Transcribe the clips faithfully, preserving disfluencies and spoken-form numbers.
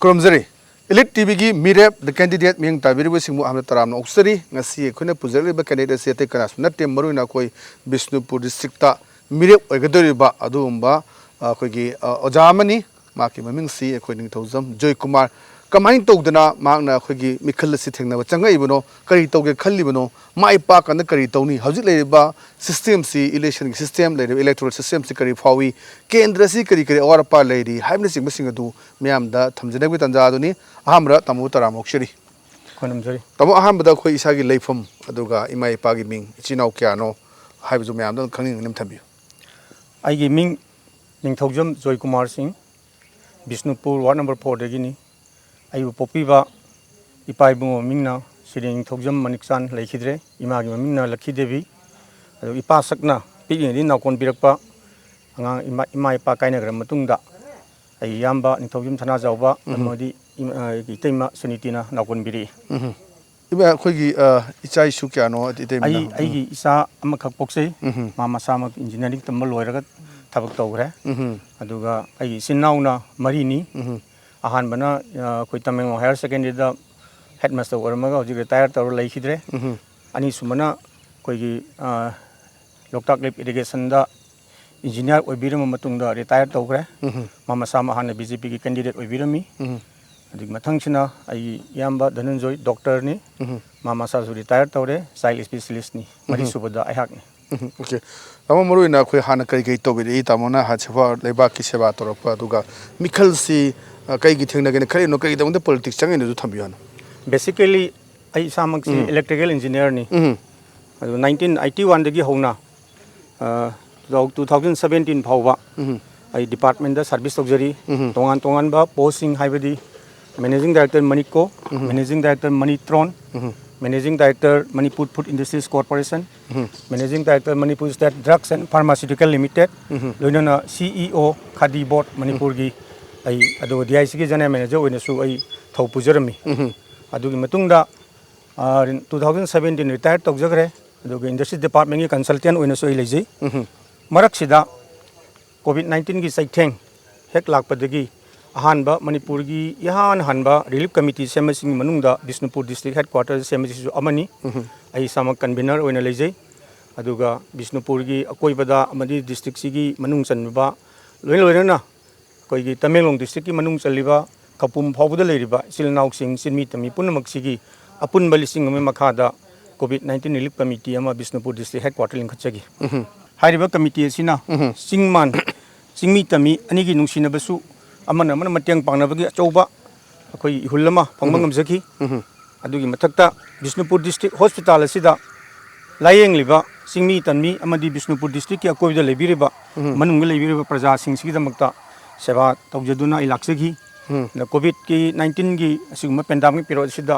ꯈꯨꯔꯨꯝꯖꯔꯤ꯫ Elite T ꯚꯤꯒꯤ ꯃꯤꯔꯦꯞ, The Candidate ꯃꯤꯌꯦꯡ ꯇꯥꯕꯤꯔꯤꯕꯁꯤꯡꯕꯨ ꯑꯍꯥꯟꯕꯗ ꯇꯔꯥꯝꯅ ꯑꯣꯛꯆꯔꯤ꯫ ꯉꯁꯤ ꯑꯩꯈꯣꯏꯅ ꯄꯨꯖꯔꯛꯂꯤꯕ candidate ꯑꯁꯤ ꯑꯇꯩ ꯀꯅꯥꯁꯨ ꯅꯠꯇꯦ, ꯃꯔꯨꯑꯣꯏꯅ ꯑꯩꯈꯣꯏ ꯕꯤꯁꯅꯨꯄꯨꯔ district ꯇ ꯃꯤꯔꯦꯞ ꯑꯣꯏꯒꯗꯧꯔꯤꯕ ꯑꯗꯨꯒꯨꯝꯕ, ꯑ, ꯑꯩꯈꯣꯏꯒꯤ, ꯑ, ꯑꯣꯖꯥ ꯑꯃꯅꯤ꯫ ꯃꯍꯥꯛꯀꯤ ꯃꯃꯤꯡꯁꯤ ꯑꯩꯈꯣꯏ ꯅꯤꯡꯊꯧꯖꯝ ꯖꯣꯏꯀꯨꯃꯥꯔ꯫ ꯀꯃꯥꯏꯅ ꯇꯧꯗꯅ ꯃꯍꯥꯛꯅ ꯑꯩꯈꯣꯏꯒꯤ ꯃꯤꯈꯜ ꯑꯁꯤ ꯊꯦꯡꯅꯕ ꯆꯪꯉꯛꯏꯕꯅꯣ? ꯀꯔꯤ ꯇꯧꯒꯦ ꯈꯜꯂꯤꯕꯅꯣ? ꯃꯥꯏ ꯄꯥꯛꯀꯥꯟꯗ ꯀꯔꯤ ꯇꯧꯅꯤ? ꯍꯧꯖꯤꯛ ꯂꯩꯔꯤꯕ system ꯁꯤ, election ꯒꯤ system, ꯂꯩꯔꯤꯕ electoral system ꯁꯤ ꯀꯔꯤ ꯐꯥꯎꯏ? ꯀꯦꯟꯗ꯭ꯔ ꯑꯁꯤ ꯀꯔꯤ ꯀꯔꯤ ꯑꯋꯥꯠ ꯑꯄꯥ ꯂꯩꯔꯤ? ꯍꯥꯏꯕꯅꯆꯤꯡꯕꯁꯤꯡ ꯑꯗꯨ ꯃꯤꯌꯥꯝꯗ ꯊꯝꯖꯅꯕꯒꯤ ꯇꯥꯟꯖꯥ ꯑꯗꯨꯅꯤ꯫ ꯑꯍꯥꯟꯕꯗ ꯇꯥꯃꯣꯕꯨ ꯇꯔꯥꯝꯅ ꯑꯣꯛꯆꯔꯤ꯫ ꯈꯨꯔꯨꯝꯖꯔꯤ꯫ ꯇꯥꯃꯣ, ꯑꯍꯥꯟꯕꯗ ꯑꯩꯈꯣꯏ ꯏꯁꯥꯒꯤ ꯂꯩꯐꯝ, ꯑꯗꯨꯒ ꯏꯃꯥ ꯏꯄꯥꯒꯤ ꯃꯤꯡ, ꯏꯆꯤꯟ ꯏꯅꯥꯎ ꯀꯌꯥꯅꯣ ꯍꯥꯏꯕꯗꯨ ꯃꯌꯥꯝꯗ ꯈꯪꯅꯤꯡꯕꯅ ꯊꯝꯕꯤꯌꯨ꯫ ꯑꯩꯒꯤ ꯃꯤꯡ ꯅꯤꯡꯊꯧꯖꯝ ꯖꯣꯏꯀꯨꯃꯥꯔ ꯁꯤꯡ, ꯕꯤꯁꯅꯨꯄꯨꯔ ward number four ꯗꯒꯤꯅꯤ꯫ ꯑꯩꯕꯨ ꯄꯣꯛꯄꯤꯕ ꯏꯄꯥ ꯏꯕꯨꯡꯒꯤ ꯃꯃꯤꯡꯅ ꯁ꯭ꯔꯤ ꯅꯤꯡꯊꯧꯖꯝ ꯃꯅꯤꯛꯆꯥꯟ ꯂꯩꯈꯤꯗ꯭ꯔꯦ, ꯏꯃꯥꯒꯤ ꯃꯃꯤꯡꯅ ꯂꯛꯈꯤ ꯗꯦꯕꯤ꯫ ꯑꯗꯨ ꯏꯄꯥ ꯁꯛꯅ ꯄꯤꯛꯂꯤꯉꯩꯗꯒꯤ ꯅꯥꯎꯀꯣꯟ ꯄꯤꯔꯛꯄ ꯑꯉꯥꯡ, ꯏꯃꯥ, ꯏꯃꯥ ꯏꯄꯥ ꯀꯥꯏꯅꯈ꯭ꯔ ꯃꯇꯨꯡꯗ ꯑꯩꯒꯤ ꯏꯌꯥꯝꯕ ꯅꯤꯡꯊꯧꯖꯝ ꯁꯅꯥꯖꯥꯎꯕ ꯎꯝ꯫ ꯑꯃꯗꯤ ꯏꯃꯥ, ꯑ, ꯏꯇꯩꯃ ꯁꯨꯅꯤꯇꯤꯅ ꯅꯥꯎꯀꯣꯟ ꯄꯤꯔꯛꯏ꯫ ꯎꯝ꯫ ꯏꯃꯥ, ꯑꯩꯈꯣꯏꯒꯤ, ꯑ, ꯏꯆꯥ ꯏꯁꯨ ꯀꯌꯥꯅꯣ, ꯏꯇꯩꯃꯅ? ꯑꯩ, ꯎꯝ꯫ ꯑꯩꯒꯤ ꯏꯆꯥ ꯑꯃꯈꯛ ꯄꯣꯛꯆꯩ꯫ ꯎꯝ꯫ ꯃꯥ ꯃꯁꯥꯃꯛ engineering ꯇꯝꯕ ꯂꯣꯏꯔꯒ ꯊꯕꯛ ꯇꯧꯈ꯭ꯔꯦ꯫ ꯎꯝ꯫ ꯑꯗꯨꯒ ꯑꯩꯒꯤ ꯏꯆꯤꯟ ꯏꯅꯥꯎꯅ ꯃꯔꯤꯅꯤ꯫ ꯎꯝ꯫ ꯑꯍꯥꯟꯕꯅ, ꯑ, ꯑꯩꯈꯣꯏ ꯇꯃꯦꯡꯂꯣꯡ higher secondary ꯗ headmaster ꯑꯣꯏꯔꯝꯃꯒ ꯍꯧꯖꯤꯛ retire ꯇꯧꯔ ꯂꯩꯈꯤꯗ꯭ꯔꯦ꯫ ꯎꯝ꯫ ꯑꯅꯤꯁꯨꯕꯅ ꯑꯩꯈꯣꯏꯒꯤ, ꯑ, ꯂꯣꯛꯇꯥꯛ lift irrigation ꯗ engineer ꯑꯣꯏꯕꯤꯔꯝꯕ ꯃꯇꯨꯡꯗ retire ꯇꯧꯈ꯭ꯔꯦ꯫ ꯎꯝ꯫ ꯃꯥ ꯃꯁꯥꯃꯛ ꯍꯥꯟꯅ B J P ꯒꯤ candidate ꯑꯣꯏꯕꯤꯔꯝꯃꯤ꯫ ꯎꯝ꯫ ꯑꯗꯨꯒꯤ ꯃꯊꯪꯁꯤꯅ ꯑꯩꯒꯤ ꯏꯌꯥꯝꯕ ꯙꯅꯟꯖꯣꯏ, doctor ꯅꯤ꯫ ꯎꯝ꯫ ꯃꯥ ꯃꯁꯥꯁꯨ retire ꯇꯧꯔꯦ, child specialist ꯅꯤ꯫ ꯎꯝ꯫ ꯃꯔꯤꯁꯨꯕꯗ ꯑꯩꯍꯥꯛꯅꯤ꯫ ꯎꯝ, okay꯫ ꯇꯥꯃꯣ, ꯃꯔꯨꯑꯣꯏꯅ ꯑꯩꯈꯣꯏ ꯍꯥꯟꯅ ꯀꯔꯤ ꯀꯔꯤ ꯇꯧꯕꯤꯔꯛꯏ? ꯇꯥꯃꯣꯅ ꯍꯥ-, ꯁꯦꯕꯥ, ꯂꯩꯕꯥꯛꯀꯤ ꯁꯦꯕꯥ ꯇꯧꯔꯛꯄ, ꯑꯗꯨꯒ ꯃꯤꯈꯜꯁꯤ, ꯑ, ꯀꯩꯒꯤ ꯊꯦꯡꯅꯒꯦꯅ ꯈꯜꯂꯤꯅꯣ, ꯀꯩꯒꯤꯗꯃꯛꯇ politics ꯆꯪꯉꯤꯅꯣꯗꯨ ꯊꯝꯕꯤꯌꯨ ꯍꯥꯟꯅ꯫ Basically, ꯑꯩ ꯏꯁꯥꯃꯛꯁꯤ ꯎꯝ꯫ Electrical engineer ꯅꯤ꯫ ꯎꯝ꯫ ꯑꯗꯨ nineteen eighty one ꯗꯒꯤ ꯍꯧꯅ, ꯑ, two thousand seventeen ꯐꯥꯎꯕ ꯎꯝ꯫ ꯑꯩ department ꯇ service ꯇꯧꯖꯔꯤ꯫ ꯎꯝ꯫ ꯇꯣꯉꯥꯟ ꯇꯣꯉꯥꯟꯕ post ꯁꯤꯡ ꯍꯥꯏꯕꯗꯤ Managing Director Manicco, um. Managing Director Manitron, um. Managing Director Manipur Food Industries Corporation, um. Managing Director Manipur State Drugs and Pharmaceutical Limited, ꯎꯝ꯫ ꯂꯣꯏꯅꯅ C E O Khadi Board ꯃꯅꯤꯄꯨꯔꯒꯤ ꯑꯩ, ꯑꯗꯨꯒ D I C ꯒꯤ general manager ꯑꯣꯏꯅꯁꯨ ꯑꯩ ꯊꯧ ꯄꯨꯖꯔꯝꯃꯤ꯫ ꯎꯝ꯫ ꯑꯗꯨꯒꯤ ꯃꯇꯨꯡꯗ, ꯑ, two thousand seventeen retire ꯇꯧꯖꯈ꯭ꯔꯦ꯫ ꯑꯗꯨꯒ industry department ꯀꯤ consultant ꯑꯣꯏꯅꯁꯨ ꯑꯩ ꯂꯩꯖꯩ꯫ ꯎꯝ꯫ ꯃꯔꯛꯁꯤꯗ COVID nineteen ꯒꯤ ꯆꯩꯊꯦꯡ ꯍꯦꯛ ꯂꯥꯛꯄꯗꯒꯤ ꯑꯍꯥꯟꯕ ꯃꯅꯤꯄꯨꯔꯒꯤ ꯏꯍꯥꯟ ꯍꯥꯟꯕ ꯔꯤꯂꯤꯐ ꯀꯃꯤꯇꯤ ꯁꯦꯝꯕꯁꯤꯡꯒꯤ ꯃꯅꯨꯡꯗ ꯕꯤꯁꯅꯨꯄꯨꯔ ꯗꯤꯁꯇ꯭ꯔꯤꯛ ꯍꯦꯗ ꯀ꯭ꯋꯥꯇꯔ ꯁꯦꯝꯕꯁꯤꯁꯨ ꯑꯃꯅꯤ꯫ ꯑꯩ ꯏꯁꯥꯃꯛ ꯀꯟꯚꯤꯅꯔ ꯑꯣꯏꯅ ꯂꯩꯖꯩ꯫ ꯑꯗꯨꯒ ꯕꯤꯁꯅꯨꯄꯨꯔꯒꯤ ꯑꯀꯣꯏꯕꯗ ꯑꯃꯗꯤ ꯗꯤꯁꯇ꯭ꯔꯤꯛꯁꯤꯒꯤ ꯃꯅꯨꯡ ꯆꯟꯕ ꯂꯣꯏ ꯂꯣꯏꯅꯅ ꯑꯩꯈꯣꯏꯒꯤ ꯇꯃꯦꯡꯂꯣꯡ ꯗꯤꯁꯇ꯭ꯔꯤꯛꯀꯤ ꯃꯅꯨꯡ ꯆꯜꯂꯤꯕ ꯈꯧꯄꯨꯝ ꯐꯥꯎꯕꯗ ꯂꯩꯔꯤꯕ ꯏꯆꯤꯜ ꯏꯅꯥꯎꯁꯤꯡ, ꯆꯤꯟꯃꯤ ꯇꯝꯃꯤ ꯄꯨꯝꯅꯃꯛꯁꯤꯒꯤ ꯑꯄꯨꯟꯕ ꯂꯤꯁꯤꯡ ꯑꯃꯒꯤ ꯃꯈꯥꯗ ꯀꯣꯚꯤꯗ ꯅꯥꯏꯟꯇꯤꯟ ꯔꯤꯂꯤꯐ ꯀꯃꯤꯇꯤ ꯑꯃ ꯕꯤꯁꯅꯨꯄꯨꯔ ꯗꯤꯁꯇ꯭ꯔꯤꯛ ꯍꯦꯗ ꯀ꯭ꯋꯥꯇꯔ ꯂꯤꯡꯈꯠꯆꯈꯤ꯫ ꯍꯥꯏꯔꯤꯕ ꯀꯃꯤꯇꯤ ꯑꯁꯤꯅ ꯆꯤꯡ ꯃꯥꯟ, ꯆꯤꯡꯃꯤ ꯇꯝꯃꯤ ꯑꯅꯤꯒꯤ ꯅꯨꯡꯁꯤꯅꯕꯁꯨ ꯑꯃꯅ ꯑꯃꯅ ꯃꯇꯦꯡ ꯄꯥꯡꯅꯕꯒꯤ ꯑꯆꯧꯕ ꯑꯩꯈꯣꯏꯒꯤ ꯏꯍꯨꯜ ꯑꯃ ꯐꯪꯕ ꯉꯝꯖꯈꯤ꯫ ꯑꯗꯨꯒꯤ ꯃꯊꯛꯇ ꯕꯤꯁꯅꯨꯄꯨꯔ ꯗꯤꯁꯇ꯭ꯔꯤꯛ ꯍꯣꯁꯄꯤꯇꯥꯜ ꯑꯁꯤꯗ ꯂꯥꯌꯦꯡꯂꯤꯕ ꯆꯤꯡꯃꯤ ꯇꯝꯃꯤ ꯑꯃꯗꯤ ꯕꯤꯁꯅꯨꯄꯨꯔ ꯗꯤꯁꯇ꯭ꯔꯤꯛꯀꯤ ꯑꯀꯣꯏꯕꯗ ꯂꯩꯕꯤꯔꯤꯕ, ꯃꯅꯨꯡꯗ ꯂꯩꯕꯤꯔꯤꯕ ꯄ꯭ꯔꯖꯥꯁꯤꯡꯁꯤꯒꯤꯗꯃꯛꯇ ꯁꯦꯕꯥ ꯇꯧꯖꯗꯨꯅ ꯑꯩ ꯂꯥꯛꯆꯈꯤ꯫ ꯑꯗ ꯀꯣꯚꯤꯗꯀꯤ ꯅꯥꯏꯟꯇꯤꯟꯒꯤ ꯑꯁꯤꯒꯨꯝꯕ ꯄꯦꯟꯗꯥꯃꯤꯛ ꯄꯤꯔꯤꯌꯣꯗ ꯑꯁꯤꯗ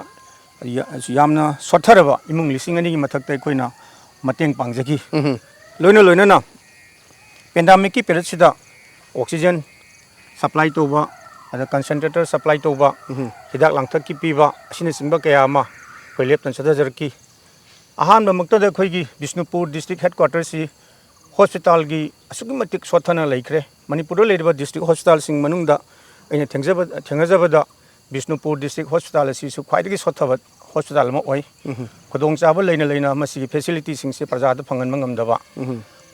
ꯌꯥ-, ꯌꯥꯝꯅ ꯁꯣꯠꯊꯔꯕ ꯏꯃꯨꯡ ꯂꯤꯁꯤꯡ ꯑꯅꯤꯒꯤ ꯃꯊꯛꯇ ꯑꯩꯈꯣꯏꯅ ꯃꯇꯦꯡ ꯄꯥꯡꯖꯈꯤ꯫ ꯂꯣꯏꯅ ꯂꯣꯏꯅꯅ ꯄꯦꯟꯗꯥꯃꯤꯛꯀꯤ ꯄꯤꯔꯤꯌꯣꯗꯁꯤꯗ ꯑꯣꯛꯁꯤꯖꯦꯟ ꯁꯄ꯭ꯂꯥꯏ ꯇꯧꯕ, ꯑꯗ ꯀꯟꯁꯦꯟꯇ꯭ꯔꯦꯇꯔ ꯁꯄ꯭ꯂꯥꯏ ꯇꯧꯕ, ꯍꯤꯗꯥꯛ ꯂꯥꯡꯊꯛꯀꯤ ꯄꯤꯕ ꯑꯁꯤꯅꯆꯤꯡꯕ ꯀꯌꯥ ꯑꯃ ꯑꯩꯈꯣꯏ ꯂꯦꯞꯇꯅ ꯆꯠꯊꯖꯔꯛꯈꯤ꯫ ꯑꯍꯥꯟꯕꯃꯛꯇꯗ ꯑꯩꯈꯣꯏꯒꯤ ꯕꯤꯁꯅꯨꯄꯨꯔ ꯗꯤꯁꯇ꯭ꯔꯤꯛ ꯍꯦꯗ ꯀ꯭ꯋꯥꯇꯔꯁꯤ ꯍꯣꯁꯄꯤꯇꯥꯜꯒꯤ ꯑꯁꯨꯛꯀꯤ ꯃꯇꯤꯛ ꯁꯣꯠꯊꯅ ꯂꯩꯈ꯭ꯔꯦ꯫ ꯃꯅꯤꯄꯨꯔꯗ ꯂꯩꯔꯤꯕ ꯗꯤꯁꯇ꯭ꯔꯤꯛ ꯍꯣꯁꯄꯤꯇꯥꯜꯁꯤꯡ ꯃꯅꯨꯡꯗ ꯑꯩꯅ ꯊꯦꯡꯖꯕ-, ꯊꯦꯡꯅꯖꯕꯗ ꯕꯤꯁꯅꯨꯄꯨꯔ ꯗꯤꯁꯇ꯭ꯔꯤꯛ ꯍꯣꯁꯄꯤꯇꯥꯜ ꯑꯁꯤꯁꯨ ꯈ꯭ꯋꯥꯏꯗꯒꯤ ꯁꯣꯠꯊꯕ ꯍꯣꯁꯄꯤꯇꯥꯜ ꯑꯃ ꯑꯣꯏ꯫ ꯈꯨꯗꯣꯡꯆꯥꯕ ꯂꯩꯅ ꯂꯩꯅ ꯃꯁꯤꯒꯤ ꯐꯦꯁꯤꯂꯤꯇꯤꯁꯤꯡꯁꯦ ꯄ꯭ꯔꯖꯥꯗ ꯐꯪꯍꯟꯕ ꯉꯝꯗꯕ,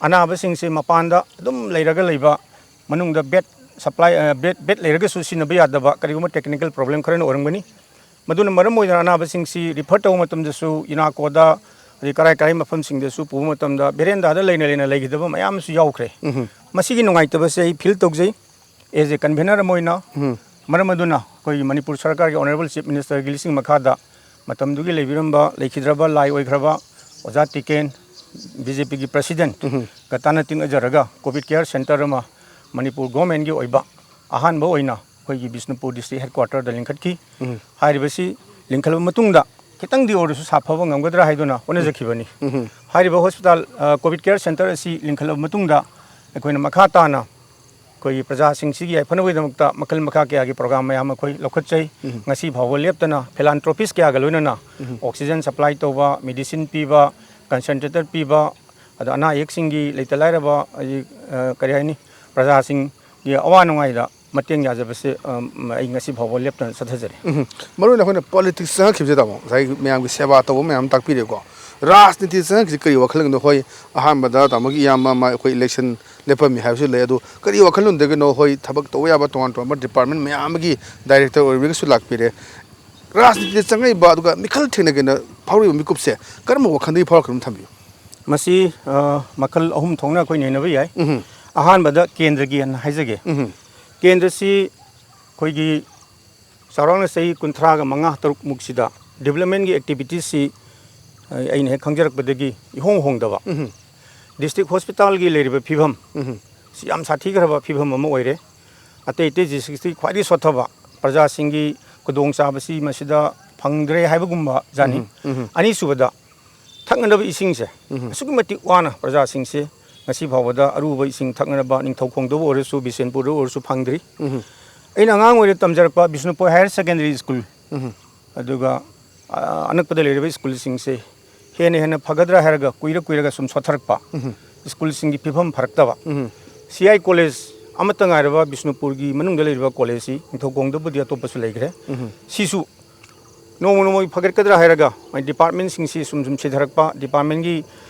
ꯑꯅꯥꯕꯁꯤꯡꯁꯦ ꯃꯄꯥꯟꯗ ꯑꯗꯨꯝ ꯂꯩꯔꯒ ꯂꯩꯕ, ꯃꯅꯨꯡꯗ ꯕꯦꯗ ꯁꯄ꯭ꯂꯥꯏ, ꯑ, ꯕꯦꯗ, ꯕꯦꯗ ꯂꯩꯔꯒꯁꯨ ꯁꯤꯖꯤꯟꯅꯕ ꯌꯥꯗꯕ ꯀꯔꯤꯒꯨꯝꯕ ꯇꯦꯛꯅꯤꯀꯦꯜ ꯄ꯭ꯔꯣꯕ꯭ꯂꯦꯝ ꯈꯔꯅ ꯑꯣꯏꯔꯝꯒꯅꯤ꯫ ꯃꯗꯨꯅ ꯃꯔꯝ ꯑꯣꯏꯗꯨꯅ ꯑꯅꯥꯕꯁꯤꯡꯁꯤ ꯔꯤꯐꯔ ꯇꯧꯕ ꯃꯇꯝꯗꯁꯨ ꯌꯨꯅꯥꯀꯣꯗ, ꯑꯗꯩ ꯀꯔꯥꯏ ꯀꯔꯥꯏ ꯃꯐꯝꯁꯤꯡꯗꯁꯨ ꯄꯨꯕ ꯃꯇꯝꯗ ꯕꯦꯔꯦꯟꯗꯥꯗ ꯂꯩꯅ ꯂꯩꯅ ꯂꯩꯈꯤꯗꯕ ꯃꯌꯥꯝ ꯑꯃꯁꯨ ꯌꯥꯎꯈ꯭ꯔꯦ꯫ ꯃꯁꯤꯒꯤ ꯅꯨꯡꯉꯥꯏꯇꯕꯁꯦ ꯑꯩ ꯐꯤꯜ ꯇꯧꯖꯩ꯫ ꯑꯦꯖ ꯑꯦ ꯀꯟꯚꯦꯅꯔ ꯑꯃ ꯑꯣꯏꯅ, ꯃꯔꯝ ꯑꯗꯨꯅ ꯑꯩꯈꯣꯏꯒꯤ ꯃꯅꯤꯄꯨꯔ ꯁꯔꯀꯥꯔꯒꯤ ꯑꯣꯅꯔꯦꯕꯜ ꯆꯤꯐ ꯃꯤꯅꯤꯁꯇꯔꯒꯤ ꯂꯤꯁꯤꯡ ꯃꯈꯥꯗ ꯃꯇꯝꯗꯨꯒꯤ ꯂꯩꯕꯤꯔꯝꯕ, ꯂꯩꯈꯤꯗ꯭ꯔꯕ ꯂꯥꯏ ꯑꯣꯏꯈ꯭ꯔꯕ ꯑꯣꯖꯥ ꯇꯤꯀꯦꯟ, ꯕꯤ ꯖꯦ ꯄꯤꯒꯤ ꯄ꯭ꯔꯁꯤꯗꯦꯟꯠ, ꯒ ꯇꯥꯟꯅ ꯇꯤꯡꯅꯖꯔꯒ ꯀꯣꯚꯤꯗ ꯀꯤꯌꯔ ꯁꯦꯟꯇꯔ ꯑꯃ ꯃꯅꯤꯄꯨꯔ ꯒꯣꯔꯃꯦꯟꯒꯤ ꯑꯣꯏꯕ ꯑꯍꯥꯟꯕ ꯑꯣꯏꯅ ꯑꯩꯈꯣꯏꯒꯤ ꯕꯤꯁꯅꯨꯄꯨꯔ ꯗꯤꯁꯇ꯭ꯔꯤꯛ ꯍꯦꯗ ꯀ꯭ꯋꯥꯇꯔꯗ ꯂꯤꯡꯈꯠꯈꯤ꯫ ꯍꯥꯏꯔꯤꯕꯁꯤ ꯂꯤꯡꯈꯠꯂꯕ ꯃꯇꯨꯡꯗ ꯈꯤꯇꯪꯗꯤ ꯑꯣꯏꯔꯁꯨ ꯁꯥꯐꯕ ꯉꯝꯒꯗ꯭ꯔꯥ ꯍꯥꯏꯗꯨꯅ ꯍꯣꯠꯅꯖꯈꯤꯕꯅꯤ꯫ ꯍꯥꯏꯔꯤꯕ ꯍꯣꯁꯄꯤꯇꯥꯜ, ꯑ, ꯀꯣꯚꯤꯗ ꯀꯤꯌꯔ ꯁꯦꯟꯇꯔ ꯑꯁꯤ ꯂꯤꯡꯈꯠꯂꯕ ꯃꯇꯨꯡꯗ ꯑꯩꯈꯣꯏꯅ ꯃꯈꯥ ꯇꯥꯅ ꯑꯩꯈꯣꯏꯒꯤ ꯄ꯭ꯔꯖꯥꯁꯤꯡꯁꯤꯒꯤ ꯌꯥꯏꯐꯅꯕꯒꯤꯗꯃꯛꯇ ꯃꯈꯜ ꯃꯈꯥ ꯀꯌꯥꯒꯤ ꯄ꯭ꯔꯣꯒ꯭ꯔꯥꯝ ꯃꯌꯥꯝ ꯑꯩꯈꯣꯏ ꯂꯧꯈꯠꯆꯩ꯫ ꯉꯁꯤ ꯐꯥꯎꯕ ꯂꯦꯞꯇꯅ ꯐꯤꯂꯥꯟꯊ꯭ꯔꯣꯄꯤꯁ ꯀꯌꯥꯒ ꯂꯣꯏꯅꯅ ꯑꯣꯛꯁꯤꯖꯦꯟ ꯁꯄ꯭ꯂꯥꯏ ꯇꯧꯕ, ꯃꯦꯗꯤꯁꯤꯟ ꯄꯤꯕ, ꯀꯟꯁꯦꯟꯇ꯭ꯔꯦꯇꯔ ꯄꯤꯕ, ꯑꯗ ꯑꯅꯥ ꯑꯌꯦꯛꯁꯤꯡꯒꯤ ꯂꯩꯇ ꯂꯥꯏꯔꯕ, ꯍꯧꯖꯤꯛ, ꯑ, ꯀꯔꯤ ꯍꯥꯏꯅꯤ, ꯄ꯭ꯔꯖꯥꯁꯤꯡꯒꯤ ꯑꯋꯥ ꯅꯨꯡꯉꯥꯏꯗ ꯃꯇꯦꯡ ꯌꯥꯖꯕꯁꯦ, ꯑ, ꯑꯩ ꯉꯁꯤ ꯐꯥꯎꯕ ꯂꯦꯞꯇꯅ ꯆꯠꯊꯖꯔꯤ꯫ ꯎꯝ꯫ ꯃꯔꯨ ꯑꯣꯏꯅ ꯑꯩꯈꯣꯏꯅ ꯄꯣꯂꯤꯇꯤꯛꯁ ꯆꯪꯉꯛꯈꯤꯕꯁꯦ, ꯇꯥꯃꯣ, ꯉꯁꯥꯏ ꯃꯌꯥꯝꯒꯤ ꯁꯦꯕꯥ ꯇꯧꯕ ꯃꯌꯥꯝ ꯇꯥꯛꯄꯤꯔꯦꯀꯣ꯫ ꯔꯥꯖꯅꯤꯇꯤ ꯆꯪꯉꯛꯈꯤꯕꯁꯦ ꯀꯔꯤ ꯋꯥꯈꯜꯂꯣꯟꯗꯣ? ꯍꯣꯏ, ꯑꯍꯥꯟꯕꯗ ꯇꯥꯃꯣꯒꯤ ꯏꯌꯥꯝꯕ ꯑꯃ ꯑꯩꯈꯣꯏ ꯏꯂꯦꯛꯁꯟ ꯂꯦꯞꯄꯝꯃꯤ ꯍꯥꯏꯕꯁꯨ ꯂꯩ, ꯑꯗꯨ ꯀꯔꯤ ꯋꯥꯈꯜꯂꯣꯟꯗꯒꯤꯅꯣ? ꯍꯣꯏ, ꯊꯕꯛ ꯇꯧꯕ ꯌꯥꯕ ꯇꯣꯉꯥꯟ ꯇꯣꯉꯥꯟꯕ ꯗꯤꯄꯥꯔꯠꯃꯦꯟ ꯃꯌꯥꯝ ꯑꯃꯒꯤ ꯗꯥꯏꯔꯦꯛꯇꯔ ꯑꯣꯏꯕꯒꯤꯁꯨ ꯂꯥꯛꯄꯤꯔꯦ꯫ ꯔꯥꯖꯅꯤꯇꯤꯗ ꯆꯪꯉꯛꯏꯕ ꯑꯗꯨꯒ ꯃꯤꯈꯜ ꯊꯦꯡꯅꯒꯦꯅ ꯐꯥꯎꯔꯤꯕ ꯃꯤꯀꯨꯞꯁꯦ ꯀꯔꯝꯕ ꯋꯥꯈꯜꯗꯒꯤ ꯐꯥꯎꯔꯛꯈꯤꯕꯅꯣ ꯊꯝꯕꯤꯌꯨ꯫ ꯃꯁꯤ, ꯑ, ꯃꯈꯜ ꯑꯍꯨꯝ ꯊꯣꯛꯅ ꯑꯩꯈꯣꯏ ꯅꯩꯅꯕ ꯌꯥꯏ꯫ ꯎꯝ꯫ ꯑꯍꯥꯟꯕꯗ ꯀꯦꯟꯗ꯭ꯔꯒꯤ ꯍꯥꯟꯅ ꯍꯥꯏꯖꯒꯦ꯫ ꯎꯝ꯫ ꯀꯦꯟꯗ꯭ꯔꯁꯤ ꯑꯩꯈꯣꯏꯒꯤ ꯆꯥꯎꯔꯥꯛꯅ ꯆꯍꯤ ꯀꯨꯟꯊ꯭ꯔꯥꯒ ꯃꯉꯥ ꯇꯔꯨꯛꯃꯨꯛꯁꯤꯗ ꯗꯤꯕꯂꯞꯃꯦꯟꯒꯤ ꯑꯦꯛꯇꯤꯚꯤꯇꯤꯁꯁꯤ ꯑꯩꯅ ꯍꯦꯛ ꯈꯪꯖꯔꯛꯄꯗꯒꯤ ꯏꯍꯣꯡ ꯍꯣꯡꯗꯕ꯫ ꯎꯝ꯫ ꯗꯤꯁꯇ꯭ꯔꯤꯛ ꯍꯣꯁꯄꯤꯇꯥꯜꯒꯤ ꯂꯩꯔꯤꯕ ꯐꯤꯕꯝ ꯎꯝ꯫ ꯁꯤ ꯌꯥꯝ ꯁꯥꯊꯤꯈ꯭ꯔꯕ ꯐꯤꯕꯝ ꯑꯃ ꯑꯣꯏꯔꯦ꯫ ꯑꯇꯩ ꯑꯇꯩ ꯗꯤꯁꯇ꯭ꯔꯤꯛꯇꯒꯤ ꯈ꯭ꯋꯥꯏꯗꯒꯤ ꯁꯣꯠꯊꯕ, ꯄ꯭ꯔꯖꯥꯁꯤꯡꯒꯤ ꯈꯨꯗꯣꯡꯆꯥꯕꯁꯤ ꯃꯁꯤꯗ ꯐꯪꯗ꯭ꯔꯦ ꯍꯥꯏꯕꯒꯨꯝꯕ ꯖꯥꯠꯅꯤ꯫ ꯎꯝ, ꯎꯝ꯫ ꯑꯅꯤꯁꯨꯕꯗ, ꯊꯛꯅꯅꯕ ꯏꯁꯤꯡꯁꯦ ꯎꯝ꯫ ꯑꯁꯨꯛꯀꯤ ꯃꯇꯤꯛ ꯋꯥꯅ ꯄ꯭ꯔꯖꯥꯁꯤꯡꯁꯦ ꯉꯁꯤ ꯐꯥꯎꯕꯗ ꯑꯔꯨꯕ ꯏꯁꯤꯡ ꯊꯛꯅꯅꯕ ꯅꯤꯡꯊꯧꯈꯣꯡꯗꯕꯨ ꯑꯣꯏꯔꯁꯨ, ꯕꯤꯁꯦꯟꯄꯨꯔꯗ ꯑꯣꯏꯔꯁꯨ ꯐꯪꯗ꯭ꯔꯤ꯫ ꯎꯝ꯫ ꯑꯩꯅ ꯑꯉꯥꯡ ꯑꯣꯏꯔꯤꯉꯩꯗ ꯇꯝꯖꯔꯛꯄ ꯕꯤꯁꯅꯨꯄꯨꯔ ꯍꯥꯌꯔ ꯁꯦꯀꯦꯟꯗꯔꯤ ꯁ꯭ꯀꯨꯜ, ꯎꯝ꯫ ꯑꯗꯨꯒ, ꯑ, ꯑꯅꯛꯄꯗ ꯂꯩꯔꯤꯕ ꯁ꯭ꯀꯨꯜꯁꯤꯡꯁꯦ ꯍꯦꯟꯅ ꯍꯦꯟꯅ ꯐꯒꯗ꯭ꯔꯥ ꯍꯥꯏꯔꯒ ꯀꯨꯏꯔ ꯀꯨꯏꯔꯒ ꯁꯨꯝ ꯁꯣꯠꯊꯔꯛꯄ, ꯎꯝ꯫ ꯁ꯭ꯀꯨꯜꯁꯤꯡꯒꯤ ꯐꯤꯕꯝ ꯐꯔꯛꯇꯕ, ꯎꯝ꯫ ꯁꯤ ꯑꯥꯏ ꯀꯣꯂꯦꯖ ꯑꯃꯠꯇ ꯉꯥꯏꯔꯕ ꯕꯤꯁꯅꯨꯄꯨꯔꯒꯤ ꯃꯅꯨꯡꯗ ꯂꯩꯔꯤꯕ ꯀꯣꯂꯦꯖꯁꯤ, ꯅꯤꯡꯊꯧꯈꯣꯡꯗꯕꯨꯗꯤ ꯑꯇꯣꯞꯄꯁꯨ ꯂꯩꯈ꯭ꯔꯦ, ꯎꯝ꯫ ꯁꯤꯁꯨ ꯅꯣꯡꯃ ꯅꯣꯡꯃꯒꯤ ꯐꯒꯠꯀꯗ꯭ꯔꯥ ꯍꯥꯏꯔꯒ ꯃꯣꯏ ꯗꯤꯄꯥꯔꯠꯃꯦꯟꯁꯤꯡꯁꯤ ꯁꯨꯝ ꯁꯨꯝ ꯁꯤꯊꯔꯛꯄ, ꯗꯤꯄꯥꯔꯠꯃꯦꯟꯒꯤ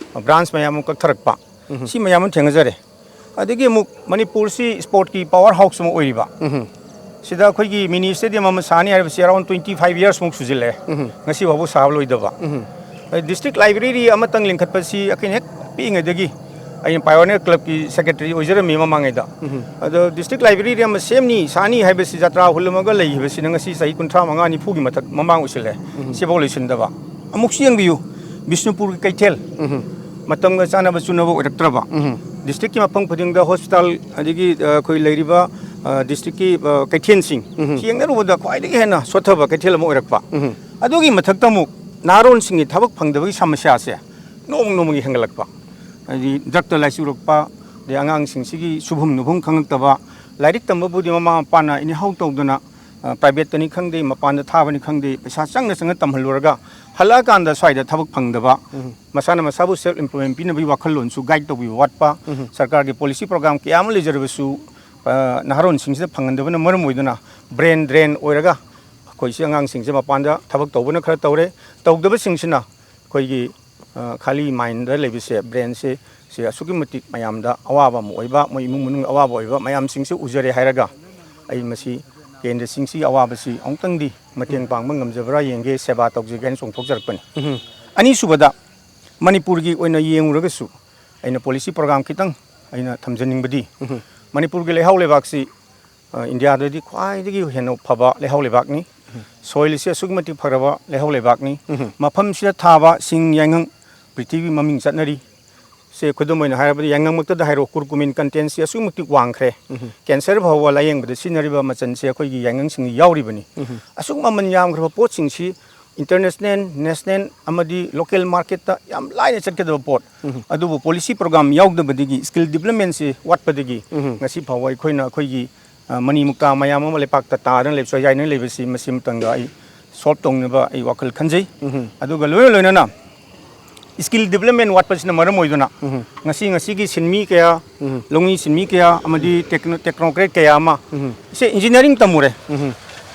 ꯕ꯭ꯔꯥꯟꯁ ꯃꯌꯥꯝ ꯑꯃ ꯀꯛꯊꯔꯛꯄ, ꯎꯝ꯫ ꯁꯤ ꯃꯌꯥꯝ ꯑꯃ ꯊꯦꯡꯅꯖꯔꯦ꯫ ꯑꯗꯒꯤ ꯑꯃꯨꯛ ꯃꯅꯤꯄꯨꯔꯁꯤ ꯁ꯭ꯄꯣꯔꯠꯀꯤ ꯄꯥꯋꯔ ꯍꯥꯎꯁ ꯑꯃ ꯑꯣꯏꯔꯤꯕ, ꯎꯝ꯫ ꯁꯤꯗ ꯑꯩꯈꯣꯏꯒꯤ ꯃꯤꯅꯤ ꯁ꯭ꯇꯦꯗꯤꯌꯝ ꯑꯃ ꯁꯥꯅꯤ ꯍꯥꯏꯔꯤꯕꯁꯤ ꯑꯔꯥꯎꯟ ꯇ꯭ꯋꯦꯟꯇꯤ ꯐꯥꯏꯚ ꯌꯔꯁꯃꯨꯛ ꯁꯨꯖꯤꯜꯂꯛꯑꯦ, ꯎꯝ꯫ ꯉꯁꯤ ꯐꯥꯎꯕ ꯁꯥꯕ ꯂꯣꯏꯗꯕ꯫ ꯎꯝ꯫ ꯗꯤꯁꯇ꯭ꯔꯤꯛ ꯂꯥꯏꯕ꯭ꯔꯦꯔꯤ ꯑꯃꯇꯪ ꯂꯤꯡꯈꯠꯄꯁꯤ ꯑꯩꯈꯣꯏꯅ ꯍꯦꯛ ꯄꯤꯛꯏꯉꯩꯗꯒꯤ, ꯑꯩꯅ ꯄꯥꯏꯑꯣꯅꯤꯌꯔ ꯀ꯭ꯂꯕꯀꯤ ꯁꯦꯀ꯭ꯔꯦꯇꯔꯤ ꯑꯣꯏꯖꯔꯝꯃꯤ ꯃꯃꯥꯡꯉꯩꯗ꯫ ꯎꯝ꯫ ꯑꯗꯣ ꯗꯤꯁꯇ꯭ꯔꯤꯛ ꯂꯥꯏꯕ꯭ꯔꯦꯔꯤ ꯑꯃ ꯁꯦꯝꯅꯤ ꯁꯥꯅꯤ ꯍꯥꯏꯕꯁꯤ ꯖꯇ꯭ꯔꯥ ꯍꯨꯜꯂꯝꯃꯒ ꯂꯩꯈꯤꯕꯁꯤꯅ ꯉꯁꯤ ꯆꯍꯤ ꯀꯨꯟꯊ꯭ꯔꯥ ꯃꯉꯥ ꯅꯤꯐꯨꯒꯤ ꯃꯊꯛ ꯃꯃꯥꯡ ꯑꯣꯏꯁꯤꯜꯂꯦ, ꯎꯝ꯫ ꯁꯤꯐꯥꯎ ꯂꯣꯏꯁꯤꯟꯗꯕ꯫ ꯑꯃꯨꯛꯁꯨ ꯌꯦꯡꯕꯤꯌꯨ, ꯕꯤꯁꯅꯨꯄꯨꯔꯒꯤ ꯀꯩꯊꯦꯜ ꯎꯝ꯫ ꯃꯇꯝꯒ ꯆꯥꯟꯅꯕ ꯆꯨꯅꯕ ꯑꯣꯏꯔꯛꯇ꯭ꯔꯕ꯫ ꯎꯝ꯫ ꯗꯤꯁꯇ꯭ꯔꯤꯛꯀꯤ ꯃꯐꯝ ꯈꯨꯗꯤꯡꯗ ꯍꯣꯁꯄꯤꯇꯥꯜ, ꯑꯗꯒꯤ, ꯑ, ꯑꯩꯈꯣꯏ ꯂꯩꯔꯤꯕ, ꯑ, ꯗꯤꯁꯇ꯭ꯔꯤꯛꯀꯤ, ꯑ, ꯀꯩꯊꯦꯜꯁꯤꯡ ꯎꯝ꯫ ꯁꯤ ꯌꯦꯡꯅꯔꯨꯕꯗ ꯈ꯭ꯋꯥꯏꯗꯒꯤ ꯍꯦꯟꯅ ꯁꯣꯠꯊꯕ ꯀꯩꯊꯦꯜ ꯑꯃ ꯑꯣꯏꯔꯛꯄ꯫ ꯎꯝ꯫ ꯑꯗꯨꯒꯤ ꯃꯊꯛꯇ ꯑꯃꯨꯛ ꯅꯍꯥꯔꯣꯜꯁꯤꯡꯒꯤ ꯊꯕꯛ ꯐꯪꯗꯕꯒꯤ ꯁꯃꯁ꯭ꯌꯥꯁꯦ ꯅꯣꯡꯃ ꯅꯣꯡꯃꯒꯤ ꯍꯦꯟꯒꯠꯂꯛꯄ꯫ ꯍꯥꯏꯗꯤ ꯗ꯭ꯔꯛꯇ ꯂꯥꯏꯆꯨꯔꯛꯄ, ꯑꯗꯩ ꯑꯉꯥꯡꯁꯤꯡꯁꯤꯒꯤ ꯁꯨꯐꯝ ꯅꯣꯝꯐꯝ ꯈꯪꯉꯛꯇꯕ, ꯂꯥꯏꯔꯤꯛ ꯇꯝꯕꯕꯨꯗꯤ ꯃꯃꯥ ꯃꯄꯥꯅ ꯏꯅꯤꯍꯥꯎ ꯇꯧꯗꯅ, ꯑ, ꯄ꯭ꯔꯥꯏꯚꯦꯠꯇꯅꯤ ꯈꯪꯗꯦ, ꯃꯄꯥꯟꯗ ꯊꯥꯕꯅꯤ ꯈꯪꯗꯦ, ꯄꯩꯁꯥ ꯆꯪꯅ ꯆꯪꯅ ꯇꯝꯍꯜꯂꯨꯔꯒ ꯍꯜꯂꯛꯑꯀꯥꯟꯗ ꯁ꯭ꯋꯥꯏꯗ ꯊꯕꯛ ꯐꯪꯗꯕ, ꯎꯝ꯫ ꯃꯁꯥꯅ ꯃꯁꯥꯕꯨ ꯁꯦꯜꯐ ꯑꯦꯝꯄ꯭ꯂꯣꯏꯃꯦꯟ ꯄꯤꯅꯕꯒꯤ ꯋꯥꯈꯜꯂꯣꯟꯁꯨ ꯒꯥꯏꯗ ꯇꯧꯕꯤꯕ ꯋꯥꯠꯄ, ꯎꯝ꯫ ꯁꯔꯀꯥꯔꯒꯤ ꯄꯣꯂꯤꯁꯤ ꯄ꯭ꯔꯣꯒ꯭ꯔꯥꯝ ꯀꯌꯥ ꯑꯃ ꯂꯩꯖꯔꯕꯁꯨ ꯑ, ꯅꯍꯥꯔꯣꯟꯁꯤꯡꯁꯤꯗ ꯐꯪꯍꯟꯗꯕꯅ ꯃꯔꯝ ꯑꯣꯏꯗꯨꯅ brain drain ꯑꯣꯏꯔꯒ ꯑꯩꯈꯣꯏꯁꯤ ꯑꯉꯥꯡꯁꯤꯡꯁꯦ ꯃꯄꯥꯟꯗ ꯊꯕꯛ ꯇꯧꯕꯅ ꯈꯔ ꯇꯧꯔꯦ, ꯇꯧꯗꯕꯁꯤꯡꯁꯤꯅ ꯑꯩꯈꯣꯏꯒꯤ, ꯑ, ꯈꯥꯂꯤ mindꯗ ꯂꯩꯕꯁꯦ, brainꯁꯦ, ꯁꯤ ꯑꯁꯨꯛꯀꯤ ꯃꯇꯤꯛ ꯃꯌꯥꯝꯗ ꯑꯋꯥꯕ ꯑꯃ ꯑꯣꯏꯕ, ꯃꯣꯏ ꯏꯃꯨꯡ ꯃꯅꯨꯡ ꯑꯋꯥꯕ ꯑꯣꯏꯕ ꯃꯌꯥꯝꯁꯤꯡꯁꯦ ꯎꯖꯔꯦ ꯍꯥꯏꯔꯒ ꯑꯩ ꯃꯁꯤ ꯀꯦꯟꯗ꯭ꯔꯁꯤꯡꯁꯤꯒꯤ ꯑꯋꯥꯕꯁꯤ ꯑꯃꯨꯛꯇꯪꯗꯤ ꯃꯇꯦꯡ ꯄꯥꯡꯕ ꯉꯝꯖꯕ꯭ꯔꯥ ꯌꯦꯡꯒꯦ, ꯁꯦꯕꯥ ꯇꯧꯖꯒꯦ ꯍꯥꯏꯅ ꯆꯣꯡꯊꯣꯛꯆꯔꯛꯄꯅꯤ꯫ ꯑꯅꯤꯁꯨꯕꯗ, ꯃꯅꯤꯄꯨꯔꯒꯤ ꯑꯣꯏꯅ ꯌꯦꯡꯂꯨꯔꯒꯁꯨ ꯑꯩꯅ policy program ꯈꯤꯇꯪ ꯑꯩꯅ ꯊꯝꯖꯅꯤꯡꯕꯗꯤ, ꯃꯅꯤꯄꯨꯔꯒꯤ ꯂꯩꯍꯥꯎ ꯂꯩꯕꯥꯛꯁꯤ, ꯑ, ꯏꯟꯗꯤꯌꯥꯗꯗꯤ ꯈ꯭ꯋꯥꯏꯗꯒꯤ ꯍꯦꯟꯅ ꯐꯕ ꯂꯩꯍꯥꯎ ꯂꯩꯕꯥꯛꯅꯤ꯫ Soilꯁꯤ ꯑꯁꯨꯛꯀꯤ ꯃꯇꯤꯛ ꯐꯈ꯭ꯔꯕ ꯂꯩꯍꯥꯎ ꯂꯩꯕꯥꯛꯅꯤ꯫ ꯃꯐꯝꯁꯤꯗ ꯊꯥꯕ ꯁꯤꯡ ꯌꯥꯏꯉꯪ ꯄ꯭ꯔꯤꯊꯤꯕꯤ ꯃꯃꯤꯡ ꯆꯠꯅꯔꯤ꯫ ꯁꯦ ꯈꯨꯗꯝ ꯑꯣꯏꯅ ꯍꯥꯏꯔꯕꯗ ꯌꯥꯏꯉꯪꯃꯛꯇꯗ ꯍꯥꯏꯔꯣ, curcumin contentꯁꯤ ꯑꯁꯨꯛꯀꯤ ꯃꯇꯤꯛ ꯋꯥꯡꯈ꯭ꯔꯦ꯫ Cancer ꯐꯥꯎꯕ ꯂꯥꯌꯦꯡꯕꯗ ꯁꯤꯖꯤꯟꯅꯔꯤꯕ ꯃꯆꯜꯁꯦ ꯑꯩꯈꯣꯏꯒꯤ ꯌꯥꯏꯉꯪꯁꯤꯡ ꯌꯥꯎꯔꯤꯕꯅꯤ꯫ ꯑꯁꯨꯛ ꯃꯃꯜ ꯌꯥꯝꯈ꯭ꯔꯕ ꯄꯣꯠꯁꯤꯡꯁꯤ international, national ꯑꯃꯗꯤ local marketꯇ ꯌꯥꯝ ꯂꯥꯏꯅ ꯆꯠꯀꯗꯕ ꯄꯣꯠ꯫ ꯑꯗꯨꯕꯨ policy program ꯌꯥꯎꯗꯕꯗꯒꯤ, skill developmentꯁꯤ ꯋꯥꯠꯄꯗꯒꯤ ꯉꯁꯤ ꯐꯥꯎꯕ ꯑꯩꯈꯣꯏꯅ ꯑꯩꯈꯣꯏꯒꯤ, ꯑ, ꯃꯅꯤ ꯃꯨꯛꯇꯥ ꯃꯌꯥꯝ ꯑꯃ ꯂꯩꯄꯥꯛꯇ ꯇꯥꯗꯅ ꯂꯩꯕ, ꯆꯣꯏꯌꯥꯏꯗꯅ ꯂꯩꯕꯁꯤ ꯃꯁꯤ ꯑꯃꯇꯪꯒ ꯑꯩ solve ꯇꯧꯅꯕ ꯑꯩ ꯋꯥꯈꯜ ꯈꯟꯖꯩ꯫ ꯑꯗꯨꯒ ꯂꯣꯏꯅ ꯂꯣꯏꯅꯅ skill development ꯋꯥꯠꯄꯁꯤꯅ ꯃꯔꯝ ꯑꯣꯏꯗꯨꯅ ꯉꯁꯤ, ꯉꯁꯤꯒꯤ ꯁꯤꯟꯃꯤ ꯀꯌꯥ, ꯂꯧꯃꯤ ꯁꯤꯟꯃꯤ ꯀꯌꯥ ꯑꯃꯗꯤ techno-, technocrat ꯀꯌꯥ ꯑꯃ ꯁꯦ engineering ꯇꯝꯃꯨꯔꯦ,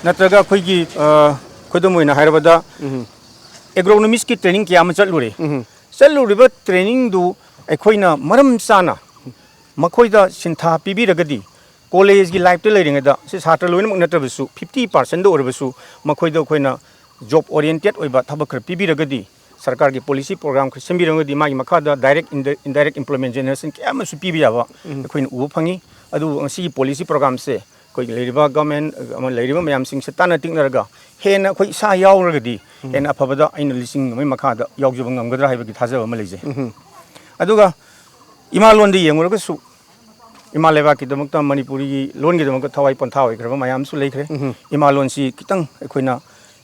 ꯅꯠꯇ꯭ꯔꯒ ꯑꯩꯈꯣꯏꯒꯤ, ꯑ, ꯈꯨꯗꯝ ꯑꯣꯏꯅ ꯍꯥꯏꯔꯕꯗ agronomistꯀꯤ training ꯀꯌꯥ ꯑꯃ ꯆꯠꯂꯨꯔꯦ꯫ ꯆꯠꯂꯨꯔꯤꯕ trainingꯗꯨ ꯑꯩꯈꯣꯏꯅ ꯃꯔꯝ ꯆꯥꯅ ꯃꯈꯣꯏꯗ ꯁꯤꯟꯊꯥ ꯄꯤꯕꯤꯔꯒꯗꯤ, collegeꯀꯤ lifeꯇ ꯂꯩꯔꯤꯉꯩꯗ ꯁꯤ ꯁꯥꯇ꯭ꯔ ꯂꯣꯏꯅꯃꯛ ꯅꯠꯇ꯭ꯔꯕꯁꯨ fifty percentꯗ ꯑꯣꯏꯔꯕꯁꯨ ꯃꯈꯣꯏꯗ ꯑꯩꯈꯣꯏꯅ job oriented ꯑꯣꯏꯕ ꯊꯕꯛ ꯈꯔ ꯄꯤꯕꯤꯔꯒꯗꯤ, ꯁꯔꯀꯥꯔꯒꯤ policy program ꯈꯔ ꯁꯦꯝꯕꯤꯔꯒꯗꯤ ꯃꯥꯒꯤ ꯃꯈꯥꯗ direct, indi-, indirect employment generation ꯀꯌꯥ ꯑꯃꯁꯨ ꯄꯤꯕ ꯌꯥꯕ ꯑꯩꯈꯣꯏꯅ ꯎꯕ ꯐꯪꯉꯤ꯫ ꯑꯗꯨꯕꯨ ꯉꯁꯤꯒꯤ policy programꯁꯦ ꯑꯩꯈꯣꯏꯒꯤ ꯂꯩꯔꯤꯕ government ꯑꯃ ꯂꯩꯔꯤꯕ ꯃꯌꯥꯝꯁꯤꯡꯁꯦ ꯇꯥꯟꯅ ꯇꯤꯛꯅꯔꯒ ꯍꯦꯟꯅ ꯑꯩꯈꯣꯏ ꯏꯁꯥ ꯌꯥꯎꯔꯒꯗꯤ ꯍꯦꯟꯅ ꯑꯐꯕꯗ ꯑꯩꯅ ꯂꯤꯁꯤꯡ ꯑꯃꯒꯤ ꯃꯈꯥꯗ ꯌꯥꯎꯖꯕ ꯉꯝꯒꯗ꯭ꯔꯥ ꯍꯥꯏꯕꯒꯤ ꯊꯥꯖꯕ ꯑꯃ ꯂꯩꯖꯩ꯫ ꯑꯗꯨꯒ ꯏꯃꯥ ꯂꯣꯟꯗ ꯌꯦꯡꯉꯨꯔꯒꯁꯨ ꯏꯃꯥ ꯂꯩꯕꯥꯛꯀꯤꯗꯃꯛꯇ, ꯃꯅꯤꯄꯨꯔꯤꯒꯤ ꯂꯣꯟꯒꯤꯗꯃꯛꯇ ꯊꯋꯥꯏ ꯄꯣꯟꯊꯥ ꯑꯣꯏꯈ꯭ꯔꯕ ꯃꯌꯥꯝꯁꯨ ꯂꯩꯈ꯭ꯔꯦ꯫ ꯏꯃꯥ ꯂꯣꯟꯁꯤ ꯈꯤꯇꯪ ꯑꯩꯈꯣꯏꯅ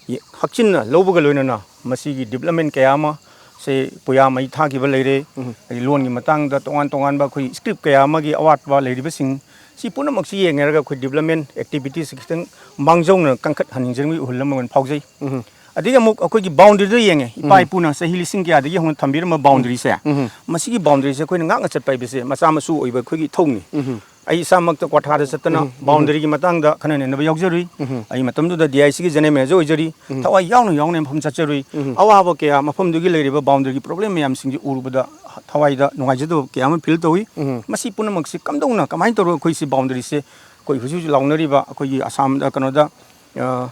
ꯌꯦ-, ꯍꯛꯆꯤꯟꯅ ꯂꯧꯕꯒ ꯂꯣꯏꯅꯅ ꯃꯁꯤꯒꯤ development ꯀꯌꯥ ꯑꯃ ꯁꯦ ꯄꯨꯌꯥ ꯃꯩ ꯊꯥꯈꯤꯕ ꯂꯩꯔꯦ꯫ ꯑꯗꯩ ꯂꯣꯟꯒꯤ ꯃꯇꯥꯡꯗ ꯇꯣꯉꯥꯟ ꯇꯣꯉꯥꯟꯕ ꯑꯩꯈꯣꯏ script ꯀꯌꯥ ꯑꯃꯒꯤ ꯑꯋꯥꯠꯄ ꯂꯩꯔꯤꯕꯁꯤꯡ ꯁꯤ ꯄꯨꯝꯅꯃꯛꯁꯤ ꯌꯦꯡꯅꯔꯒ ꯑꯩꯈꯣꯏ development activities ꯈꯤꯇꯪ ꯃꯥꯡꯖꯧꯅꯅ ꯀꯟꯈꯠꯍꯟꯅꯤꯡꯖꯕꯒꯤ ꯏꯍꯨꯜ ꯑꯃ ꯑꯣꯏꯅ ꯐꯥꯎꯖꯩ꯫ ꯑꯗꯒꯤ ꯑꯃꯨꯛ ꯑꯩꯈꯣꯏꯒꯤ boundaryꯗ ꯌꯦꯡꯉꯦ꯫ ꯏꯄꯥ ꯏꯄꯨꯅ ꯆꯍꯤ ꯂꯤꯁꯤꯡ ꯀꯌꯥꯗꯒꯤ ꯍꯧꯅ ꯊꯝꯕꯤꯔꯝꯕ boundaryꯁꯦ, ꯃꯁꯤꯒꯤ boundaryꯁꯦ ꯑꯩꯈꯣꯏꯅ ꯉꯥꯛꯅ ꯆꯠꯄ ꯍꯥꯏꯕꯁꯦ ꯃꯆꯥ ꯃꯁꯨ ꯑꯣꯏꯕ ꯑꯩꯈꯣꯏꯒꯤ ꯏꯊꯧꯅꯤ꯫ ꯑꯩ ꯏꯁꯥꯃꯛꯇ ꯀ꯭ꯋꯥꯊꯥꯗ ꯆꯠꯇꯅ ꯎꯝ, ꯎꯝ꯫ ꯕꯥꯎꯟꯗꯔꯤꯒꯤ ꯃꯇꯥꯡꯗ ꯈꯟꯅ ꯅꯩꯅꯕ ꯌꯥꯎꯖꯔꯨꯏ꯫ ꯎꯝ꯫ ꯑꯩ ꯃꯇꯝꯗꯨꯗ ꯗꯤ ꯑꯥꯏ ꯁꯤꯒꯤ ꯖꯦꯅꯔꯦꯜ ꯃꯦꯅꯦꯖꯔ ꯑꯣꯏꯖꯔꯤ꯫ ꯎꯝ꯫ ꯊꯋꯥꯏ ꯌꯥꯎꯅ ꯌꯥꯎꯅ ꯃꯐꯝ ꯆꯠꯆꯔꯨꯏ꯫ ꯎꯝ꯫ ꯑꯋꯥꯕ ꯀꯌꯥ, ꯃꯐꯝꯗꯨꯒꯤ ꯂꯩꯔꯤꯕ ꯕꯥꯎꯟꯗꯔꯤꯒꯤ ꯄ꯭ꯔꯣꯕ꯭ꯂꯦꯝ ꯃꯌꯥꯝꯁꯤꯡꯁꯤ ꯎꯔꯨꯕꯗ ꯊꯋꯥꯏꯗ ꯅꯨꯡꯉꯥꯏꯖꯗꯕ ꯀꯌꯥ ꯑꯃ ꯐꯤꯜ ꯇꯧꯏ꯫ ꯎꯝ꯫ ꯃꯁꯤ ꯄꯨꯝꯅꯃꯛꯁꯤ ꯀꯝꯗꯧꯅ, ꯀꯃꯥꯏꯅ ꯇꯧꯔꯒ ꯑꯩꯈꯣꯏ ꯁꯤ ꯕꯥꯎꯟꯗꯔꯤꯁꯦ, ꯑꯩꯈꯣꯏ ꯍꯧꯖꯤꯛ ꯍꯧꯖꯤꯛ ꯂꯥꯎꯅꯔꯤꯕ ꯑꯩꯈꯣꯏꯒꯤ ꯑꯁꯥꯝꯗ, ꯀꯩꯅꯣꯗ, ꯑ,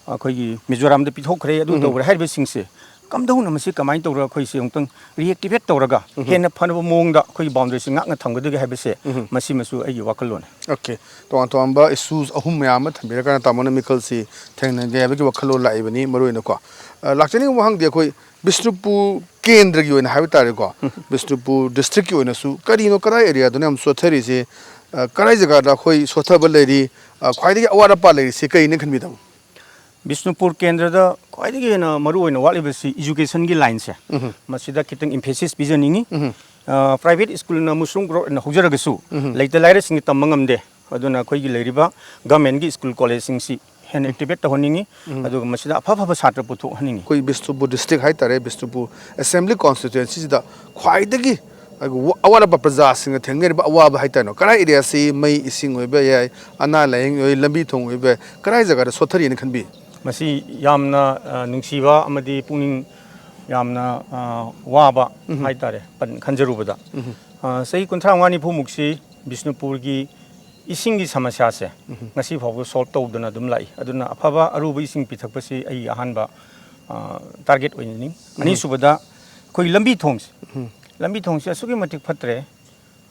ꯑꯩꯈꯣꯏꯒꯤ ꯃꯤꯖꯣꯔꯥꯝꯗ ꯄꯤꯊꯣꯛꯈ꯭ꯔꯦ, ꯑꯗꯨ ꯎꯝ꯫ ꯇꯧꯈ꯭ꯔꯦ ꯍꯥꯏꯔꯤꯕꯁꯤꯡꯁꯦ ꯀꯝꯗꯧꯅ ꯃꯁꯤ ꯀꯃꯥꯏꯅ ꯇꯧꯔꯒ ꯑꯩꯈꯣꯏꯁꯦ ꯑꯃꯨꯛꯇꯪ ꯔꯤꯑꯦꯛꯇꯤꯚꯦꯠ ꯇꯧꯔꯒ ꯎꯝ꯫ ꯍꯦꯟꯅ ꯐꯅꯕ ꯃꯑꯣꯡꯗ ꯑꯩꯈꯣꯏꯒꯤ ꯕꯥꯎꯟꯗꯔꯤꯁꯤ ꯉꯥꯛꯅ ꯊꯝꯒꯗꯒꯦ ꯍꯥꯏꯕꯁꯦ ꯎꯝ꯫ ꯃꯁꯤꯃꯁꯨ ꯑꯩꯒꯤ ꯋꯥꯈꯜꯂꯣꯟꯅꯤ꯫ ꯑꯣꯀꯦ꯫ ꯇꯣꯉꯥꯟ ꯇꯣꯉꯥꯟꯕ ꯏꯁꯨꯁ ꯑꯍꯨꯝ ꯃꯌꯥꯝ ꯑꯃ ꯊꯝꯕꯤꯔꯀꯥꯟꯗ ꯇꯥꯃꯣꯅ ꯃꯤꯈꯜꯁꯤ ꯊꯦꯡꯅꯒꯦ ꯍꯥꯏꯕꯒꯤ ꯋꯥꯈꯜꯂꯣꯟ ꯂꯥꯛꯏꯕꯅꯤ, ꯃꯔꯨꯑꯣꯏꯅꯀꯣ꯫ ꯑ, ꯂꯥꯛꯆꯅꯤꯡꯕ ꯋꯥꯍꯪꯗꯤ ꯑꯩꯈꯣꯏ ꯕꯤꯁꯅꯨꯄꯨꯔ ꯀꯦꯟꯗ꯭ꯔꯒꯤ ꯑꯣꯏꯅ ꯍꯥꯏꯕ ꯇꯥꯔꯦꯀꯣ, ꯎꯝ꯫ ꯕꯤꯁꯅꯨꯄꯨꯔ ꯗꯤꯁꯇ꯭ꯔꯤꯛꯀꯤ ꯑꯣꯏꯅꯁꯨ ꯀꯔꯤꯅꯣ, ꯀꯗꯥꯏ ꯑꯦꯔꯤꯌꯥꯗꯅꯣ ꯌꯥꯝ ꯁꯣꯠꯊꯔꯤꯁꯦ? ꯑ, ꯀꯗꯥꯏ ꯖꯒꯥꯗ ꯑꯩꯈꯣꯏ ꯁꯣꯠꯊꯕ ꯂꯩꯔꯤ? ꯑ, ꯈ꯭ꯋꯥꯏꯗꯒꯤ ꯑꯋꯥꯠ ꯑꯄꯥ ꯂꯩꯔꯤꯁꯦ ꯀꯔꯤꯅ ꯈꯟꯕꯤꯗꯕ? ꯕꯤꯁꯅꯨꯄꯨꯔ ꯀꯦꯟꯗ꯭ꯔꯗ ꯈ꯭ꯋꯥꯏꯗꯒꯤ ꯍꯦꯟꯅ ꯃꯔꯨ ꯑꯣꯏꯅ ꯋꯥꯠꯂꯤꯕꯁꯤ ꯏꯖꯨꯀꯦꯁꯟꯒꯤ ꯂꯥꯏꯟꯁꯦ꯫ ꯎꯝ꯫ ꯃꯁꯤꯗ ꯈꯤꯇꯪ ꯏꯝꯐꯦꯁꯤꯁ ꯄꯤꯖꯅꯤꯡꯉꯤ꯫ ꯎꯝ꯫ ꯑ, ꯄ꯭ꯔꯥꯏꯚꯦꯠ ꯁ꯭ꯀꯨꯜꯅ ꯃꯨꯁꯔꯨꯝ ꯒ꯭ꯔꯣꯠ ꯑꯣꯏꯅ ꯍꯧꯖꯔꯒꯁꯨ, ꯎꯝ꯫ ꯂꯩꯇ ꯂꯥꯏꯔꯁꯤꯡꯒꯤ ꯇꯝꯕ ꯉꯝꯗꯦ꯫ ꯑꯗꯨꯅ ꯑꯩꯈꯣꯏꯒꯤ ꯂꯩꯔꯤꯕ ꯒꯚꯔꯟꯃꯦꯟꯠꯀꯤ ꯁ꯭ꯀꯨꯜ ꯀꯣꯂꯦꯖꯁꯤꯡꯁꯤ ꯍꯦꯟꯅ ꯎꯝ꯫ ꯑꯦꯛꯇꯤꯚꯦꯠ ꯇꯧꯍꯟꯅꯤꯡꯉꯤ꯫ ꯎꯝ꯫ ꯑꯗꯨꯒ ꯃꯁꯤꯗ ꯑꯐ ꯑꯐꯕ ꯁꯥꯇ꯭ꯔ ꯄꯨꯊꯣꯛꯍꯟꯅꯤꯡꯉꯤ꯫ ꯑꯩꯈꯣꯏ ꯕꯤꯁꯅꯨꯄꯨꯔ ꯗꯤꯁꯇ꯭ꯔꯤꯛ ꯍꯥꯏꯇꯥꯔꯦ, ꯕꯤꯁꯅꯨꯄꯨꯔ ꯑꯦꯁꯦꯝꯕ꯭ꯂꯤ ꯀꯣꯟꯁꯇꯤꯇ꯭ꯋꯦꯟꯁꯤꯁꯤꯗ ꯈ꯭ꯋꯥꯏꯗꯒꯤ ꯑꯋꯥꯠ ꯑꯄꯥ, ꯄ꯭ꯔꯖꯥꯁꯤꯡꯅ ꯊꯦꯡꯅꯔꯤꯕ ꯑꯋꯥꯕ ꯍꯥꯏꯇꯥꯔꯦ, ꯀꯗꯥꯏ ꯑꯦꯔꯤꯌꯥꯁꯤ, ꯃꯩ ꯏꯁꯤꯡ ꯑꯣꯏꯕ ꯌꯥꯏ, ꯑꯅꯥ ꯂꯥꯏꯌꯦꯡ ꯑꯣꯏ, ꯂꯝꯕꯤ ꯊꯣꯡ ꯑꯣꯏꯕ ꯌꯥꯏ, ꯀꯗꯥꯏ ꯖꯒꯥꯗ ꯁꯣꯠꯊꯔꯤꯅ ꯈꯟꯕꯤ? ꯃꯁꯤ ꯌꯥꯝꯅ, ꯑ, ꯅꯨꯡꯁꯤꯕ ꯑꯃꯗꯤ ꯄꯨꯛꯅꯤꯡ ꯌꯥꯝꯅ, ꯑ, ꯋꯥꯕ ꯎꯝ꯫ ꯍꯥꯏꯇꯥꯔꯦ, ꯄꯟ-, ꯈꯟꯖꯔꯨꯕꯗ꯫ ꯎꯝ꯫ ꯑ, ꯆꯍꯤ ꯀꯨꯟꯊ꯭ꯔꯥ ꯃꯉꯥ ꯅꯤꯐꯨꯃꯨꯛꯁꯤ ꯕꯤꯁꯅꯨꯄꯨꯔꯒꯤ ꯏꯁꯤꯡꯒꯤ ꯁꯃꯁ꯭ꯌꯥꯁꯦ ꯎꯝ꯫ ꯉꯁꯤ ꯐꯥꯎꯕ ꯁꯣꯜꯕ ꯇꯧꯗꯅ ꯑꯗꯨꯝ ꯂꯥꯛꯏ꯫ ꯑꯗꯨꯅ ꯑꯐꯕ ꯑꯔꯨꯕ ꯏꯁꯤꯡ ꯄꯤꯊꯛꯄꯁꯤ ꯑꯩꯒꯤ ꯑꯍꯥꯟꯕ, ꯑ, ꯇꯥꯔꯒꯦꯠ ꯑꯣꯏꯅꯤꯡꯉꯤ꯫ ꯎꯝ꯫ ꯑꯅꯤꯁꯨꯕꯗ ꯑꯩꯈꯣꯏꯒꯤ ꯂꯝꯕꯤ ꯊꯣꯡꯁꯦ, ꯎꯝ꯫ ꯂꯝꯕꯤ ꯊꯣꯡꯁꯦ ꯑꯁꯨꯛꯀꯤ ꯃꯇꯤꯛ ꯐꯠꯇ꯭ꯔꯦ꯫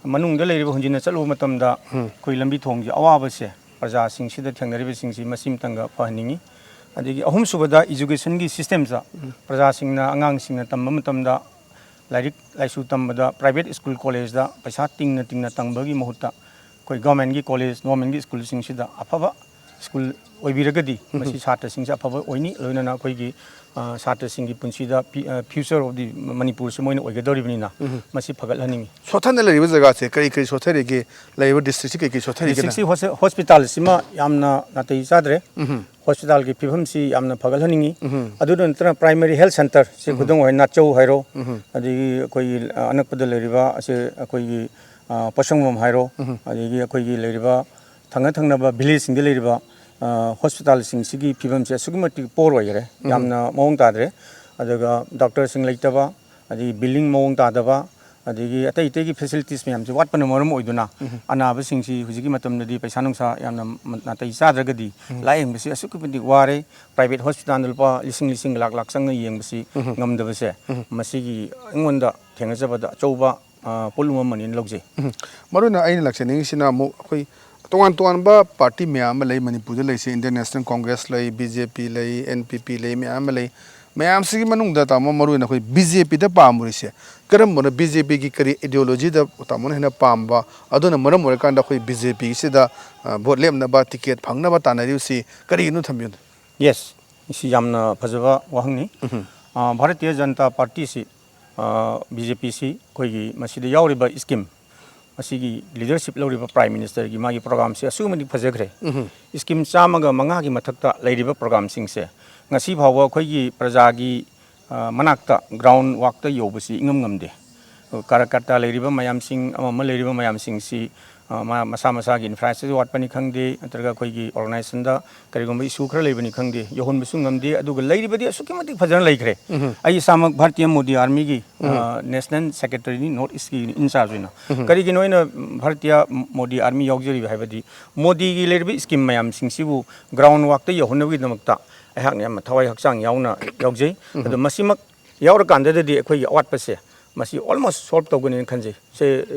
ꯃꯅꯨꯡꯗ ꯂꯩꯔꯤꯕ ꯍꯨꯟꯖꯤꯟꯅ ꯆꯠꯂꯨꯕ ꯃꯇꯝꯗ ꯎꯝ꯫ ꯑꯩꯈꯣꯏ ꯂꯝꯕꯤ ꯊꯣꯡꯒꯤ ꯑꯋꯥꯕꯁꯦ ꯄ꯭ꯔꯖꯥꯁꯤꯡꯁꯤꯗ ꯊꯦꯡꯅꯔꯤꯕꯁꯤꯡꯁꯤ ꯃꯁꯤ ꯑꯃꯇꯪꯒ ꯐꯍꯟꯅꯤꯡꯉꯤ꯫ ꯑꯗꯒꯤ ꯑꯍꯨꯝꯁꯨꯕꯗ ꯏꯖꯨꯀꯦꯁꯟꯒꯤ ꯁꯤꯁꯇꯦꯝꯁꯤꯗ ꯎꯝ꯫ ꯄ꯭ꯔꯖꯥꯁꯤꯡꯅ, ꯑꯉꯥꯡꯁꯤꯡꯅ ꯇꯝꯕ ꯃꯇꯝꯗ ꯂꯥꯏꯔꯤꯛ ꯂꯥꯏꯁꯨ ꯇꯝꯕꯗ ꯄ꯭ꯔꯥꯏꯚꯦꯠ ꯁ꯭ꯀꯨꯜ ꯀꯣꯂꯦꯖꯇ ꯄꯩꯁꯥ ꯇꯤꯡꯅ ꯇꯤꯡꯅ ꯇꯝꯕꯒꯤ ꯃꯍꯨꯠꯇ ꯑꯩꯈꯣꯏ ꯒꯣꯔꯃꯦꯟꯒꯤ ꯀꯣꯂꯦꯖ, ꯒꯣꯔꯃꯦꯟꯒꯤ ꯁ꯭ꯀꯨꯜꯁꯤꯡꯁꯤꯗ ꯑꯐꯕ ꯁ꯭ꯀꯨꯜ ꯑꯣꯏꯕꯤꯔꯒꯗꯤ ꯎꯝ꯫ ꯃꯁꯤ ꯁꯥꯇ꯭ꯔꯁꯤꯡꯁꯦ ꯑꯐꯕ ꯑꯣꯏꯅꯤ꯫ ꯂꯣꯏꯅꯅ ꯑꯩꯈꯣꯏꯒꯤ, ꯑ, ꯁꯥꯇ꯭ꯔꯁꯤꯡꯒꯤ ꯄꯨꯟꯁꯤꯗ ꯄꯤ-, ꯑ, future of the ꯃꯅꯤꯄꯨꯔꯁꯦ ꯃꯣꯏꯅ ꯑꯣꯏꯒꯗꯧꯔꯤꯕꯅꯤꯅ ꯎꯝ꯫ ꯃꯁꯤ ꯐꯒꯠꯍꯟꯅꯤꯡꯉꯤ꯫ ꯁꯣꯠꯊꯅ ꯂꯩꯔꯤꯕ ꯖꯒꯥꯁꯦ ꯀꯔꯤ ꯀꯔꯤ ꯁꯣꯠꯊꯔꯤꯒꯦ? ꯂꯩꯔꯤꯕ ꯗꯤꯁꯇ꯭ꯔꯤꯛꯁꯤ ꯀꯔꯤ ꯀꯔꯤ ꯁꯣꯠꯊꯔꯤꯒꯦꯅ? ꯗꯤꯁꯇ꯭ꯔꯤꯛꯁꯤ ꯍꯣꯁ-, ꯍꯣꯁꯄꯤꯇꯥꯜꯁꯤꯃ ꯌꯥꯝꯅ ꯅꯥꯇꯩ ꯆꯥꯗ꯭ꯔꯦ꯫ ꯎꯝ꯫ ꯍꯣꯁꯄꯤꯇꯥꯜꯒꯤ ꯐꯤꯕꯝꯁꯤ ꯌꯥꯝꯅ ꯐꯒꯠꯍꯟꯅꯤꯡꯉꯤ꯫ ꯎꯝ꯫ ꯑꯗꯨꯗ ꯅꯠꯇꯅ ꯄ꯭ꯔꯥꯏꯃꯔꯤ ꯍꯦꯜꯊ ꯁꯦꯟꯇꯔꯁꯦ ꯎꯝ꯫ ꯈꯨꯗꯝ ꯑꯣꯏꯅ ꯅꯥꯆꯧ ꯍꯥꯏꯔꯣ, ꯎꯝ꯫ ꯑꯗꯒꯤ ꯑꯩꯈꯣꯏꯒꯤ, ꯑ, ꯑꯅꯛꯄꯗ ꯂꯩꯔꯤꯕ ꯑꯁꯦ ꯑꯩꯈꯣꯏꯒꯤ, ꯑ, ꯄꯣꯠꯁꯪꯕꯝ ꯍꯥꯏꯔꯣ, ꯑꯗꯒꯤ ꯑꯩꯈꯣꯏꯒꯤ ꯂꯩꯔꯤꯕ ꯊꯪꯅ ꯊꯪꯅꯕ ꯚꯤꯂꯦꯖꯁꯤꯡꯗ ꯂꯩꯔꯤꯕ, ꯑ, ꯍꯣꯁꯄꯤꯇꯥꯜꯁꯤꯡꯁꯤꯒꯤ ꯐꯤꯕꯝꯁꯦ ꯑꯁꯨꯛꯀꯤ ꯃꯇꯤꯛ ꯄꯣꯔ ꯑꯣꯏꯈꯔꯦ, ꯌꯥꯝꯅ ꯃꯑꯣꯡ ꯇꯥꯗ꯭ꯔꯦ꯫ ꯑꯗꯨꯒ ꯗꯣꯛꯇꯔꯁꯤꯡ ꯂꯩꯇꯕ, ꯑꯗꯒꯤ ꯕꯤꯜꯗꯤꯡ ꯃꯑꯣꯡ ꯇꯥꯗꯕ, ꯑꯗꯒꯤ ꯑꯇꯩ ꯑꯇꯩꯒꯤ ꯐꯦꯁꯤꯂꯤꯇꯤꯁ ꯃꯌꯥꯝꯁꯦ ꯋꯥꯠꯄꯅ ꯃꯔꯝ ꯑꯣꯏꯗꯨꯅ, ꯑꯅꯥꯕꯁꯤꯡꯁꯤ ꯍꯧꯖꯤꯛꯀꯤ ꯃꯇꯝꯗꯗꯤ ꯄꯩꯁꯥ ꯅꯨꯡꯁꯥ ꯌꯥꯝꯅ ꯃ-, ꯅꯥꯇꯩ ꯆꯥꯗ꯭ꯔꯒꯗꯤ ꯂꯥꯌꯦꯡꯕꯁꯤ ꯑꯁꯨꯛꯀꯤ ꯃꯇꯤꯛ ꯋꯥꯔꯦ꯫ ꯄ꯭ꯔꯥꯏꯚꯦꯠ ꯍꯣꯁꯄꯤꯇꯥꯜꯗ ꯂꯨꯄꯥ ꯂꯤꯁꯤꯡ, ꯂꯤꯁꯤꯡ, ꯂꯥꯛ ꯂꯥꯛ ꯆꯪꯅ ꯌꯦꯡꯕꯁꯤ ꯉꯝꯗꯕꯁꯦ, ꯃꯁꯤꯒꯤ ꯑꯩꯉꯣꯟꯗ ꯊꯦꯡꯅꯖꯕꯗ ꯑꯆꯧꯕ, ꯑ, ꯄꯣꯠꯂꯨꯝ ꯑꯃꯅꯤꯅ ꯂꯧꯖꯩ꯫ ꯎꯝ꯫ ꯃꯔꯨꯑꯣꯏꯅ ꯑꯩꯅ ꯂꯥꯛꯆꯅꯤꯡꯉꯤꯁꯤꯅ ꯑꯃꯨꯛ ꯑꯩꯈꯣꯏ ꯇꯣꯉꯥꯟ ꯇꯣꯉꯥꯟꯕ ꯄꯥꯔꯇꯤ ꯃꯌꯥꯝ ꯑꯃ ꯂꯩ ꯃꯅꯤꯄꯨꯔꯗ ꯂꯩꯁꯦ, ꯏꯟꯗꯤꯌꯟ ꯅꯦꯁꯅꯦꯜ ꯀꯣꯡꯒ꯭ꯔꯦꯁ ꯂꯩ, ꯕꯤ ꯖꯦ ꯄꯤ ꯂꯩ, ꯑꯦꯟ ꯄꯤ ꯄꯤ ꯂꯩ, ꯃꯌꯥꯝ ꯑꯃ ꯂꯩ꯫ ꯃꯌꯥꯝꯁꯤꯒꯤ ꯃꯅꯨꯡꯗ, ꯇꯥꯃꯣ, ꯃꯔꯨꯑꯣꯏꯅ ꯑꯩꯈꯣꯏ ꯕꯤ ꯖꯦ ꯄꯤꯗ ꯄꯥꯝꯃꯨꯔꯤꯁꯦ ꯀꯔꯝꯕꯅꯣ? ꯕꯤ ꯖꯦ ꯄꯤꯒꯤ ꯀꯔꯤ ideologyꯗ ꯇꯥꯃꯣꯅ ꯍꯦꯟꯅ ꯄꯥꯝꯕ? ꯑꯗꯨꯅ ꯃꯔꯝ ꯑꯣꯏꯔꯀꯥꯟꯗ ꯑꯩꯈꯣꯏ ꯕꯤ ꯖꯦ ꯄꯤꯁꯤꯗ, ꯑ, ꯚꯣꯠ ꯂꯦꯞꯅꯕ, ꯇꯤꯀꯦꯠ ꯐꯪꯅꯕ ꯇꯥꯟꯅꯔꯤꯕꯁꯤ ꯀꯔꯤꯒꯤꯅꯣ ꯊꯝꯕꯤꯌꯨꯅꯦ꯫ Yes, ꯃꯁꯤ ꯌꯥꯝꯅ ꯐꯖꯕ ꯋꯥꯍꯪꯅꯤ꯫ ꯎꯝ꯫ ꯑ, ꯚꯥꯔꯇꯤꯌ ꯖꯅꯇꯥ ꯄꯥꯔꯇꯤꯁꯤ, ꯑ, ꯕꯤ ꯖꯦ ꯄꯤꯁꯤ ꯑꯩꯈꯣꯏꯒꯤ ꯃꯁꯤꯗ ꯌꯥꯎꯔꯤꯕ ꯁ꯭ꯀꯤꯝ, ꯃꯁꯤꯒꯤ ꯂꯤꯗꯔꯁꯤꯞ ꯂꯧꯔꯤꯕ ꯄ꯭ꯔꯥꯏꯝ ꯃꯤꯅꯤꯁꯇꯔꯒꯤ ꯃꯥꯒꯤ ꯄ꯭ꯔꯣꯒ꯭ꯔꯥꯝꯁꯦ ꯑꯁꯨꯛꯀꯤ ꯃꯇꯤꯛ ꯐꯖꯈ꯭ꯔꯦ꯫ ꯎꯝ꯫ ꯁ꯭ꯀꯤꯝ ꯆꯥꯝꯃꯒ ꯃꯉꯥꯒꯤ ꯃꯊꯛꯇ ꯂꯩꯔꯤꯕ ꯄ꯭ꯔꯣꯒ꯭ꯔꯥꯝꯁꯤꯡꯁꯦ ꯉꯁꯤ ꯐꯥꯎꯕ ꯑꯩꯈꯣꯏꯒꯤ ꯄ꯭ꯔꯖꯥꯒꯤ, ꯑ, ꯃꯅꯥꯛꯇ, ꯒ꯭ꯔꯥꯎꯟ ꯋꯥꯛꯇ ꯌꯧꯕꯁꯤ ꯏꯉꯝ ꯉꯝꯗꯦ꯫ ꯀꯥꯔꯀꯇꯥ ꯂꯩꯔꯤꯕ ꯃꯌꯥꯝꯁꯤꯡ, ꯑꯃ ꯑꯃ ꯂꯩꯔꯤꯕ ꯃꯌꯥꯝꯁꯤꯡꯁꯤ, ꯑ, ꯃꯥ-, ꯃꯁꯥ ꯃꯁꯥꯒꯤ ꯏꯟꯐ꯭ꯔꯥꯁ꯭ꯇ꯭ꯔꯛꯆꯔ ꯋꯥꯠꯄꯅꯤ ꯈꯪꯗꯦ, ꯅꯠꯇ꯭ꯔꯒ ꯑꯩꯈꯣꯏꯒꯤ ꯑꯣꯔꯒꯅꯥꯏꯖꯦꯁꯟꯗ ꯀꯔꯤꯒꯨꯝꯕ ꯏꯁꯨ ꯈꯔ ꯂꯩꯕꯅꯤ ꯈꯪꯗꯦ, ꯌꯧꯍꯟꯕꯁꯨ ꯉꯝꯗꯦ, ꯑꯗꯨꯒ ꯂꯩꯔꯤꯕꯗꯤ ꯑꯁꯨꯛꯀꯤ ꯃꯇꯤꯛ ꯐꯖꯅ ꯂꯩꯈ꯭ꯔꯦ꯫ ꯎꯝ꯫ ꯑꯩ ꯏꯁꯥꯃꯛ ꯚꯥꯔꯇꯤꯌ ꯃꯣꯗꯤ ꯑꯥꯔꯃꯤꯒꯤ, ꯎꯝ꯫ ꯑ, ꯅꯦꯁꯅꯦꯜ ꯁꯦꯀ꯭ꯔꯦꯇꯔꯤꯅꯤ, ꯅꯣꯔꯠ ꯏꯁꯀꯤ ꯏꯟꯆꯥꯔꯖ ꯑꯣꯏꯅ꯫ ꯎꯝ꯫ ꯀꯔꯤꯒꯤꯅꯣ ꯑꯩꯅ ꯚꯥꯔꯇꯤꯌ ꯃꯣꯗꯤ ꯑꯥꯔꯃꯤ ꯌꯥꯎꯖꯔꯤꯕ ꯍꯥꯏꯕꯗꯤ, ꯃꯣꯗꯤꯒꯤ ꯂꯩꯔꯤꯕ ꯁ꯭ꯀꯤꯝ ꯃꯌꯥꯝꯁꯤꯡꯁꯤꯕꯨ ꯒ꯭ꯔꯥꯎꯟ ꯋꯥꯛꯇ ꯌꯧꯍꯟꯅꯕꯒꯤꯗꯃꯛꯇ ꯑꯩꯍꯥꯛꯅ ꯌꯥꯝꯅ ꯊꯋꯥꯏ ꯍꯛꯆꯥꯡ ꯌꯥꯎꯅ ꯌꯥꯎꯖꯩ꯫ ꯎꯝ꯫ ꯑꯗꯣ ꯃꯁꯤꯃꯛ ꯌꯥꯎꯔꯀꯥꯟꯗꯗꯤ ꯑꯩꯈꯣꯏꯒꯤ ꯑꯋꯥꯠꯄꯁꯦ ꯃꯁꯤ almost solve ꯇꯧꯒꯅꯤꯅ ꯈꯟꯖꯩ꯫ ꯁꯦ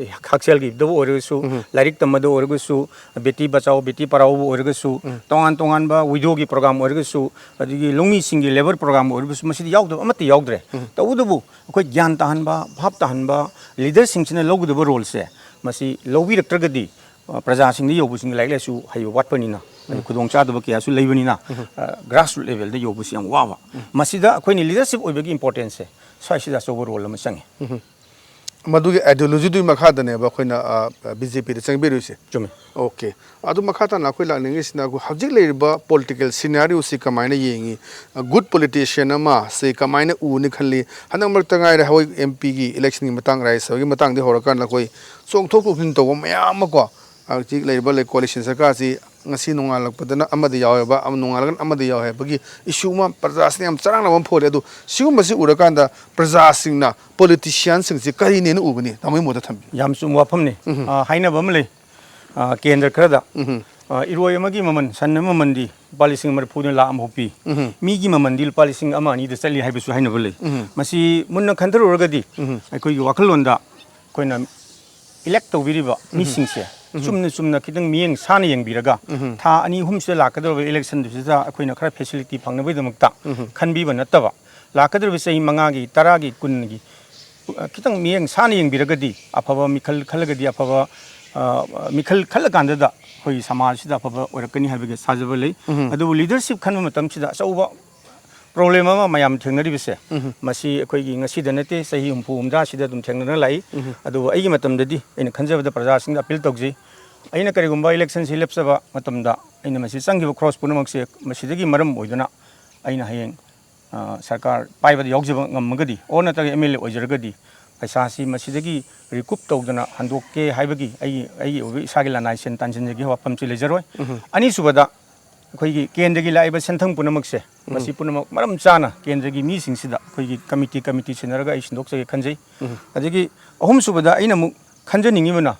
ꯍꯛꯁꯦꯜꯒꯤꯗꯕꯨ ꯑꯣꯏꯔꯒꯁꯨ, ꯎꯝ꯫ ꯂꯥꯏꯔꯤꯛ ꯇꯝꯕꯗ ꯑꯣꯏꯔꯒꯁꯨ, ꯕꯦꯇꯤ ꯕꯆꯥꯎ, ꯕꯦꯇꯤ ꯄꯔꯥꯎꯕꯨ ꯑꯣꯏꯔꯒꯁꯨ, ꯎꯝ꯫ ꯇꯣꯉꯥꯟ ꯇꯣꯉꯥꯟꯕ ꯋꯤꯗꯣꯒꯤ ꯄ꯭ꯔꯣꯒ꯭ꯔꯥꯝ ꯑꯣꯏꯔꯒꯁꯨ, ꯑꯗꯒꯤ ꯂꯧꯃꯤꯁꯤꯡꯒꯤ ꯂꯦꯕꯔ ꯄ꯭ꯔꯣꯒ꯭ꯔꯥꯝ ꯑꯣꯏꯔꯒꯁꯨ, ꯃꯁꯤꯗ ꯌꯥꯎꯗꯕ ꯑꯃꯠꯇ ꯌꯥꯎꯗ꯭ꯔꯦ꯫ ꯎꯝ꯫ ꯇꯧꯕꯇꯕꯨ ꯑꯩꯈꯣꯏ ꯒ꯭ꯌꯥꯟ ꯇꯥꯍꯟꯕ, ꯚꯥꯞ ꯇꯥꯍꯟꯕ, ꯂꯤꯗꯔꯁꯤꯡꯁꯤꯅ ꯂꯧꯒꯗꯕ ꯔꯣꯜꯁꯦ ꯃꯁꯤ ꯂꯧꯕꯤꯔꯛꯇ꯭ꯔꯒꯗꯤ, ꯑ, ꯄ꯭ꯔꯖꯥꯁꯤꯡꯗ ꯌꯧꯕꯁꯤꯡ ꯂꯥꯏꯔꯤꯛ ꯂꯥꯏꯁꯨ ꯍꯩꯕ ꯋꯥꯠꯄꯅꯤꯅ, ꯑꯗꯩ ꯎꯝ꯫ ꯈꯨꯗꯣꯡꯆꯥꯗꯕ ꯀꯌꯥꯁꯨ ꯂꯩꯕꯅꯤꯅ, ꯎꯝ꯫ ꯑ, ꯒ꯭ꯔꯥꯁꯔꯨꯠ ꯂꯦꯚꯦꯜꯗ ꯌꯧꯕꯁꯤ ꯌꯥꯝ ꯋꯥꯕ꯫ ꯎꯝ꯫ ꯃꯁꯤꯗ ꯑꯩꯈꯣꯏꯅ ꯂꯤꯗꯔꯁꯤꯞ ꯑꯣꯏꯕꯒꯤ ꯏꯝꯄꯣꯔꯇꯦꯟꯁꯁꯦ ꯁ꯭ꯋꯥꯏꯁꯤꯗ ꯑꯆꯧꯕ ꯔꯣꯜ ꯑꯃ ꯆꯪꯉꯤ꯫ ꯎꯝ꯫ ꯃꯗꯨꯒꯤ ideologyꯗꯨꯒꯤ ꯃꯈꯥꯗꯅꯦꯕ ꯑꯩꯈꯣꯏꯅ, ꯑ, ꯕꯤ ꯖꯦ ꯄꯤꯗ ꯆꯪꯕꯤꯔꯨꯏꯁꯦ꯫ ꯆꯨꯝꯃꯤ꯫ OK꯫ ꯑꯗꯨ ꯃꯈꯥ ꯇꯥꯅ ꯑꯩꯈꯣꯏ ꯂꯥꯛꯅꯤꯡꯉꯤꯁꯤꯅ ꯑꯩꯈꯣꯏ ꯍꯧꯖꯤꯛ ꯂꯩꯔꯤꯕ political scenarioꯁꯤ ꯀꯃꯥꯏꯅ ꯌꯦꯡꯉꯤ? ꯑ, good politician ꯑꯃ ꯁꯤ ꯀꯃꯥꯏꯅ ꯎꯅꯤ ꯈꯜꯂꯤ? ꯍꯟꯗꯛ ꯃꯔꯛꯇ ꯉꯥꯏꯔꯦ ꯑꯩꯈꯣꯏ ꯑꯦꯝ ꯄꯤꯒꯤ ꯏꯂꯦꯛꯁꯟꯒꯤ ꯃꯇꯥꯡ, ꯔꯥꯖ꯭ꯌ ꯁꯚꯥꯒꯤ ꯃꯇꯥꯡꯗꯒꯤ ꯍꯧꯔꯀꯥꯟꯗ ꯑꯩꯈꯣꯏ ꯆꯣꯡꯊꯣꯛ ꯆꯣꯡꯁꯤꯟ ꯇꯧꯕ ꯃꯌꯥꯝ ꯑꯃ ꯀꯣ, ꯍꯧꯖꯤꯛ ꯂꯩꯔꯤꯕ ꯂꯩ-, ꯀꯣꯂꯤꯁꯟ ꯁꯔꯀꯥꯔꯁꯤ ꯉꯁꯤ ꯅꯣꯡꯉꯥꯜꯂꯛꯄꯗꯅ ꯑꯃꯗ ꯌꯥꯎꯋꯦꯕ, ꯑꯃ ꯅꯣꯡꯉꯥꯜꯂꯒꯅ ꯑꯃꯗ ꯌꯥꯎꯋꯦ ꯍꯥꯏꯕꯒꯤ ꯏꯁꯨ ꯑꯃ ꯄ꯭ꯔꯖꯥꯁꯤꯅ ꯌꯥꯝ ꯆꯔꯥꯡꯅꯕ ꯑꯃ ꯐꯣꯡꯔꯤ꯫ ꯑꯗꯨ ꯁꯤꯒꯨꯝꯕꯁꯤ ꯎꯔꯀꯥꯟꯗ ꯄ꯭ꯔꯖꯥꯁꯤꯡꯅ ꯄꯣꯂꯤꯇꯤꯁꯤꯌꯥꯟꯁꯤꯡꯁꯤ ꯀꯔꯤꯅꯦꯅ ꯎꯒꯅꯤ? ꯇꯥꯃꯣꯒꯤ ꯃꯣꯠꯇ ꯊꯝꯕꯤꯌꯨ꯫ ꯌꯥꯝ ꯆꯨꯝꯕ ꯋꯥꯐꯝꯅꯤ꯫ ꯎꯝ꯫ ꯑ, ꯍꯥꯏꯅꯕ ꯑꯃ ꯂꯩ꯫ ꯑ, ꯀꯦꯟꯗ꯭ꯔ ꯈꯔꯗ, ꯎꯝ꯫ ꯑ, ꯏꯔꯣꯏ ꯑꯃꯒꯤ ꯃꯃꯜ, ꯁꯟ ꯑꯃꯒꯤ ꯃꯃꯜꯗꯤ ꯂꯨꯄꯥ ꯂꯤꯁꯤꯡ ꯃꯔꯤꯐꯨꯅ ꯂꯥꯈ ꯑꯃ ꯐꯥꯎ ꯄꯤ꯫ ꯎꯝ꯫ ꯃꯤꯒꯤ ꯃꯃꯜꯗꯤ ꯂꯨꯄꯥ ꯂꯤꯁꯤꯡ ꯑꯃ ꯑꯅꯤꯗ ꯆꯠꯂꯤ ꯍꯥꯏꯕꯁꯨ ꯍꯥꯏꯅꯕ ꯂꯩ꯫ ꯎꯝ꯫ ꯃꯁꯤ ꯃꯨꯟꯅ ꯈꯟꯊꯔꯨꯔꯒꯗꯤ, ꯎꯝ꯫ ꯑꯩꯈꯣꯏꯒꯤ ꯋꯥꯈꯜꯂꯣꯟꯗ ꯑꯩꯈꯣꯏꯅ ꯏꯂꯦꯛ ꯇꯧꯕꯤꯔꯤꯕ ꯎꯝ꯫ ꯃꯤꯁꯤꯡꯁꯦ ꯎꯝ꯫ ꯆꯨꯝꯅ ꯆꯨꯝꯅ ꯈꯤꯇꯪ ꯃꯤꯠꯌꯦꯡ ꯁꯥꯟꯅ ꯌꯦꯡꯕꯤꯔꯒ, ꯎꯝ꯫ ꯊꯥ ꯑꯅꯤ ꯑꯍꯨꯝꯁꯤꯗ ꯂꯥꯛꯀꯗꯧꯔꯤꯕ ꯏꯂꯦꯛꯁꯟꯗꯨꯁꯤꯗ ꯑꯩꯈꯣꯏꯅ ꯈꯔ ꯐꯦꯁꯤꯂꯤꯇꯤ ꯐꯪꯅꯕꯒꯤꯗꯃꯛꯇ ꯎꯝ꯫ ꯈꯟꯕꯤꯕ ꯅꯠꯇꯕ, ꯂꯥꯛꯀꯗꯧꯔꯤꯕ ꯆꯍꯤ ꯃꯉꯥꯒꯤ, ꯇꯔꯥꯒꯤ, ꯀꯨꯟꯒꯤ, ꯑ, ꯈꯤꯇꯪ ꯃꯤꯠꯌꯦꯡ ꯁꯥꯟꯅ ꯌꯦꯡꯕꯤꯔꯒꯗꯤ, ꯑꯐꯕ ꯃꯤꯈꯜ ꯈꯜꯂꯒꯗꯤ, ꯑꯐꯕ, ꯑ, ꯃꯤꯈꯜ ꯈꯜꯂꯀꯥꯟꯗꯗ ꯑꯩꯈꯣꯏ ꯁꯃꯥꯖꯁꯤꯗ ꯑꯐꯕ ꯑꯣꯏꯔꯛꯀꯅꯤ ꯍꯥꯏꯕꯒꯤ ꯊꯥꯖꯕ ꯂꯩ꯫ ꯎꯝ꯫ ꯑꯗꯨꯕꯨ ꯂꯤꯗꯔꯁꯤꯞ ꯈꯟꯕ ꯃꯇꯝꯁꯤꯗ ꯑꯆꯧꯕ ꯄ꯭ꯔꯣꯕ꯭ꯂꯦꯝ ꯑꯃ ꯃꯌꯥꯝ ꯊꯦꯡꯅꯔꯤꯕꯁꯦ, ꯎꯝ꯫ ꯃꯁꯤ ꯑꯩꯈꯣꯏꯒꯤ ꯉꯁꯤꯗ ꯅꯠꯇꯦ, ꯆꯍꯤ ꯍꯨꯝꯐꯨ ꯍꯨꯝꯗ꯭ꯔꯥꯁꯤꯗ ꯑꯗꯨꯝ ꯊꯦꯡꯅꯗꯨꯅ ꯂꯥꯛꯏ꯫ ꯎꯝ꯫ ꯑꯗꯨꯕꯨ ꯑꯩꯒꯤ ꯃꯇꯝꯗꯗꯤ ꯑꯩꯅ ꯈꯟꯖꯕꯗ ꯄ꯭ꯔꯖꯥꯁꯤꯡꯗ ꯑꯄꯤꯜ ꯇꯧꯖꯩ꯫ ꯑꯩꯅ ꯀꯔꯤꯒꯨꯝꯕ ꯏꯂꯦꯛꯁꯟꯁꯤ ꯂꯦꯞꯆꯕ ꯃꯇꯝꯗ ꯑꯩꯅ ꯃꯁꯤ ꯆꯪꯈꯤꯕ ꯈꯣꯔꯁ ꯄꯨꯝꯅꯃꯛꯁꯦ ꯃꯁꯤꯗꯒꯤ ꯃꯔꯝ ꯑꯣꯏꯗꯨꯅ ꯑꯩꯅ ꯍꯌꯦꯡ, ꯑ, ꯁꯔꯀꯥꯔ ꯄꯥꯏꯕꯗ ꯌꯥꯎꯖꯕ ꯉꯝꯃꯒꯗꯤ, ꯑꯣꯔ ꯅꯠꯇ꯭ꯔꯒ ꯑꯦꯝ ꯑꯦꯜ ꯑꯦ ꯑꯣꯏꯖꯔꯒꯗꯤ, ꯄꯩꯁꯥꯁꯤ ꯃꯁꯤꯗꯒꯤ ꯔꯤꯀꯨꯞ ꯇꯧꯗꯅ ꯍꯟꯗꯣꯛꯀꯦ ꯍꯥꯏꯕꯒꯤ ꯑꯩꯒꯤ, ꯑꯩꯒꯤ ꯑꯣꯏꯕ ꯏꯁꯥꯒꯤ ꯂꯅꯥꯏ ꯁꯦꯟ ꯇꯥꯟꯁꯤꯟꯖꯒꯦ ꯋꯥꯐꯝꯁꯤ ꯂꯩꯖꯔꯣꯏ꯫ ꯎꯝ꯫ ꯑꯅꯤꯁꯨꯕꯗ, ꯑꯩꯈꯣꯏꯒꯤ ꯀꯦꯟꯗ꯭ꯔꯒꯤ ꯂꯥꯛꯏꯕ ꯁꯦꯟꯊꯪ ꯄꯨꯝꯅꯃꯛꯁꯦ, ꯎꯝ꯫ ꯃꯁꯤ ꯄꯨꯝꯅꯃꯛ ꯃꯔꯝ ꯆꯥꯅ ꯀꯦꯟꯗ꯭ꯔꯒꯤ ꯃꯤꯁꯤꯡꯁꯤꯗ ꯑꯩꯈꯣꯏꯒꯤ ꯀꯃꯤꯇꯤ, ꯀꯃꯤꯇꯤ ꯁꯤꯟꯅꯔꯒ ꯑꯩ ꯁꯤꯟꯗꯣꯛꯆꯒꯦ ꯈꯟꯖꯩ꯫ ꯎꯝ꯫ ꯑꯗꯒꯤ ꯑꯍꯨꯝꯁꯨꯕꯗ ꯑꯩꯅ ꯑꯃꯨꯛ ꯈꯟꯖꯅꯤꯡꯉꯤꯕꯅ,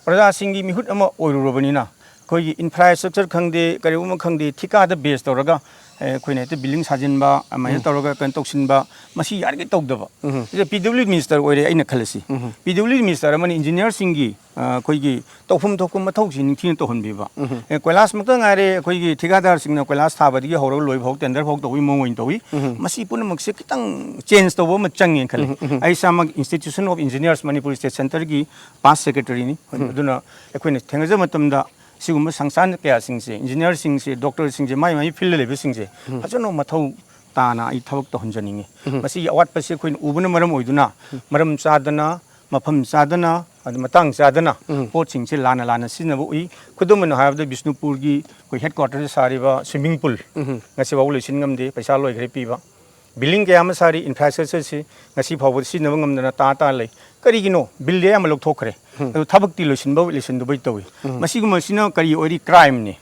ꯄ꯭ꯔꯖꯥꯁꯤꯡꯒꯤ ꯃꯤꯍꯨꯠ ꯑꯃ ꯑꯣꯏꯔꯨꯔꯕꯅꯤꯅ, ꯑꯩꯈꯣꯏꯒꯤ ꯏꯟꯐ꯭ꯔꯥꯁ꯭ꯇ꯭ꯔꯛꯆꯔ ꯈꯪꯗꯦ, ꯀꯔꯤꯒꯨꯝꯕ ꯈꯪꯗꯦ, ꯊꯤꯀꯥꯗ ꯕꯦꯁ ꯇꯧꯔꯒ, ꯑꯦ, ꯑꯩꯈꯣꯏꯅ ꯍꯦꯛꯇ ꯕꯤꯜꯗꯤꯡ ꯁꯥꯖꯤꯟꯕ, ꯑꯗꯨꯃꯥꯏꯅ ꯎꯝ꯫ ꯇꯧꯔꯒ ꯀꯩꯅꯣ ꯇꯧꯁꯤꯟꯕ, ꯃꯁꯤ ꯌꯥꯔꯤꯈꯩ ꯇꯧꯗꯕ꯫ ꯎꯝ꯫ ꯁꯤꯗ ꯄꯤ ꯗꯕ꯭ꯂꯤꯎ ꯗꯤ ꯃꯤꯅꯤꯁꯇꯔ ꯑꯣꯏꯔꯦ ꯑꯩꯅ ꯈꯜꯂꯁꯤ꯫ ꯎꯝ꯫ ꯄꯤ ꯗꯕ꯭ꯂꯤꯎ ꯗꯤ ꯃꯤꯅꯤꯁꯇꯔ ꯑꯃꯅ ꯏꯟꯖꯤꯅꯤꯌꯔꯁꯤꯡꯒꯤ, ꯑ, ꯑꯩꯈꯣꯏꯒꯤ ꯇꯧꯐꯝ ꯊꯣꯛꯄ ꯃꯊꯧꯁꯤ ꯅꯤꯡꯊꯤꯅ ꯇꯧꯍꯟꯕꯤꯕ꯫ ꯎꯝ꯫ ꯑꯦ, ꯀꯣꯏꯂꯥꯁꯃꯛꯇ ꯉꯥꯏꯔꯦ, ꯑꯩꯈꯣꯏꯒꯤ ꯊꯤꯀꯥꯗꯥꯔꯁꯤꯡꯅ ꯀꯣꯏꯂꯥꯁ ꯊꯥꯕꯗꯒꯤ ꯍꯧꯔꯒ ꯂꯣꯏꯕ ꯐꯥꯎ, ꯇꯦꯟꯗꯔ ꯐꯥꯎ ꯇꯧꯕꯒꯤ ꯃꯑꯣꯡ ꯑꯣꯏꯅ ꯇꯧꯏ꯫ ꯎꯝ꯫ ꯃꯁꯤ ꯄꯨꯝꯅꯃꯛꯁꯦ ꯈꯤꯇꯪ ꯆꯦꯟꯖ ꯇꯧꯕ ꯑꯃ ꯆꯪꯉꯦꯅ ꯈꯜꯂꯤ꯫ ꯎꯝ, ꯎꯝ꯫ ꯑꯩ ꯏꯁꯥꯃꯛ Institution of Engineers Manipur State Centreꯒꯤ past secretaryꯅꯤ꯫ ꯎꯝ꯫ ꯑꯗꯨꯅ ꯑꯩꯈꯣꯏꯅ ꯊꯦꯡꯅꯖꯕ ꯃꯇꯝꯗ ꯁꯤꯒꯨꯝꯕ ꯁꯪꯁꯊꯥꯟ ꯀꯌꯥꯁꯤꯡꯁꯦ, ꯏꯟꯖꯤꯅꯤꯌꯔꯁꯤꯡꯁꯦ, ꯗꯣꯛꯇꯔꯁꯤꯡꯁꯦ, ꯃꯥꯏ ꯃꯥꯏ ꯐꯤꯜꯗ ꯂꯩꯕꯁꯤꯡꯁꯦ ꯎꯝ꯫ ꯐꯖꯅ ꯃꯊꯧ ꯇꯥꯅ ꯑꯩ ꯊꯕꯛ ꯇꯧꯍꯟꯖꯅꯤꯡꯉꯤ꯫ ꯎꯝ꯫ ꯃꯁꯤꯒꯤ ꯑꯋꯥꯠꯄꯁꯦ ꯑꯩꯈꯣꯏꯅ ꯎꯕꯅ ꯃꯔꯝ ꯑꯣꯏꯗꯨꯅ ꯎꯝ꯫ ꯃꯔꯝ ꯆꯥꯗꯅ, ꯃꯐꯝ ꯆꯥꯗꯅ, ꯑꯗꯨ ꯃꯇꯥꯡ ꯆꯥꯗꯅ ꯎꯝ꯫ ꯄꯣꯠꯁꯤꯡꯁꯦ ꯂꯥꯟꯅ ꯂꯥꯟꯅ ꯁꯤꯖꯤꯟꯅꯕ ꯎꯏ꯫ ꯈꯨꯗꯝ ꯑꯣꯏꯅ ꯍꯥꯏꯔꯕꯗ ꯕꯤꯁꯅꯨꯄꯨꯔꯒꯤ ꯑꯩꯈꯣꯏ headquarterꯗ ꯁꯥꯔꯤꯕ swimming pool ꯎꯝ꯫ ꯉꯁꯤꯐꯥꯎ ꯂꯣꯏꯁꯤꯟ ꯉꯝꯗꯦ, ꯄꯩꯁꯥ ꯂꯣꯏꯈ꯭ꯔꯦ ꯄꯤꯕ꯫ ꯕꯤꯜꯗꯤꯡ ꯀꯌꯥ ꯑꯃ ꯁꯥꯔꯤ, ꯏꯟꯐ꯭ꯔꯥꯁ꯭ꯇ꯭ꯔꯛꯆꯔꯁꯤ ꯉꯁꯤ ꯐꯥꯎꯕꯗ ꯁꯤꯖꯤꯟꯅꯕ ꯉꯝꯗꯅ ꯇꯥ ꯇꯥ ꯂꯩ꯫ ꯀꯔꯤꯒꯤꯅꯣ? ꯕꯤꯜꯗꯤ ꯑꯌꯥꯝꯕ ꯂꯧꯊꯣꯛꯈ꯭ꯔꯦ꯫ ꯑꯗꯨ ꯊꯕꯛꯇꯤ ꯂꯣꯏꯁꯤꯟꯕ ꯂꯣꯏꯁꯤꯟꯗꯕꯩ ꯇꯧꯏ꯫ ꯃꯁꯤꯒꯨꯝꯕꯁꯤꯅ ꯀꯔꯤ ꯑꯣꯏꯔꯤ? ꯀ꯭ꯔꯥꯏꯝꯅꯤ꯫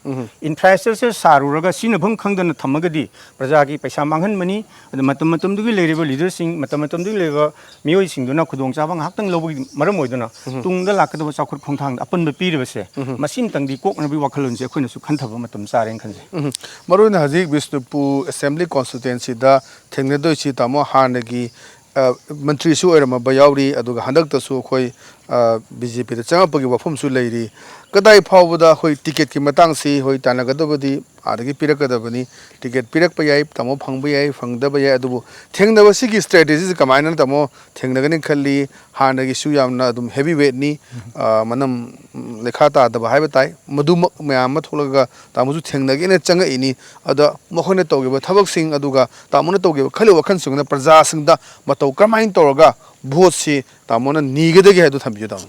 ꯏꯟꯐ꯭ꯔꯥꯁ꯭ꯇ꯭ꯔꯛꯆꯔ ꯁꯥꯔꯨꯔꯒ ꯁꯤꯖꯤꯟꯅꯐꯝ ꯈꯪꯗꯅ ꯊꯝꯃꯒꯗꯤ ꯄ꯭ꯔꯖꯥꯒꯤ ꯄꯩꯁꯥ ꯃꯥꯡꯍꯟꯕꯅꯤ꯫ ꯑꯗ ꯃꯇꯝ ꯃꯇꯝꯗꯨꯒꯤ ꯂꯩꯔꯤꯕ ꯂꯤꯗꯔꯁꯤꯡ, ꯃꯇꯝ ꯃꯇꯝꯗꯨꯒꯤ ꯂꯩꯔꯤꯕ ꯃꯤꯑꯣꯏꯁꯤꯡꯗꯨꯅ ꯈꯨꯗꯣꯡꯆꯥꯕ ꯉꯥꯏꯍꯥꯛꯇꯪ ꯂꯧꯕꯒꯤ ꯃꯔꯝ ꯑꯣꯏꯗꯨꯅ ꯇꯨꯡꯗ ꯂꯥꯛꯀꯗꯕ ꯆꯥꯎꯈꯠ ꯈꯣꯡꯊꯥꯡꯗ ꯑꯄꯟꯕ ꯄꯤꯔꯤꯕꯁꯦ ꯃꯁꯤꯝꯇꯪꯗꯤ ꯀꯣꯛꯅꯕꯒꯤ ꯋꯥꯈꯜꯂꯣꯟꯁꯦ ꯑꯩꯈꯣꯏꯅꯁꯨ ꯈꯟꯊꯕ ꯃꯇꯝ ꯆꯥꯔꯦꯅ ꯈꯟꯖꯩ꯫ ꯎꯝ꯫ ꯃꯔꯨꯑꯣꯏꯅ ꯍꯧꯖꯤꯛ ꯕꯤꯁꯅꯨꯄꯨꯔ ꯑꯦꯁꯦꯝꯕ꯭ꯂꯤ ꯀꯣꯟꯁꯇꯤꯇ꯭ꯋꯦꯟꯁꯤꯗ ꯊꯦꯡꯅꯗꯣꯏꯁꯤ, ꯇꯥꯃꯣ, ꯍꯥꯟꯅꯒꯤ, ꯑ, ꯃꯟꯇ꯭ꯔꯤꯁꯨ ꯑꯣꯏꯔꯝꯃꯕ ꯌꯥꯎꯔꯤ, ꯑꯗꯨꯒ ꯍꯟꯗꯛꯇꯁꯨ ꯑꯩꯈꯣꯏ, ꯑ, ꯕꯤ ꯖꯦ ꯄꯤꯗ ꯆꯪꯉꯛꯄꯒꯤ ꯋꯥꯐꯝꯁꯨ ꯂꯩꯔꯤ꯫ ꯀꯗꯥꯏ ꯐꯥꯎꯕꯗ ꯑꯩꯈꯣꯏ ꯇꯤꯀꯦꯠꯀꯤ ꯃꯇꯥꯡꯁꯤ ꯍꯣꯏ ꯇꯥꯟꯅꯒꯗꯕꯗꯤ ꯑꯥꯗꯒꯤ ꯄꯤꯔꯛꯀꯗꯕꯅꯤ, ꯇꯤꯀꯦꯠ ꯄꯤꯔꯛꯄ ꯌꯥꯏ, ꯇꯥꯃꯣ ꯐꯪꯕ ꯌꯥꯏ, ꯐꯪꯗꯕ ꯌꯥꯏ, ꯑꯗꯨꯕꯨ ꯊꯦꯡꯅꯕꯁꯤꯒꯤ ꯁ꯭ꯇ꯭ꯔꯦꯇꯦꯖꯤꯁꯤ ꯀꯃꯥꯏꯅ, ꯇꯥꯃꯣ, ꯊꯦꯡꯅꯒꯅꯤ ꯈꯜꯂꯤ? ꯍꯥꯟꯅꯒꯤꯁꯨ ꯌꯥꯝꯅ ꯑꯗꯨꯝ ꯍꯦꯚꯤ ꯋꯦꯠꯅꯤ, ꯑ, ꯃꯅꯝ, ꯎꯝ, ꯂꯩꯈꯥ ꯇꯥꯗꯕ ꯍꯥꯏꯕ ꯇꯥꯏ꯫ ꯃꯗꯨꯃꯛ ꯃꯌꯥꯝ ꯑꯃ ꯊꯣꯛꯂꯒ ꯇꯥꯃꯣꯁꯨ ꯊꯦꯡꯅꯒꯦꯅ ꯆꯪꯉꯛꯏꯅꯤ꯫ ꯑꯗ ꯃꯈꯣꯏꯅ ꯇꯧꯈꯤꯕ ꯊꯕꯛꯁꯤꯡ, ꯑꯗꯨꯒ ꯇꯥꯃꯣꯅ ꯇꯧꯈꯤꯕ ꯈꯜꯂꯤꯕ ꯋꯥꯈꯜꯁꯤꯡꯗꯨꯅ ꯄ꯭ꯔꯖꯥꯁꯤꯡꯗ ꯃꯇꯧ ꯀꯔꯝꯍꯥꯏꯅ ꯇꯧꯔꯒ ꯚꯣꯠꯁꯤ ꯇꯥꯃꯣꯅ ꯅꯤꯒꯗꯒꯦ ꯍꯥꯏꯗꯨ ꯊꯝꯕꯤꯌꯨ, ꯇꯥꯃꯣ꯫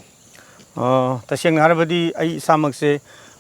ꯑ, ꯇꯁꯦꯡꯅ ꯍꯥꯏꯔꯕꯗꯤ ꯑꯩ ꯏꯁꯥꯃꯛꯁꯦ,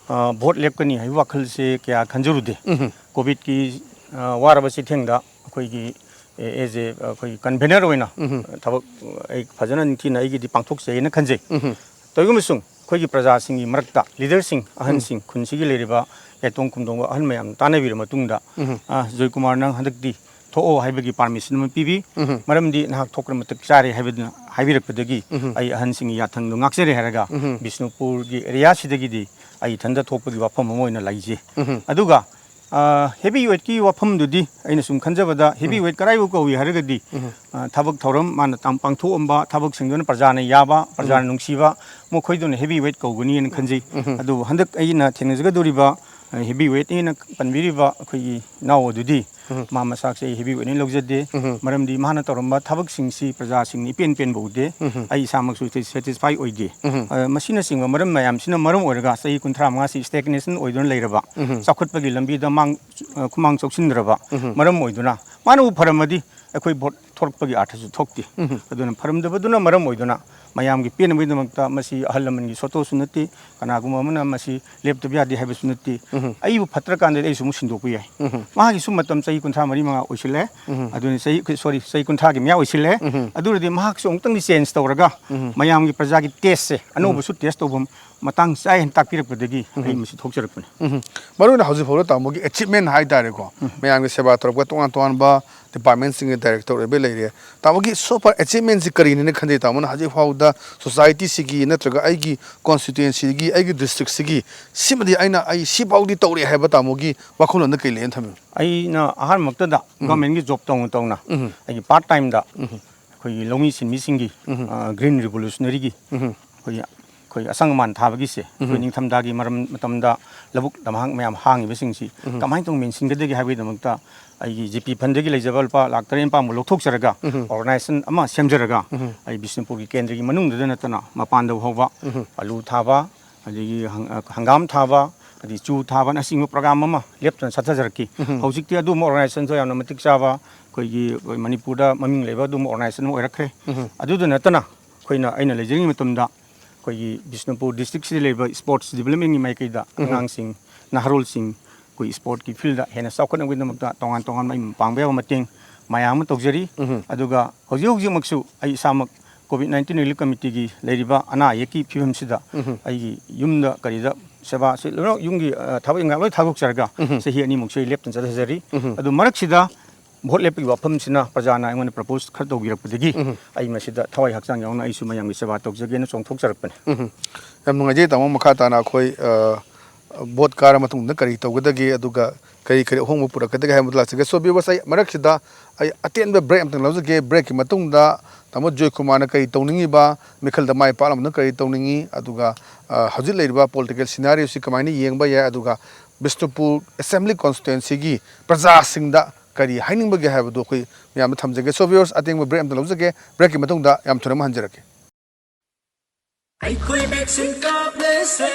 ꯑ, ꯚꯣꯠ ꯂꯦꯞꯀꯅꯤ ꯍꯥꯏꯕ ꯋꯥꯈꯜꯁꯦ ꯀꯌꯥ ꯈꯟꯖꯔꯨꯗꯦ꯫ ꯎꯝ꯫ ꯀꯣꯚꯤꯗꯀꯤ, ꯑ, ꯋꯥꯔꯕ ꯆꯩꯊꯦꯡꯗ ꯑꯩꯈꯣꯏꯒꯤ, ꯑꯦ, as a, ꯑꯩꯈꯣꯏꯒꯤ ꯀꯟꯚꯦꯅꯔ ꯑꯣꯏꯅ ꯎꯝ꯫ ꯊꯕꯛ ꯑꯩ ꯐꯖꯅ ꯅꯤꯡꯊꯤꯅ ꯑꯩꯒꯤꯗꯤ ꯄꯥꯡꯊꯣꯛꯆꯩꯅ ꯈꯟꯖꯩ꯫ ꯎꯝ꯫ ꯇꯧꯏꯒꯨꯝꯕꯁꯨꯡ ꯑꯩꯈꯣꯏꯒꯤ ꯄ꯭ꯔꯖꯥꯁꯤꯡꯒꯤ ꯃꯔꯛꯇ ꯂꯤꯗꯔꯁꯤꯡ, ꯎꯝ꯫ ꯑꯍꯟꯁꯤꯡ, ꯈꯨꯟꯁꯤꯒꯤ ꯂꯩꯔꯤꯕ ꯀꯦꯇꯣꯡ ꯈꯨꯝꯗꯣꯡꯕ ꯑꯍꯜ ꯃꯌꯥꯝ ꯇꯥꯟꯅꯕꯤꯔ ꯃꯇꯨꯡꯗ, ꯎꯝ꯫ "ꯑ, ꯖꯣꯏꯀꯨꯃꯥꯔ, ꯅꯪ ꯍꯟꯗꯛꯇꯤ ꯊꯣꯛꯑꯣ" ꯍꯥꯏꯕꯒꯤ ꯄꯥꯔꯃꯤꯁꯟ ꯑꯃ ꯄꯤꯕꯤ꯫ ꯎꯝ꯫ "ꯃꯔꯝꯗꯤ ꯅꯍꯥꯛ ꯊꯣꯛꯄꯅ ꯃꯇꯤꯛ ꯆꯥꯔꯦ" ꯍꯥꯏꯕꯗꯨꯅ ꯍꯥꯏꯕꯤꯔꯛꯄꯗꯒꯤ ꯎꯝ꯫ ꯑꯩ ꯑꯍꯟꯁꯤꯡꯒꯤ ꯌꯥꯊꯪꯗꯣ ꯉꯥꯛꯆꯔꯦ ꯍꯥꯏꯔꯒ ꯎꯝ꯫ ꯕꯤꯁꯅꯨꯄꯨꯔꯒꯤ ꯑꯦꯔꯤꯌꯥꯁꯤꯗꯒꯤꯗꯤ ꯑꯩ ꯏꯊꯟꯗ ꯊꯣꯛꯄꯒꯤ ꯋꯥꯐꯝ ꯑꯃ ꯑꯣꯏꯅ ꯂꯩꯖꯩ꯫ ꯎꯝ꯫ ꯑꯗꯨꯒ ꯑ, ꯍꯦꯚꯤ ꯋꯦꯠꯀꯤ ꯋꯥꯐꯝꯗꯨꯗꯤ ꯑꯩꯅ ꯁꯨꯝ ꯈꯟꯖꯕꯗ, ꯍꯦꯚꯤ ꯎꯝ꯫ ꯋꯦꯠ ꯀꯗꯥꯏꯕꯨ ꯀꯧꯏ ꯍꯥꯏꯔꯒꯗꯤ, ꯎꯝ꯫ ꯑ, ꯊꯕꯛ ꯊꯧꯔꯝ ꯃꯥꯅ ꯇꯥꯝ-, ꯄꯥꯡꯊꯣꯛꯑꯝꯕ, ꯊꯕꯛꯁꯤꯡꯗꯨꯅ ꯄ꯭ꯔꯖꯥꯅ ꯌꯥꯕ, ꯄ꯭ꯔꯖꯥꯅ ꯎꯝ꯫ ꯅꯨꯡꯁꯤꯕ, ꯃꯈꯣꯏꯗꯨꯅ ꯍꯦꯚꯤ ꯋꯦꯠ ꯀꯧꯒꯅꯤꯅ ꯈꯟꯖꯩ꯫ ꯎꯝ꯫ ꯑꯗꯨꯕꯨ ꯍꯟꯗꯛ ꯑꯩꯅ ꯊꯦꯡꯅꯖꯒꯗꯧꯔꯤꯕ, ꯑ, ꯍꯦꯚꯤ ꯋꯦꯠꯅꯦꯅ ꯄꯟꯕꯤꯔꯤꯕ ꯑꯩꯈꯣꯏꯒꯤ ꯏꯅꯥꯎ ꯑꯗꯨꯗꯤ, ꯎꯝ꯫ ꯃꯥ ꯃꯁꯥꯛꯁꯦ ꯑꯩ ꯍꯦꯚꯤ ꯋꯦꯠꯅꯦꯅ ꯂꯧꯖꯗꯦ꯫ ꯎꯝ꯫ ꯃꯔꯝꯗꯤ ꯃꯥꯅ ꯇꯧꯔꯝꯕ ꯊꯕꯛꯁꯤꯡꯁꯤ ꯄ꯭ꯔꯖꯥꯁꯤꯡꯅ ꯏꯄꯦꯟ ꯄꯦꯟꯕ ꯎꯗꯦ꯫ ꯎꯝ꯫ ꯑꯩ ꯏꯁꯥꯃꯛꯁꯨ ꯁꯦꯇꯤꯁꯐꯥꯏ ꯑꯣꯏꯗꯦ꯫ ꯎꯝ꯫ ꯑ, ꯃꯁꯤꯅꯆꯤꯡꯕ ꯃꯔꯝ ꯃꯌꯥꯝꯁꯤꯅ ꯃꯔꯝ ꯑꯣꯏꯔꯒ ꯆꯍꯤ ꯀꯨꯟꯊ꯭ꯔꯥ ꯃꯉꯥꯁꯤ ꯁ꯭ꯇꯦꯒꯅꯦꯁꯟ ꯑꯣꯏꯗꯨꯅ ꯂꯩꯔꯕ, ꯎꯝ꯫ ꯆꯥꯎꯈꯠꯄꯒꯤ ꯂꯝꯕꯤꯗ ꯃꯥꯡ-, ꯑ, ꯈꯨꯃꯥꯡ ꯆꯥꯎꯁꯤꯟꯗ꯭ꯔꯕ ꯎꯝ꯫ ꯃꯔꯝ ꯑꯣꯏꯗꯨꯅ, ꯃꯥꯅꯕꯨ ꯐꯔꯝꯃꯗꯤ ꯑꯩꯈꯣꯏ ꯚꯣꯠ ꯊꯣꯔꯛꯄꯒꯤ ꯑꯥꯔꯊꯁꯨ ꯊꯣꯛꯇꯦ꯫ ꯎꯝ꯫ ꯑꯗꯨꯅ ꯐꯔꯝꯗꯕꯗꯨꯅ ꯃꯔꯝ ꯑꯣꯏꯗꯨꯅ ꯃꯌꯥꯝꯒꯤ ꯄꯦꯟꯅꯕꯒꯤꯗꯃꯛꯇ꯫ ꯃꯁꯤ ꯑꯍꯜ ꯂꯃꯟꯒꯤ ꯁꯣꯇꯣꯁꯨ ꯅꯠꯇꯦ, ꯀꯅꯥꯒꯨꯝꯕ ꯑꯃꯅ ꯃꯁꯤ ꯂꯦꯞꯇꯕ ꯌꯥꯗꯦ ꯍꯥꯏꯕꯁꯨ ꯅꯠꯇꯦ꯫ ꯎꯝ꯫ ꯑꯩꯕꯨ ꯐꯠꯇ꯭ꯔꯀꯥꯟꯗꯗꯤ ꯑꯩꯁꯨ ꯑꯃꯨꯛ ꯁꯤꯟꯗꯣꯛꯄ ꯌꯥꯏ꯫ ꯎꯝ꯫ ꯃꯍꯥꯛꯀꯤꯁꯨ ꯃꯇꯝ ꯆꯍꯤ ꯀꯨꯟꯊ꯭ꯔꯥ ꯃꯔꯤ ꯃꯉꯥ ꯑꯣꯏꯁꯤꯜꯂꯦ꯫ ꯎꯝ꯫ ꯑꯗꯨꯅ ꯆꯍꯤ, ꯁꯣꯔꯤ, ꯆꯍꯤ ꯀꯨꯟꯊ꯭ꯔꯥꯒꯤ ꯃꯌꯥ ꯑꯣꯏꯁꯤꯜꯂꯦ꯫ ꯎꯝ꯫ ꯑꯗꯨ ꯑꯣꯏꯔꯗꯤ ꯃꯍꯥꯛꯁꯨ ꯑꯃꯨꯛꯇꯪꯗꯤ ꯆꯦꯟꯖ ꯇꯧꯔꯒ ꯎꯝ꯫ ꯃꯌꯥꯝꯒꯤ ꯄ꯭ꯔꯖꯥꯒꯤ ꯇꯦꯁꯁꯦ ꯑꯅꯧꯕꯁꯨ ꯇꯦꯁ ꯇꯧꯐꯝ ꯃꯇꯥꯡ ꯆꯥꯏ ꯍꯥꯏꯅ ꯇꯥꯛꯄꯤꯔꯛꯄꯗꯒꯤ ꯎꯝ꯫ ꯑꯩ ꯃꯁꯤ ꯊꯣꯛꯆꯔꯛꯄꯅꯤ꯫ ꯎꯝ꯫ ꯃꯔꯨꯑꯣꯏꯅ ꯍꯧꯖꯤꯛ ꯐꯥꯎꯗ ꯇꯥꯃꯣꯒꯤ ꯑꯦꯆꯤꯞꯃꯦꯟ ꯍꯥꯏꯇꯥꯔꯦꯀꯣ, ꯎꯝ꯫ ꯃꯌꯥꯝꯒꯤ ꯁꯦꯕꯥ ꯇꯧꯔꯛꯄ ꯇꯣꯉꯥꯟ ꯇꯣꯉꯥꯟꯕ ꯗꯤꯄꯥꯔꯠꯃꯦꯟꯁꯤꯡꯒꯤ ꯗꯥꯏꯔꯦꯛꯇꯔ ꯑꯣꯏꯕ ꯂꯩꯔꯦ꯫ ꯇꯥꯃꯣꯒꯤ ꯁꯣ ꯐꯥꯔ ꯑꯦꯆꯤꯞꯃꯦꯟꯁꯤ ꯀꯔꯤꯅꯦꯅ ꯈꯟꯖꯩ? ꯇꯥꯃꯣꯅ ꯍꯧꯖꯤꯛ ꯐꯥꯎꯗ ꯁꯣꯁꯥꯏꯇꯤꯁꯤꯒꯤ ꯅꯠꯇ꯭ꯔꯒ ꯑꯩꯒꯤ ꯀꯣꯟꯁꯇꯤꯇ꯭ꯋꯦꯟꯁꯤꯒꯤ, ꯑꯩꯒꯤ ꯗꯤꯁꯇ꯭ꯔꯤꯛꯁꯤꯒꯤ ꯁꯤꯃꯗꯤ ꯑꯩꯅ, ꯑꯩ ꯁꯤꯐꯥꯎꯗꯤ ꯇꯧꯔꯦ ꯍꯥꯏꯕ ꯇꯥꯃꯣꯒꯤ ꯋꯥꯈꯜꯂꯣꯟꯗ ꯀꯩ ꯂꯩꯅ ꯊꯝꯕꯤꯕ? ꯑꯩꯅ ꯑꯍꯥꯟꯕꯃꯛꯇꯗ ꯎꯝ꯫ ꯒꯚꯔꯟꯃꯦꯟꯒꯤ ꯖꯣꯕ ꯇꯧꯅ ꯇꯧꯅ ꯎꯝ꯫ ꯑꯩꯒꯤ ꯄꯥꯔꯠ ꯇꯥꯏꯝꯗ ꯎꯝ꯫ ꯑꯩꯈꯣꯏꯒꯤ ꯂꯧꯃꯤ ꯁꯤꯟꯃꯤꯁꯤꯡꯒꯤ, ꯎꯝ꯫ ꯑ, ꯒ꯭ꯔꯤꯟ ꯔꯤꯚꯣꯂꯨꯁꯅꯔꯤꯒꯤ ꯎꯝ꯫ ꯑꯩꯈꯣꯏꯒꯤ, ꯑꯩꯈꯣꯏꯒꯤ ꯑꯁꯪ ꯑꯃꯥꯟ ꯊꯥꯕꯒꯤꯁꯦ, ꯑꯩꯈꯣꯏ ꯎꯝ꯫ ꯅꯤꯡꯊꯝꯊꯥꯒꯤ ꯃꯔꯝ ꯃꯇꯝꯗ ꯂꯧꯕꯨꯛ ꯂꯝꯍꯥꯡ ꯃꯌꯥꯝ ꯍꯥꯡꯉꯤꯕꯁꯤꯡꯁꯤ ꯎꯝ꯫ ꯀꯃꯥꯏꯅ ꯇꯧꯅ ꯃꯦꯟꯁꯤꯟꯒꯗꯒꯦ ꯍꯥꯏꯕꯒꯤꯗꯃꯛꯇ ꯑꯩꯒꯤ ꯖꯤ ꯄꯤ ꯐꯟꯗꯒꯤ ꯂꯩꯖꯕ ꯂꯨꯄꯥ ꯂꯥꯛ ꯇꯔꯦꯠ ꯅꯤꯄꯥꯟꯃꯨꯛ ꯂꯧꯊꯣꯛꯆꯔꯒ ꯎꯝ꯫ ꯑꯣꯔꯒꯅꯥꯏꯖꯦꯁꯟ ꯑꯃ ꯁꯦꯝꯖꯔꯒ ꯎꯝ꯫ ꯑꯩ ꯕꯤꯁꯅꯨꯄꯨꯔꯒꯤ ꯀꯦꯟꯗ꯭ꯔꯒꯤ ꯃꯅꯨꯡꯗꯨꯗ ꯅꯠꯇꯅ ꯃꯄꯥꯟꯗ ꯐꯥꯎꯕ ꯎꯝ꯫ ꯑꯂꯨ ꯊꯥꯕ, ꯑꯗꯒꯤ ꯍꯪ-, ꯑ, ꯍꯪꯒꯥꯝ ꯊꯥꯕ, ꯑꯗꯒꯤ ꯆꯨ ꯊꯥꯕꯅꯆꯤꯡꯕ ꯄ꯭ꯔꯣꯒ꯭ꯔꯥꯝ ꯑꯃ ꯂꯦꯞꯇꯅ ꯆꯠꯊꯖꯔꯛꯈꯤ꯫ ꯎꯝ꯫ ꯍꯧꯖꯤꯛꯇꯤ ꯑꯗꯨꯒꯨꯝꯕ ꯑꯣꯔꯒꯅꯥꯏꯖꯦꯁꯟꯁꯨ ꯌꯥꯝꯅ ꯃꯇꯤꯛ ꯆꯥꯕ ꯑꯩꯈꯣꯏꯒꯤ ꯃꯅꯤꯄꯨꯔꯗ ꯃꯃꯤꯡ ꯂꯩꯕ ꯑꯗꯨꯒꯨꯝꯕ ꯑꯣꯔꯒꯅꯥꯏꯖꯦꯁꯟ ꯑꯃ ꯑꯣꯏꯔꯛꯈ꯭ꯔꯦ꯫ ꯎꯝ꯫ ꯑꯗꯨꯗ ꯅꯠꯇꯅ ꯑꯩꯈꯣꯏꯅ, ꯑꯩꯅ ꯂꯩꯖꯔꯤꯉꯩ ꯃꯇꯝꯗ ꯑꯩꯈꯣꯏꯒꯤ ꯕꯤꯁꯅꯨꯄꯨꯔ ꯗꯤꯁꯇ꯭ꯔꯤꯛꯁꯤꯗ ꯂꯩꯕ ꯁ꯭ꯄꯣꯔꯠꯁ ꯗꯤꯕꯂꯞꯃꯦꯟꯒꯤ ꯃꯥꯏꯀꯩꯗ ꯎꯝ꯫ ꯑꯉꯥꯡꯁꯤꯡ, ꯅꯍꯥꯔꯣꯜꯁꯤꯡ ꯑꯩꯈꯣꯏ ꯁ꯭ꯄꯣꯔꯠꯀꯤ ꯐꯤꯜꯗ ꯍꯦꯟꯅ ꯆꯥꯎꯈꯠꯅꯕꯒꯤꯗꯃꯛꯇ ꯇꯣꯉꯥꯟ ꯇꯣꯉꯥꯟꯕ ꯑꯩꯅ ꯄꯥꯡꯕ ꯌꯥꯕ ꯃꯇꯦꯡ ꯃꯌꯥꯝ ꯑꯃ ꯇꯧꯖꯔꯤ꯫ ꯎꯝ꯫ ꯑꯗꯨꯒ ꯍꯧꯖꯤꯛ ꯍꯧꯖꯤꯛꯃꯛꯁꯨ ꯑꯩ ꯏꯁꯥꯃꯛ ꯀꯣꯚꯤꯗ ꯅꯥꯏꯟꯇꯤꯟ ꯔꯤꯂꯤꯐ ꯀꯃꯤꯇꯤꯒꯤ ꯂꯩꯔꯤꯕ ꯑꯅꯥ ꯑꯌꯦꯛꯀꯤ ꯐꯤꯕꯝꯁꯤꯗ ꯎꯝ꯫ ꯑꯩꯒꯤ ꯌꯨꯝꯗ ꯀꯔꯤꯗ ꯁꯦꯕꯥꯁꯤ ꯂꯣꯏꯅꯃꯛ ꯌꯨꯝꯒꯤ, ꯑ, ꯊꯕꯛ ꯏꯪꯈꯥꯡ ꯂꯣꯏ ꯊꯥꯗꯣꯛꯆꯔꯒ ꯎꯝ꯫ ꯆꯍꯤ ꯑꯅꯤꯃꯨꯛꯁꯦ ꯑꯩ ꯂꯦꯞꯇꯅ ꯆꯠꯊꯖꯔꯤ꯫ ꯎꯝ꯫ ꯑꯗꯨ ꯃꯔꯛꯁꯤꯗ ꯚꯣꯠ ꯂꯦꯞꯄꯒꯤ ꯋꯥꯐꯝꯁꯤꯅ ꯄ꯭ꯔꯖꯥꯅ ꯑꯩꯉꯣꯟꯗ ꯄ꯭ꯔꯄꯣꯖ ꯈꯔ ꯇꯧꯕꯤꯔꯛꯄꯗꯒꯤ ꯎꯝ꯫ ꯑꯩ ꯃꯁꯤꯗ ꯊꯋꯥꯏ ꯍꯛꯆꯥꯡ ꯌꯥꯎꯅ ꯑꯩꯁꯨ ꯃꯌꯥꯝꯒꯤ ꯁꯦꯕꯥ ꯇꯧꯖꯒꯦꯅ ꯆꯣꯡꯊꯣꯛꯆꯔꯛꯄꯅꯤ꯫ ꯎꯝ꯫ ꯌꯥꯝ ꯅꯨꯡꯉꯥꯏꯖꯩ ꯇꯥꯃꯣ꯫ ꯃꯈꯥ ꯇꯥꯅ ꯑꯩꯈꯣꯏ, ꯑ, ꯚꯣꯠ ꯀꯥꯔ ꯃꯇꯨꯡꯗ ꯀꯔꯤ ꯇꯧꯒꯗꯒꯦ, ꯑꯗꯨꯒ ꯀꯔꯤ ꯀꯔꯤ ꯑꯍꯣꯡꯕ ꯄꯨꯔꯛꯀꯗꯒꯦ ꯍꯥꯏꯕꯗꯨ ꯂꯥꯛꯆꯒꯦ꯫ So, viewers, ꯑꯩ ꯃꯔꯛꯁꯤꯗ ꯑꯩ ꯑꯇꯦꯟꯕ ꯕ꯭ꯔꯦꯛ ꯑꯃꯇꯪ ꯂꯧꯖꯒꯦ꯫ ꯕ꯭ꯔꯦꯛꯀꯤ ꯃꯇꯨꯡꯗ ꯇꯥꯃꯣ ꯖꯣꯏꯀꯨꯃꯥꯔꯅ ꯀꯔꯤ ꯇꯧꯅꯤꯡꯉꯤꯕ, ꯃꯤꯈꯜꯗ ꯃꯥꯏ ꯄꯥꯛꯂꯝꯕꯅ ꯀꯔꯤ ꯇꯧꯅꯤꯡꯉꯤ, ꯑꯗꯨꯒ, ꯑ, ꯍꯧꯖꯤꯛ ꯂꯩꯔꯤꯕ ꯄꯣꯂꯤꯇꯤꯀꯦꯜ ꯁꯤꯅꯥꯔꯤꯑꯣꯁꯤ ꯀꯃꯥꯏꯅ ꯌꯦꯡꯕ ꯌꯥꯏ, ꯑꯗꯨꯒ ꯕꯤꯁꯅꯨꯄꯨꯔ ꯑꯦꯁꯦꯝꯕ꯭ꯂꯤ ꯀꯣꯟꯁꯇꯤꯇ꯭ꯋꯦꯟꯁꯤꯒꯤ ꯄ꯭ꯔꯖꯥꯁꯤꯡꯗ ꯀꯔꯤ ꯍꯥꯏꯅꯤꯡꯕꯒꯦ ꯍꯥꯏꯕꯗꯨ ꯑꯩꯈꯣꯏ ꯃꯌꯥꯝꯗ ꯊꯝꯖꯒꯦ꯫ So, viewers, ꯑꯇꯦꯟꯕ ꯕ꯭ꯔꯦꯛ ꯑꯃꯇ ꯂꯧꯖꯒꯦ꯫ ꯕ꯭ꯔꯦꯛꯀꯤ ꯃꯇꯨꯡꯗ ꯌꯥꯝ ꯊꯨꯅ ꯑꯃꯨꯛ ꯍꯟꯖꯔꯛꯀꯦ꯫ ꯑꯩꯈꯣꯏ ꯚꯦꯛꯁꯤꯟ ꯀꯥꯞꯂꯁꯦ,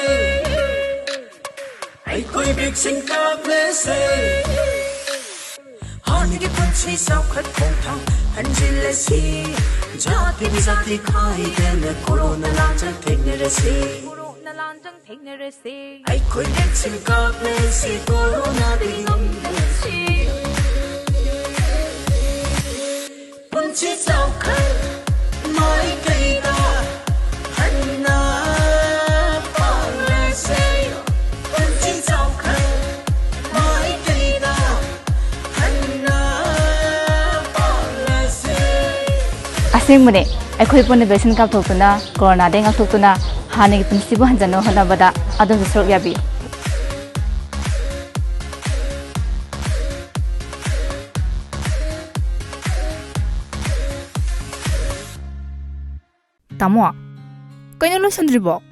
ꯑꯩꯈꯣꯏ ꯚꯦꯛꯁꯤꯟ ꯀꯥꯞꯂꯁꯦ, ꯍꯥꯟꯅꯒꯤ ꯄꯨꯟꯁꯤ ꯆꯥꯎꯈꯠ ꯈꯣꯡꯊꯥꯡ ꯍꯟꯖꯤꯜꯂꯁꯤ꯫ ꯖꯥꯇꯤꯒꯤ ꯖꯥꯇꯤ ꯈꯥꯏꯗꯅ ꯀꯣꯔꯣꯅꯥ ꯂꯥꯟꯖꯪ ꯊꯦꯡꯅꯔꯁꯤ꯫ ꯀꯣꯔꯣꯅꯥ ꯂꯥꯟꯖꯪ ꯊꯦꯡꯅꯔꯁꯤ꯫ ꯑꯩꯈꯣꯏ ꯚꯦꯛꯁꯤꯟ ꯀꯥꯞꯂꯁꯤ, ꯀꯣꯔꯣꯅꯥꯗꯒꯤ ꯉꯝꯂꯁꯤ꯫ ꯄꯨꯟꯁꯤ ꯆꯥꯎꯈꯠ ꯃꯥꯏꯀꯩꯗ ꯍꯟꯅ ꯄꯥꯡꯂꯁꯦ꯫ ꯄꯨꯟꯁꯤ ꯆꯥꯎꯈꯠ ꯃꯥꯏꯀꯩꯗ ꯍꯟꯅ ꯄꯥꯡꯂꯁꯦ꯫ ꯑꯁꯦꯡꯕꯅꯦ, ꯑꯩꯈꯣꯏ ꯄꯨꯟꯅ ꯚꯦꯛꯁꯤꯟ ꯀꯥꯞꯊꯣꯛꯇꯨꯅ, ꯀꯣꯔꯣꯅꯥꯗꯒꯤ ꯉꯥꯛꯊꯣꯛꯇꯨꯅ, ꯍꯥꯟꯅꯒꯤ ꯄꯨꯟꯁꯤꯕꯨ ꯍꯟꯖꯟꯅꯕ ꯍꯣꯠꯅꯕꯗ ꯑꯗꯣꯝꯁꯨ ꯁꯔꯨꯛ ꯌꯥꯕꯤꯌꯨ꯫ ꯇꯥꯃꯣ, ꯀꯩꯅꯣ ꯂꯣꯏꯁꯟꯗ꯭ꯔꯤꯕꯣ?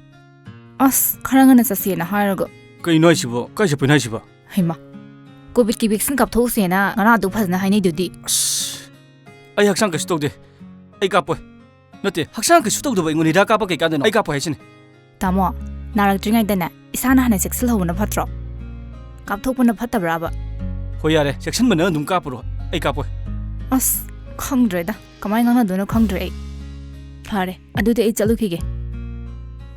ꯑꯁ, ꯈꯔ ꯉꯟꯅ ꯆꯠꯁꯦꯅ ꯍꯥꯏꯔꯒ꯫ ꯀꯩꯅꯣ ꯍꯥꯏꯁꯤꯕꯣ? ꯀꯥꯏ ꯆꯠꯄꯩꯅꯣ ꯍꯥꯏꯁꯤꯕꯣ? ꯍꯩꯃꯥ, ꯀꯣꯚꯤꯗ ꯀꯤ ꯚꯦꯛꯁꯤꯟ ꯀꯥꯞꯊꯣꯛꯎꯁꯦꯅ ꯉꯔꯥꯡ ꯑꯗꯨ ꯐꯖꯅ ꯍꯥꯏꯅꯩꯗꯨꯗꯤ꯫ ꯑꯁ, ꯑꯩ ꯍꯛꯆꯥꯡ ꯀꯩꯁꯨ ꯇꯧꯗꯦ꯫ ꯑꯩ ꯀꯥꯞꯄꯣꯏ꯫ ꯅꯠꯇꯦ, ꯍꯛꯆꯥꯡ ꯀꯩꯁꯨ ꯇꯧꯗꯕ ꯑꯩꯉꯣꯟꯗ ꯍꯤꯗꯥꯛ ꯀꯥꯞꯄ ꯀꯩ ꯀꯥꯟꯗꯅꯣ? ꯑꯩ ꯀꯥꯞꯄꯣꯏ ꯍꯥꯏꯁꯤꯅꯤ꯫ ꯇꯥꯃꯣ, ꯅꯥꯔꯛꯇ꯭ꯔꯤꯉꯩꯗꯅꯦ, ꯏꯁꯥꯅ ꯍꯥꯟꯅ ꯆꯦꯛꯁꯤꯜꯍꯧꯕꯅ ꯐꯠꯇ꯭ꯔꯣ? ꯀꯥꯞꯊꯣꯛꯄꯅ ꯐꯠꯇꯕ꯭ꯔꯥꯕ? ꯍꯣꯏ, ꯌꯥꯔꯦ, ꯆꯦꯛꯁꯤꯟꯕꯅ ꯑꯗꯨꯝ ꯀꯥꯞꯄꯨꯔꯣ, ꯑꯩ ꯀꯥꯞꯄꯣꯏ꯫ ꯑꯁ, ꯈꯪꯗ꯭ꯔꯦꯗ, ꯀꯃꯥꯏꯅ ꯉꯥꯡꯅꯗꯣꯏꯅꯣ ꯈꯪꯗ꯭ꯔꯦ ꯑꯩ꯫ ꯐꯔꯦ, ꯑꯗꯨꯗꯤ ꯑꯩ ꯆꯠꯂꯨꯈꯤꯒꯦ꯫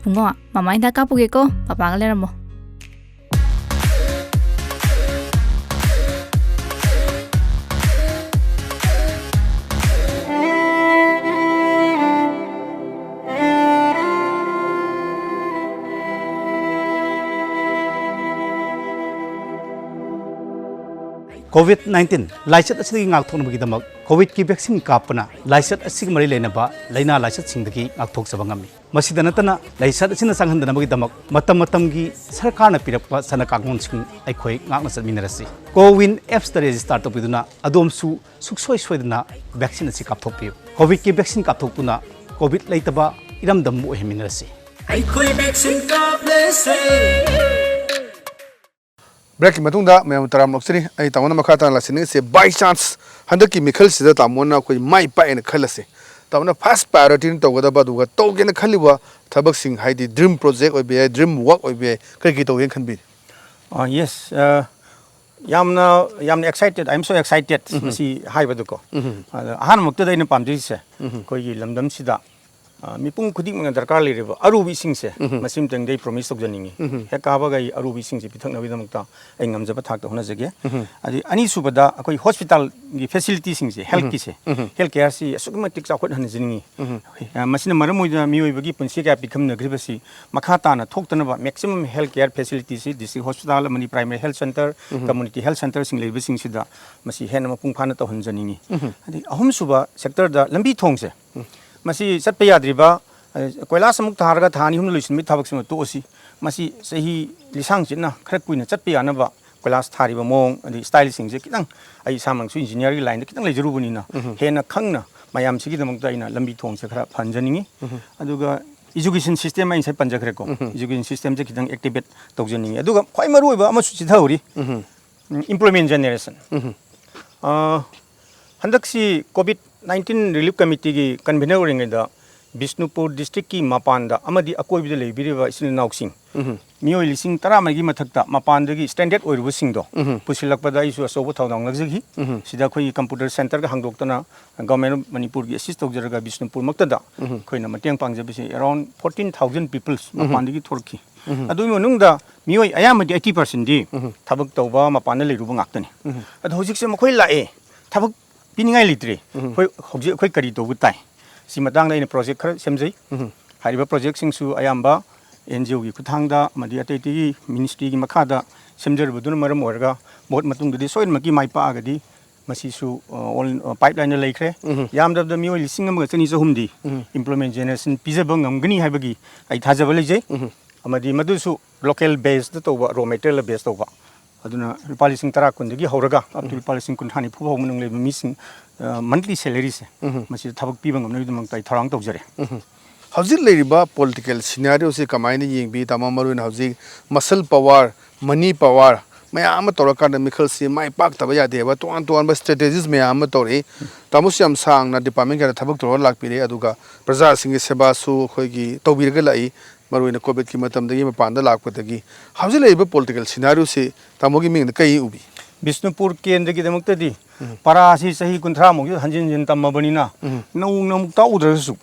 ꯕꯨꯡꯉꯣ, ꯃꯃꯥ ꯍꯤꯗꯥꯛ ꯀꯥꯞꯄꯨꯒꯦꯀꯣ, ꯄꯄꯥꯒ ꯂꯩꯔꯝꯃꯣ꯫ ꯀꯣꯚꯤꯗ ꯅꯥꯏꯟꯇꯤꯟ ꯂꯥꯏꯆꯠ ꯑꯁꯤꯗꯒꯤ ꯉꯥꯛꯊꯣꯛꯅꯕꯒꯤꯗꯃꯛ ꯀꯣꯚꯤꯗꯀꯤ ꯚꯦꯛꯁꯤꯟ ꯀꯥꯞꯄꯅ ꯂꯥꯏꯆꯠ ꯑꯁꯤꯒ ꯃꯔꯤ ꯂꯩꯅꯕ ꯂꯥꯏꯅꯥ ꯂꯥꯏꯆꯠꯁꯤꯡꯗꯒꯤ ꯉꯥꯛꯊꯣꯛꯆꯕ ꯉꯝꯃꯤ꯫ ꯃꯁꯤꯗ ꯅꯠꯇꯅ, ꯂꯥꯏꯆꯠ ꯑꯁꯤꯅ ꯆꯪꯍꯟꯗꯅꯕꯒꯤꯗꯃꯛ ꯃꯇꯝ ꯃꯇꯝꯒꯤ ꯁꯔꯀꯥꯔꯅ ꯄꯤꯔꯛꯄ ꯆꯠꯅ ꯀꯥꯡꯂꯣꯟꯁꯤꯡ ꯑꯩꯈꯣꯏ ꯉꯥꯛꯅ ꯆꯠꯃꯤꯟꯅꯔꯁꯤ꯫ ꯀꯣꯋꯤꯟ ꯑꯦꯞꯁꯇ ꯔꯦꯖꯤꯁꯇꯥꯔ ꯇꯧꯕꯤꯗꯨꯅ ꯑꯗꯣꯝꯁꯨ ꯁꯨꯡꯁꯣꯏ ꯁꯣꯏꯗꯅ ꯚꯦꯛꯁꯤꯟ ꯑꯁꯤ ꯀꯥꯞꯊꯣꯛꯄꯤꯌꯨ꯫ ꯀꯣꯚꯤꯗꯀꯤ ꯚꯦꯛꯁꯤꯟ ꯀꯥꯞꯊꯣꯛꯇꯨꯅ ꯀꯣꯚꯤꯗ ꯂꯩꯇꯕ ꯏꯔꯝꯗꯝ ꯑꯃ ꯑꯣꯏꯍꯟꯃꯤꯟꯅꯔꯁꯤ꯫ ꯑꯩꯈꯣꯏ ꯚꯦꯛꯁꯤꯟ ꯀꯥꯞꯂꯁꯦ꯫ ꯕ꯭ꯔꯦꯛꯀꯤ ꯃꯇꯨꯡꯗ ꯃꯌꯥꯝ ꯇꯔꯥꯝ ꯑꯣꯛꯆꯔꯤ꯫ ꯑꯩ ꯇꯥꯃꯣꯅ ꯃꯈꯥ ꯇꯥꯅ ꯂꯥꯛꯁꯤꯟꯅꯤꯡꯉꯤꯁꯦ, by chance ꯍꯟꯗꯛꯀꯤ ꯃꯤꯈꯜꯁꯤꯗ ꯇꯥꯃꯣꯅ ꯑꯩꯈꯣꯏ ꯃꯥꯏ ꯄꯥꯛꯑꯦꯅ ꯈꯜꯂꯁꯦ꯫ ꯇꯥꯃꯣꯅ first priority ꯇꯧꯒꯗꯕ, ꯑꯗꯨꯒ ꯇꯧꯒꯦꯅ ꯈꯜꯂꯤꯕ ꯊꯕꯛꯁꯤꯡ, ꯍꯥꯏꯗꯤ dream project ꯑꯣꯏꯕ ꯌꯥꯏ, dream work ꯑꯣꯏꯕ ꯌꯥꯏ, ꯀꯔꯤ ꯀꯔꯤ ꯇꯧꯒꯦꯅ ꯈꯟꯕꯤꯔꯤ? ꯑ, yes, ꯑ, ꯌꯥꯝꯅ ꯌꯥꯝꯅ excited, I am so excited ꯃꯁꯤ ꯍꯥꯏꯕꯗꯀꯣ꯫ ꯑꯗ ꯑꯍꯥꯟꯕꯃꯛꯇꯗ ꯑꯩꯅ ꯄꯥꯝꯖꯔꯤꯁꯦ ꯑꯩꯈꯣꯏꯒꯤ ꯂꯝꯗꯝꯁꯤꯗ ꯑ, ꯃꯤꯄꯨꯝ ꯈꯨꯗꯤꯡꯃꯛꯅ ꯗꯔꯀꯥꯔ ꯂꯩꯔꯤꯕ ꯑꯔꯨꯕ ꯏꯁꯤꯡꯁꯦ ꯃꯁꯤꯃꯇꯪꯗꯤ ꯑꯩ ꯄ꯭ꯔꯣꯃꯤꯁ ꯇꯧꯖꯅꯤꯡꯉꯤ꯫ ꯍꯦꯛ ꯀꯥꯕꯒ ꯑꯩ ꯑꯔꯨꯕ ꯏꯁꯤꯡꯁꯦ ꯄꯤꯊꯛꯅꯕꯒꯤꯗꯃꯛꯇ ꯑꯩ ꯉꯝꯖꯕ ꯊꯥꯛꯇ ꯍꯣꯠꯅꯖꯒꯦ꯫ ꯑꯗꯩ ꯑꯅꯤꯁꯨꯕꯗ ꯑꯩꯈꯣꯏ ꯍꯣꯁꯄꯤꯇꯥꯜꯒꯤ ꯐꯦꯁꯤꯂꯤꯇꯤꯁꯤꯡꯁꯦ, ꯍꯦꯜꯠꯀꯤꯁꯦ, ꯍꯦꯜꯠ ꯀꯦꯌꯔꯁꯤ ꯑꯁꯨꯛꯀꯤ ꯃꯇꯤꯛ ꯆꯥꯎꯈꯠꯍꯟꯖꯅꯤꯡꯉꯤ꯫ ꯑ, ꯃꯁꯤꯅ ꯃꯔꯝ ꯑꯣꯏꯗꯨꯅ ꯃꯤꯑꯣꯏꯕꯒꯤ ꯄꯨꯟꯁꯤ ꯀꯌꯥ ꯄꯤꯈꯝꯅꯈ꯭ꯔꯤꯕꯁꯤ ꯃꯈꯥ ꯇꯥꯅ ꯊꯣꯛꯇꯅꯕ maximum health care facilityꯁꯤ district hospital ꯑꯃꯗꯤ primary health centre, community health centreꯁꯤꯡ ꯂꯩꯕꯁꯤꯡꯁꯤꯗ ꯃꯁꯤ ꯍꯦꯟꯅ ꯃꯄꯨꯡ ꯐꯥꯅ ꯇꯧꯍꯟꯖꯅꯤꯡꯉꯤ꯫ ꯑꯗꯩ ꯑꯍꯨꯝꯁꯨꯕ ꯁꯦꯛꯇꯔꯗ ꯂꯝꯕꯤ ꯊꯣꯡꯁꯦ ꯃꯁꯤ ꯆꯠꯄ ꯌꯥꯗ꯭ꯔꯤꯕ, ꯑ, ꯀꯣꯏꯂꯥꯁ ꯑꯃꯨꯛ ꯊꯥꯔꯒ ꯊꯥ ꯑꯅꯤ ꯑꯍꯨꯝꯗ ꯂꯣꯏꯁꯤꯟꯕꯒꯤ ꯊꯕꯛꯁꯤꯃ ꯇꯣꯛꯑꯁꯤ꯫ ꯃꯁꯤ ꯆꯍꯤ ꯂꯤꯁꯥꯡ ꯆꯤꯠꯅ ꯈꯔ ꯀꯨꯏꯅ ꯆꯠꯄ ꯌꯥꯅꯕ ꯀꯣꯏꯂꯥꯁ ꯊꯥꯔꯤꯕ ꯃꯑꯣꯡ, ꯑꯗꯩ ꯁ꯭ꯇꯥꯏꯜꯁꯤꯡꯁꯦ ꯈꯤꯇꯪ, ꯑꯩ ꯏꯁꯥꯃꯛꯁꯨ ꯏꯟꯖꯤꯅꯤꯌꯥꯔꯒꯤ ꯂꯥꯏꯟꯗ ꯈꯤꯇꯪ ꯂꯩꯖꯔꯨꯕꯅꯤꯅ ꯍꯦꯟꯅ ꯈꯪꯅ ꯃꯌꯥꯝꯁꯤꯒꯤꯗꯃꯛꯇ ꯑꯩꯅ ꯂꯝꯕꯤ ꯊꯣꯡꯁꯦ ꯈꯔ ꯐꯍꯟꯖꯅꯤꯡꯉꯤ꯫ ꯑꯗꯨꯒ ꯏꯖꯨꯀꯦꯁꯟ ꯁꯤꯁꯇꯦꯝ ꯑꯩ ꯉꯁꯥꯏ ꯄꯟꯖꯈ꯭ꯔꯦꯀꯣ, ꯏꯖꯨꯀꯦꯁꯟ ꯁꯤꯁꯇꯦꯝꯁꯦ ꯈꯤꯇꯪ ꯑꯦꯛꯇꯤꯚꯦꯠ ꯇꯧꯖꯅꯤꯡꯉꯤ꯫ ꯑꯗꯨꯒ ꯈ꯭ꯋꯥꯏ ꯃꯔꯨꯑꯣꯏꯕ ꯑꯃꯁꯨ ꯆꯤꯊꯍꯧꯔꯤ, ꯏꯝꯄ꯭ꯂꯣꯏꯃꯦꯟ ꯖꯦꯅꯦꯔꯦꯁꯟ꯫ ꯑ, ꯍꯟꯗꯛꯁꯤ ꯀꯣꯚꯤꯗ ꯅꯥꯏꯟꯇꯤꯟ ꯔꯤꯂꯤꯐ ꯀꯃꯤꯇꯤꯒꯤ ꯀꯟꯚꯤꯅꯔ ꯑꯣꯏꯔꯤꯉꯩꯗ ꯕꯤꯁꯅꯨꯄꯨꯔ ꯗꯤꯁꯇ꯭ꯔꯤꯛꯀꯤ ꯃꯄꯥꯟꯗ ꯑꯃꯗꯤ ꯑꯀꯣꯏꯕꯗ ꯂꯩꯕꯤꯔꯤꯕ ꯏꯆꯤꯜ ꯏꯅꯥꯎꯁꯤꯡ, ꯃꯤꯑꯣꯏ ꯂꯤꯁꯤꯡ ꯇꯔꯥꯃꯔꯤꯒꯤ ꯃꯊꯛꯇ ꯃꯄꯥꯟꯗꯒꯤ ꯁ꯭ꯇꯦꯟꯗꯔꯗ ꯑꯣꯏꯔꯨꯕꯁꯤꯡꯗꯣ ꯄꯨꯁꯤꯜꯂꯛꯄꯗ ꯑꯩꯁꯨ ꯑꯆꯧꯕ ꯊꯧꯗꯥꯡ ꯂꯧꯖꯈꯤ꯫ ꯁꯤꯗ ꯑꯩꯈꯣꯏꯒꯤ ꯀꯝꯄ꯭ꯌꯨꯇꯔ ꯁꯦꯟꯇꯔꯒ ꯍꯥꯡꯗꯣꯛꯇꯅ, ꯒꯚꯔꯟꯃꯦꯟ ꯑꯣꯐ ꯃꯅꯤꯄꯨꯔꯒꯤ ꯑꯦꯁꯤꯁ ꯇꯧꯖꯔꯒ ꯕꯤꯁꯅꯨꯄꯨꯔꯃꯛꯇꯗ ꯑꯩꯈꯣꯏꯅ ꯃꯇꯦꯡ ꯄꯥꯡꯖꯕꯁꯦ around fourteen thousand peoples ꯃꯄꯥꯟꯗꯒꯤ ꯊꯣꯔꯛꯈꯤ꯫ ꯑꯗꯨꯒꯤ ꯃꯅꯨꯡꯗ ꯃꯤꯑꯣꯏ ꯑꯌꯥꯝꯕꯗꯤ eighty percentꯗꯤ ꯊꯕꯛ ꯇꯧꯕ ꯃꯄꯥꯟꯗ ꯂꯩꯔꯨꯕ ꯉꯥꯛꯇꯅꯤ꯫ ꯑꯗꯣ ꯍꯧꯖꯤꯛꯁꯦ ꯃꯈꯣꯏ ꯂꯥꯛꯑꯦ, ꯊꯕꯛ ꯄꯤꯅꯤꯡꯉꯥꯏ ꯂꯩꯇ꯭ꯔꯦ꯫ ꯑꯩꯈꯣꯏ ꯍꯧꯖꯤꯛ ꯑꯩꯈꯣꯏ ꯀꯔꯤ ꯇꯧꯕ ꯇꯥꯏ? ꯁꯤ ꯃꯇꯥꯡꯗ ꯑꯩꯅ ꯄ꯭ꯔꯣꯖꯦꯛ ꯈꯔ ꯁꯦꯝꯖꯩ꯫ ꯍꯥꯏꯔꯤꯕ ꯄ꯭ꯔꯣꯖꯦꯛꯁꯤꯡꯁꯨ ꯑꯌꯥꯝꯕ ꯑꯦꯟ ꯖꯤ ꯑꯣꯒꯤ ꯈꯨꯠꯊꯥꯡꯗ ꯑꯃꯗꯤ ꯑꯇꯩ ꯑꯇꯩꯒꯤ ꯃꯤꯅꯤꯁꯇ꯭ꯔꯤꯒꯤ ꯃꯈꯥꯗ ꯁꯦꯝꯖꯔꯨꯕꯗꯨꯅ ꯃꯔꯝ ꯑꯣꯏꯔꯒ ꯚꯣꯠ ꯃꯇꯨꯡꯗꯗꯤ ꯁꯣꯏꯗꯅꯃꯛꯀꯤ ꯃꯥꯏ ꯄꯥꯛꯑꯒꯗꯤ ꯃꯁꯤꯁꯨ, ꯑ, ꯑꯣꯜ, ꯑ, ꯄꯥꯏꯞꯂꯥꯏꯟꯗ ꯂꯩꯈ꯭ꯔꯦ꯫ ꯌꯥꯝꯗ꯭ꯔꯕꯗ ꯃꯤꯑꯣꯏ ꯂꯤꯁꯤꯡ ꯑꯃꯒ ꯆꯅꯤ ꯆꯍꯨꯝꯗꯤ ꯏꯝꯄ꯭ꯂꯣꯏꯃꯦꯟ ꯖꯦꯅꯦꯔꯦꯁꯟ ꯄꯤꯖꯕ ꯉꯝꯒꯅꯤ ꯍꯥꯏꯕꯒꯤ ꯑꯩ ꯊꯥꯖꯕ ꯂꯩꯖꯩ꯫ ꯑꯃꯗꯤ ꯃꯗꯨꯁꯨ ꯂꯣꯀꯦꯜ ꯕꯦꯁꯇ ꯇꯧꯕ, ꯔꯣ ꯃꯦꯇꯔꯤꯌꯦꯜ ꯕꯦꯁ ꯇꯧꯕ꯫ ꯑꯗꯨꯅ ꯂꯨꯄꯥ ꯂꯤꯁꯤꯡ ꯇꯔꯥ ꯀꯨꯟꯗꯒꯤ ꯍꯧꯔꯒ up to ꯂꯨꯄꯥ ꯂꯤꯁꯤꯡ ꯀꯨꯟꯊ꯭ꯥ ꯅꯤꯐꯨ ꯐꯥꯎꯕ ꯃꯅꯨꯡ ꯂꯩꯕ ꯃꯤꯁꯤꯡ, ꯑ, ꯃꯟꯊꯂꯤ ꯁꯦꯂꯔꯤꯁꯦ ꯃꯁꯤꯗ ꯊꯕꯛ ꯄꯤꯕ ꯉꯝꯅꯕꯒꯤꯗꯃꯛꯇ ꯑꯩ ꯊꯧꯔꯥꯡ ꯇꯧꯖꯔꯦ꯫ ꯍꯧꯖꯤꯛ ꯂꯩꯔꯤꯕ ꯄꯣꯂꯤꯇꯤꯀꯦꯜ ꯁꯤꯅꯥꯔꯤꯑꯣꯁꯦ ꯀꯃꯥꯏꯅ ꯌꯦꯡꯕꯤ, ꯇꯥꯃꯣ? ꯃꯔꯨꯑꯣꯏꯅ ꯍꯧꯖꯤꯛ ꯃꯁꯜ ꯄꯋꯥꯔ, ꯃꯅꯤ ꯄꯋꯥꯔ ꯃꯌꯥꯝ ꯑꯃ ꯇꯧꯔꯀꯥꯟꯗ ꯃꯤꯈꯜꯁꯤ ꯃꯥꯏ ꯄꯥꯛꯇꯕ ꯌꯥꯗꯦ ꯍꯥꯏꯕ ꯇꯣꯉꯥꯟ ꯇꯣꯉꯥꯟꯕ ꯁ꯭ꯇ꯭ꯔꯦꯇꯦꯖꯤꯁ ꯃꯌꯥꯝ ꯑꯃ ꯇꯧꯔꯛꯏ꯫ ꯇꯥꯃꯣꯁꯨ ꯌꯥꯝ ꯁꯥꯡꯅ ꯗꯤꯄꯥꯔꯠꯃꯦꯟ ꯀꯌꯥꯗ ꯊꯕꯛ ꯇꯧꯔꯒ ꯂꯥꯛꯄꯤꯔꯦ, ꯑꯗꯨꯒ ꯄ꯭ꯔꯖꯥꯁꯤꯡꯒꯤ ꯁꯦꯕꯥꯁꯨ ꯑꯩꯈꯣꯏꯒꯤ ꯇꯧꯕꯤꯔꯒ ꯂꯥꯛꯏ, ꯃꯔꯨꯑꯣꯏꯅ ꯀꯣꯚꯤꯗꯀꯤ ꯃꯇꯝꯗꯒꯤ ꯃꯄꯥꯟꯗ ꯂꯥꯛꯄꯗꯒꯤ꯫ ꯍꯧꯖꯤꯛ ꯂꯩꯔꯤꯕ ꯄꯣꯂꯤꯇꯤꯀꯦꯜ ꯁꯤꯅꯥꯔꯤꯑꯣꯁꯤ ꯇꯥꯃꯣꯒꯤ ꯃꯤꯠꯌꯦꯡꯗ ꯀꯩ ꯎꯕꯤ? ꯕꯤꯁꯅꯨꯄꯨꯔ ꯀꯦꯟꯗ꯭ꯔꯒꯤꯗꯃꯛꯇꯗꯤ ꯄꯔꯥꯁꯤ ꯆꯍꯤ ꯀꯨꯟꯊ꯭ꯔꯥꯃꯨꯛ ꯍꯟꯖꯤꯟ ꯍꯟꯖꯤꯟ ꯇꯝꯃꯕꯅꯤꯅ, ꯅꯧꯅ ꯑꯃꯨꯛ ꯇꯥꯛꯎꯗ꯭ꯔꯒꯁꯨ,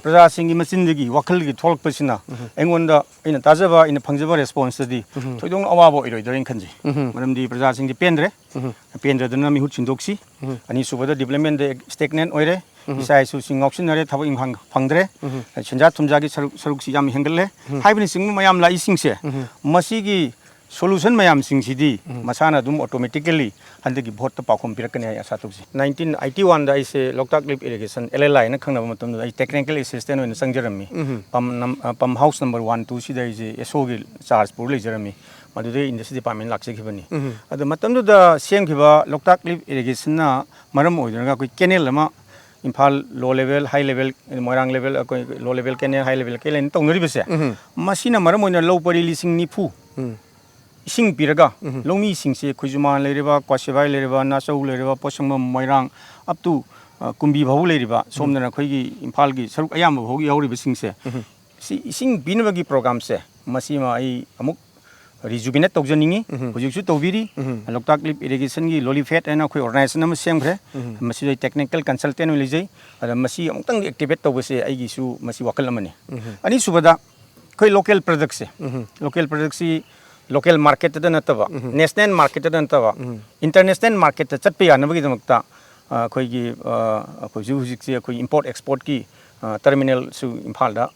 ꯄ꯭ꯔꯖꯥꯁꯤꯡꯒꯤ ꯃꯆꯤꯟꯗꯒꯤ ꯋꯥꯈꯜꯒꯤ ꯊꯣꯛꯂꯛꯄꯁꯤꯅ ꯑꯩꯉꯣꯟꯗ, ꯑꯩꯅ ꯇꯥꯖꯕ, ꯑꯩꯅ ꯐꯪꯖꯕ ꯔꯦꯁꯄꯣꯟꯁꯇꯗꯤ ꯊꯣꯏꯗꯣꯛꯅ ꯑꯋꯥꯕ ꯑꯣꯏꯔꯣꯏꯗ꯭ꯔꯥꯅ ꯈꯟꯖꯩ꯫ ꯃꯔꯝꯗꯤ ꯄ꯭ꯔꯖꯥꯁꯤꯡꯁꯤ ꯄꯦꯟꯗ꯭ꯔꯦ꯫ ꯄꯦꯟꯗ꯭ꯔꯗꯅ ꯃꯤꯍꯨꯠ ꯁꯤꯟꯗꯣꯛꯁꯤ꯫ ꯑꯅꯤꯁꯨꯕꯗ, ꯗꯤꯕ꯭ꯂꯞꯃꯦꯟꯗ ꯁ꯭ꯇꯦꯒꯅꯦꯟ ꯑꯣꯏꯔꯦ꯫ ꯏꯆꯥ ꯏꯁꯨꯁꯤꯡ ꯉꯥꯎꯁꯤꯟꯅꯔꯦ, ꯊꯕꯛ ꯏꯪꯈꯥꯡ ꯐꯪꯗ꯭ꯔꯦ꯫ ꯁꯦꯟꯖꯥ ꯊꯨꯝꯖꯥꯒꯤ ꯁꯔꯨꯛ, ꯁꯔꯨꯛꯁꯤ ꯌꯥꯝ ꯍꯦꯟꯒꯠꯂꯦ꯫ ꯍꯥꯏꯕꯅꯆꯤꯡꯕ ꯃꯌꯥꯝ ꯂꯥꯛꯏꯁꯤꯡꯁꯦ, ꯃꯁꯤꯒꯤ ꯁꯣꯂꯨꯁꯟ ꯃꯌꯥꯝꯁꯤꯡꯁꯤꯗꯤ ꯃꯁꯥꯅ ꯑꯗꯨꯝ ꯑꯣꯇꯣꯃꯦꯇꯤꯀꯦꯜꯂꯤ ꯍꯟꯗꯛꯀꯤ ꯚꯣꯠꯇ ꯄꯥꯎꯈꯨꯝ ꯄꯤꯔꯛꯀꯅꯤ ꯍꯥꯏ ꯑꯁꯥ ꯇꯧꯖꯩ꯫ ꯅꯥꯏꯟꯇꯤꯟ ꯑꯩꯠꯇꯤ ꯋꯥꯟꯗ ꯑꯩꯁꯦ ꯂꯣꯛꯇꯥꯛ ꯂꯤꯐ ꯏꯔꯤꯒꯦꯁꯟ, ꯑꯦꯜ ꯑꯦꯜ ꯑꯥꯏ ꯍꯥꯏꯅ ꯈꯪꯅꯕ ꯃꯇꯝꯗꯨꯗ ꯑꯩ ꯇꯦꯛꯅꯤꯀꯦꯜ ꯑꯦꯁꯤꯁꯇꯦꯟ ꯑꯣꯏꯅ ꯆꯪꯖꯔꯝꯃꯤ꯫ ꯄꯝ ꯅꯝ-, ꯑ, ꯄꯝ ꯍꯥꯎꯁ ꯅꯝꯕꯔ ꯋꯥꯟ, ꯇꯨꯁꯤꯗ ꯑꯩꯁꯦ ꯑꯦꯁ ꯑꯣꯒꯤ ꯆꯥꯔꯖ ꯄꯨꯔ ꯂꯩꯖꯔꯝꯃꯤ꯫ ꯃꯗꯨꯗꯩ ꯏꯟꯗꯁꯇ꯭ꯔꯤ ꯗꯤꯄꯥꯔꯠꯃꯦꯟ ꯂꯥꯛꯆꯈꯤꯕꯅꯤ꯫ ꯑꯗꯣ ꯃꯇꯝꯗꯨꯗ ꯁꯦꯝꯈꯤꯕ ꯂꯣꯛꯇꯥꯛ ꯂꯤꯐ ꯏꯔꯤꯒꯦꯁꯟꯅ ꯃꯔꯝ ꯑꯣꯏꯗꯨꯅ ꯑꯩꯈꯣꯏ ꯀꯦꯅꯦꯜ ꯑꯃ ꯏꯝꯐꯥꯜ ꯂꯣ ꯂꯦꯚꯦꯜ, ꯍꯥꯏ ꯂꯦꯚꯦꯜ, ꯃꯣꯏꯔꯥꯡ ꯂꯦꯚꯦꯜ, ꯑꯩꯈꯣꯏ ꯂꯣ ꯂꯦꯚꯦꯜ ꯀꯦꯅꯦꯜ, ꯍꯥꯏ ꯂꯦꯚꯦꯜ ꯀꯦꯅꯦꯜ ꯇꯧꯅꯔꯤꯕꯁꯦ, ꯃꯁꯤꯅ ꯃꯔꯝ ꯑꯣꯏꯅ ꯂꯧ ꯄꯔꯤ ꯂꯤꯁꯤꯡ ꯅꯤꯐꯨ ꯏꯁꯤꯡ ꯄꯤꯔꯒ, ꯂꯧꯃꯤꯁꯤꯡꯁꯦ ꯈꯣꯏꯖꯨꯃꯥꯟ ꯂꯩꯔꯤꯕ, ꯈꯣꯏꯖꯨꯃꯥꯟ ꯂꯩꯔꯤꯕ, ꯅꯥꯆꯧ ꯂꯩꯔꯤꯕ, ꯄꯣꯠꯁꯪꯕꯝ, ꯃꯣꯏꯔꯥꯡ, up to, ꯑ, ꯀꯨꯝꯕꯤ ꯐꯥꯎꯕ ꯂꯩꯔꯤꯕ, ꯁꯣꯝꯗꯅ ꯑꯩꯈꯣꯏꯒꯤ ꯏꯝꯐꯥꯜꯒꯤ ꯁꯔꯨꯛ ꯑꯌꯥꯝꯕ ꯐꯥꯎ ꯌꯥꯎꯔꯤꯕꯁꯤꯡꯁꯦ, ꯁꯤ ꯏꯁꯤꯡ ꯄꯤꯅꯕꯒꯤ ꯄ꯭ꯔꯣꯒ꯭ꯔꯥꯝꯁꯦ, ꯃꯁꯤꯃ ꯑꯩ ꯑꯃꯨꯛ ꯔꯤꯖꯨꯕꯤꯅꯦꯠ ꯇꯧꯖꯅꯤꯡꯉꯤ꯫ ꯍꯧꯖꯤꯛꯁꯨ ꯇꯧꯕꯤꯔꯤ꯫ ꯂꯣꯛꯇꯥꯛ ꯂꯤꯐ ꯏꯔꯤꯒꯦꯁꯟꯒꯤ ꯂꯣꯂꯤꯐꯦꯠ ꯍꯥꯏꯅ ꯑꯩꯈꯣꯏ ꯑꯣꯔꯒꯅꯥꯏꯖꯦꯁꯟ ꯑꯃ ꯁꯦꯝꯈ꯭ꯔꯦ꯫ ꯃꯁꯤꯗ ꯑꯩ ꯇꯦꯛꯅꯤꯀꯦꯜ ꯀꯟꯁꯜꯇꯦꯟ ꯑꯣꯏꯅ ꯂꯩꯖꯩ꯫ ꯑꯗ ꯃꯁꯤ ꯑꯃꯨꯛꯇꯪ ꯑꯦꯛꯇꯤꯚꯦꯠ ꯇꯧꯕꯁꯦ ꯑꯩꯒꯤꯁꯨ ꯃꯁꯤ ꯋꯥꯈꯜ ꯑꯃꯅꯤ꯫ ꯑꯅꯤꯁꯨꯕꯗ, ꯑꯩꯈꯣꯏ ꯂꯣꯀꯦꯜ ꯄ꯭ꯔꯗꯛꯁꯦ, ꯂꯣꯀꯦꯜ ꯄ꯭ꯔꯗꯛꯁꯤ ꯂꯣꯀꯦꯜ ꯃꯥꯔꯀꯦꯠꯇꯗ ꯅꯠꯇꯕ, ꯅꯦꯁꯅꯦꯜ ꯃꯥꯔꯀꯦꯠꯇꯗ ꯅꯠꯇꯕ, ꯏꯟꯇꯔꯅꯦꯁꯅꯦꯜ ꯃꯥꯔꯀꯦꯠꯇ ꯆꯠꯄ ꯌꯥꯅꯕꯒꯤꯗꯃꯛꯇ, ꯑ, ꯑꯩꯈꯣꯏꯒꯤ, ꯑ, ꯑꯩꯈꯣꯏ ꯍꯧꯖꯤꯛ ꯍꯧꯖꯤꯛꯁꯦ ꯑꯩꯈꯣꯏ ꯏꯝꯄꯣꯔꯠ ꯑꯦꯛꯁꯄꯣꯔꯠꯀꯤ, ꯑ, ꯇꯔꯃꯤꯅꯦꯜꯁꯨ ꯏꯝꯐꯥꯜꯗ,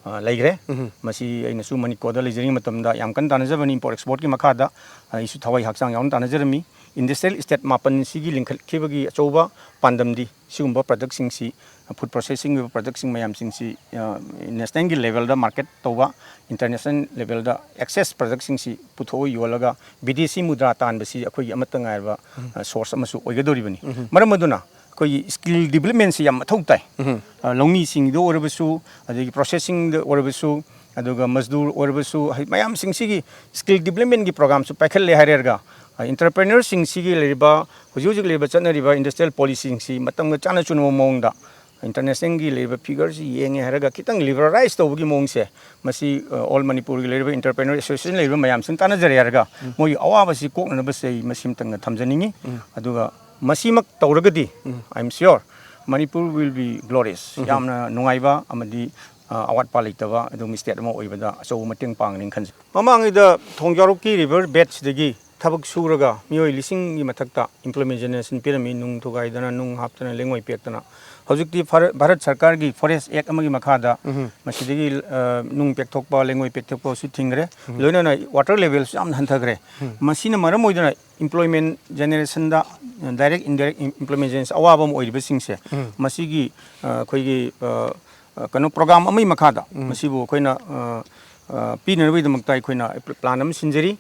ꯑ, ꯂꯩꯈ꯭ꯔꯦ꯫ ꯃꯁꯤ ꯑꯩꯅꯁꯨ ꯃꯅꯤꯄꯨꯔꯗ ꯂꯩꯖꯔꯤꯉꯩ ꯃꯇꯝꯗ ꯌꯥꯝ ꯀꯟꯅ ꯇꯥꯟꯅꯖꯕꯅꯤ, ꯏꯝꯄꯣꯔꯠ ꯑꯦꯛꯁꯄꯣꯔꯠꯀꯤ ꯃꯈꯥꯗ ꯑꯩꯁꯨ ꯊꯋꯥꯏ ꯍꯛꯆꯥꯡ ꯌꯥꯎꯅ ꯇꯥꯟꯅꯖꯔꯝꯃꯤ꯫ ꯏꯟꯗꯁꯇ꯭ꯔꯤꯌꯦꯜ ꯏꯁꯇꯦꯠ ꯃꯥꯄꯟꯁꯤꯒꯤ ꯂꯤꯡꯈꯠꯈꯤꯕꯒꯤ ꯑꯆꯧꯕ ꯄꯥꯟꯗꯝꯗꯤ ꯁꯤꯒꯨꯝꯕ ꯄ꯭ꯔꯗꯛꯁꯤꯡꯁꯤ, ꯐꯨꯗ ꯄ꯭ꯔꯣꯁꯦꯁꯤꯡꯒꯤ ꯑꯣꯏꯕ ꯄ꯭ꯔꯗꯛꯁꯤꯡ ꯃꯌꯥꯝꯁꯤꯡꯁꯤ, ꯑ, ꯅꯦꯁꯅꯦꯜꯒꯤ ꯂꯦꯚꯦꯜꯗ ꯃꯥꯔꯀꯦꯠ ꯇꯧꯕ, ꯏꯟꯇꯔꯅꯦꯁꯅꯦꯜ ꯂꯦꯚꯦꯜꯗ ꯑꯦꯛꯁꯦꯁ ꯄ꯭ꯔꯗꯛꯁꯤꯡꯁꯤ ꯄꯨꯊꯣꯛꯑ ꯌꯣꯜꯂꯒ ꯕꯤꯗꯦꯁꯤ ꯃꯨꯗ꯭ꯔꯥ ꯇꯥꯟꯕꯁꯤ ꯑꯩꯈꯣꯏꯒꯤ ꯑꯃꯠꯇ ꯉꯥꯏꯔꯕ, ꯑ, ꯁꯣꯔꯁ ꯑꯃꯁꯨ ꯑꯣꯏꯒꯗꯧꯔꯤꯕꯅꯤ꯫ ꯃꯔꯝ ꯑꯗꯨꯅ ꯑꯩꯈꯣꯏꯒꯤ ꯁ꯭ꯀꯤꯜ ꯗꯤꯕ꯭ꯂꯞꯃꯦꯟꯁꯤ ꯌꯥꯝ ꯃꯊꯧ ꯇꯥꯏ꯫ ꯑ, ꯂꯧꯃꯤꯁꯤꯡꯗ ꯑꯣꯏꯔꯕꯁꯨ, ꯑꯗꯒꯤ ꯄ꯭ꯔꯣꯁꯦꯁꯤꯡꯗ ꯑꯣꯏꯔꯕꯁꯨ, ꯑꯗꯨꯒ ꯃꯖꯗꯨꯔ ꯑꯣꯏꯔꯕꯁꯨ, ꯍꯥꯏ-, ꯃꯌꯥꯝꯁꯤꯡꯁꯤꯒꯤ ꯁ꯭ꯀꯤꯜ ꯗꯤꯕ꯭ꯂꯞꯃꯦꯟꯒꯤ ꯄ꯭ꯔꯣꯒ꯭ꯔꯥꯝꯁꯨ ꯄꯥꯏꯈꯠꯂꯦ ꯍꯥꯏꯔꯒ, ꯑ, ꯑꯦꯟꯇꯔꯄ꯭ꯔꯦꯅꯔꯁꯤꯡꯁꯤꯒꯤ ꯂꯩꯔꯤꯕ, ꯍꯧꯖꯤꯛ ꯍꯧꯖꯤꯛ ꯂꯩꯔꯤꯕ ꯆꯠꯅꯔꯤꯕ ꯏꯟꯗꯁꯇ꯭ꯔꯤꯌꯦꯜ ꯄꯣꯂꯤꯁꯤꯁꯤꯡꯁꯤ ꯃꯇꯝꯒ ꯆꯥꯟꯅ ꯆꯨꯅꯕ ꯃꯑꯣꯡꯗ ꯏꯟꯇꯔꯅꯦꯁꯅꯦꯜꯒꯤ ꯂꯩꯔꯤꯕ ꯐꯤꯒꯔꯁꯤ ꯌꯦꯡꯉꯦ ꯍꯥꯏꯔꯒ ꯈꯤꯇꯪ ꯂꯤꯕꯔꯦꯂꯥꯏꯁ ꯇꯧꯕꯒꯤ ꯃꯑꯣꯡꯁꯦ, ꯃꯁꯤ ꯑꯣꯜ ꯃꯅꯤꯄꯨꯔꯒꯤ ꯂꯩꯔꯤꯕ ꯑꯦꯟꯇꯔꯄ꯭ꯔꯦꯅꯔ ꯑꯦꯁꯣꯁꯤꯌꯦꯁꯟ ꯂꯩꯔꯤꯕ ꯃꯌꯥꯝꯁꯤꯅ ꯇꯥꯟꯅꯖꯔꯦ ꯍꯥꯏꯔꯒ, ꯃꯣꯏꯒꯤ ꯑꯋꯥꯕꯁꯤ ꯀꯣꯛꯅꯅꯕꯁꯦ ꯑꯩ ꯃꯁꯤ ꯑꯃꯇꯪꯒ ꯊꯝꯖꯅꯤꯡꯉꯤ꯫ ꯑꯗꯨꯒ ꯃꯁꯤꯃꯛ ꯇꯧꯔꯒꯗꯤ, I am sure, Manipur will be glorious, ꯌꯥꯝꯅ ꯅꯨꯡꯉꯥꯏꯕ ꯑꯃꯗꯤ ꯑ, ꯑꯋꯥꯠꯄ ꯂꯩꯇꯕ ꯑꯗꯨꯒꯨꯝꯕ ꯁ꯭ꯇꯦꯠ ꯑꯃ ꯑꯣꯏꯕꯗ ꯑꯆꯧꯕ ꯃꯇꯦꯡ ꯄꯥꯡꯒꯅꯤ ꯈꯟꯖꯩ꯫ ꯃꯃꯥꯡꯉꯩꯗ ꯊꯣꯡꯖꯥꯎꯔꯣꯛꯀꯤ ꯔꯤꯚꯔ ꯕꯦꯗꯁꯤꯗꯒꯤ ꯊꯕꯛ ꯁꯨꯔꯒ ꯃꯤꯑꯣꯏ ꯂꯤꯁꯤꯡꯒꯤ ꯃꯊꯛꯇ ꯏꯝꯄ꯭ꯂꯤꯃꯦꯟ ꯖꯦꯅꯦꯔꯦꯁꯟ ꯄꯤꯔꯝꯃꯤ, ꯅꯨꯡ ꯊꯨꯒꯥꯏꯗꯅ, ꯅꯨꯡ ꯍꯥꯞꯇꯅ, ꯂꯩꯉꯣꯏ ꯄꯦꯛꯇꯅ꯫ ꯍꯧꯖꯤꯛꯇꯤ ꯚꯥꯔꯠ, ꯚꯥꯔꯠ ꯁꯔꯀꯥꯔꯒꯤ ꯐꯣꯔꯦꯁ ꯑꯦꯛ ꯑꯃꯒꯤ ꯃꯈꯥꯗ ꯃꯁꯤꯗꯒꯤ, ꯑ, ꯅꯨꯡ ꯄꯦꯛꯊꯣꯛꯄ, ꯂꯩꯉꯣꯏ ꯄꯦꯛꯊꯣꯛꯄꯁꯨ ꯊꯤꯡꯈ꯭ꯔꯦ꯫ ꯂꯣꯏꯅꯅ ꯋꯥꯇꯔ ꯂꯦꯚꯦꯜꯁꯨ ꯌꯥꯝꯅ ꯍꯟꯊꯈ꯭ꯔꯦ꯫ ꯃꯁꯤꯅ ꯃꯔꯝ ꯑꯣꯏꯗꯨꯅ ꯏꯝꯄ꯭ꯂꯣꯏꯃꯦꯟ ꯖꯦꯅꯦꯔꯦꯁꯟꯗ, ꯗꯥꯏꯔꯦꯛ ꯏꯟꯗꯥꯏꯔꯦꯛ ꯏꯝꯄ꯭ꯂꯤꯃꯦꯟ ꯖꯦꯅꯦꯔꯦꯁꯟ ꯑꯋꯥꯕ ꯑꯃ ꯑꯣꯏꯔꯤꯕꯁꯤꯡꯁꯦ, ꯃꯁꯤꯒꯤ, ꯑ, ꯑꯩꯈꯣꯏꯒꯤ, ꯑ, ꯑ, ꯀꯩꯅꯣ, ꯄ꯭ꯔꯣꯒ꯭ꯔꯥꯝ ꯑꯃꯒꯤ ꯃꯈꯥꯗ ꯃꯁꯤꯕꯨ ꯑꯩꯈꯣꯏꯅ, ꯑ, ꯑ, ꯄꯤꯅꯅꯕꯒꯤꯗꯃꯛꯇ ꯑꯩꯈꯣꯏꯅ ꯄ꯭ꯂꯥꯟ ꯑꯃ ꯁꯤꯟꯖꯔꯤ꯫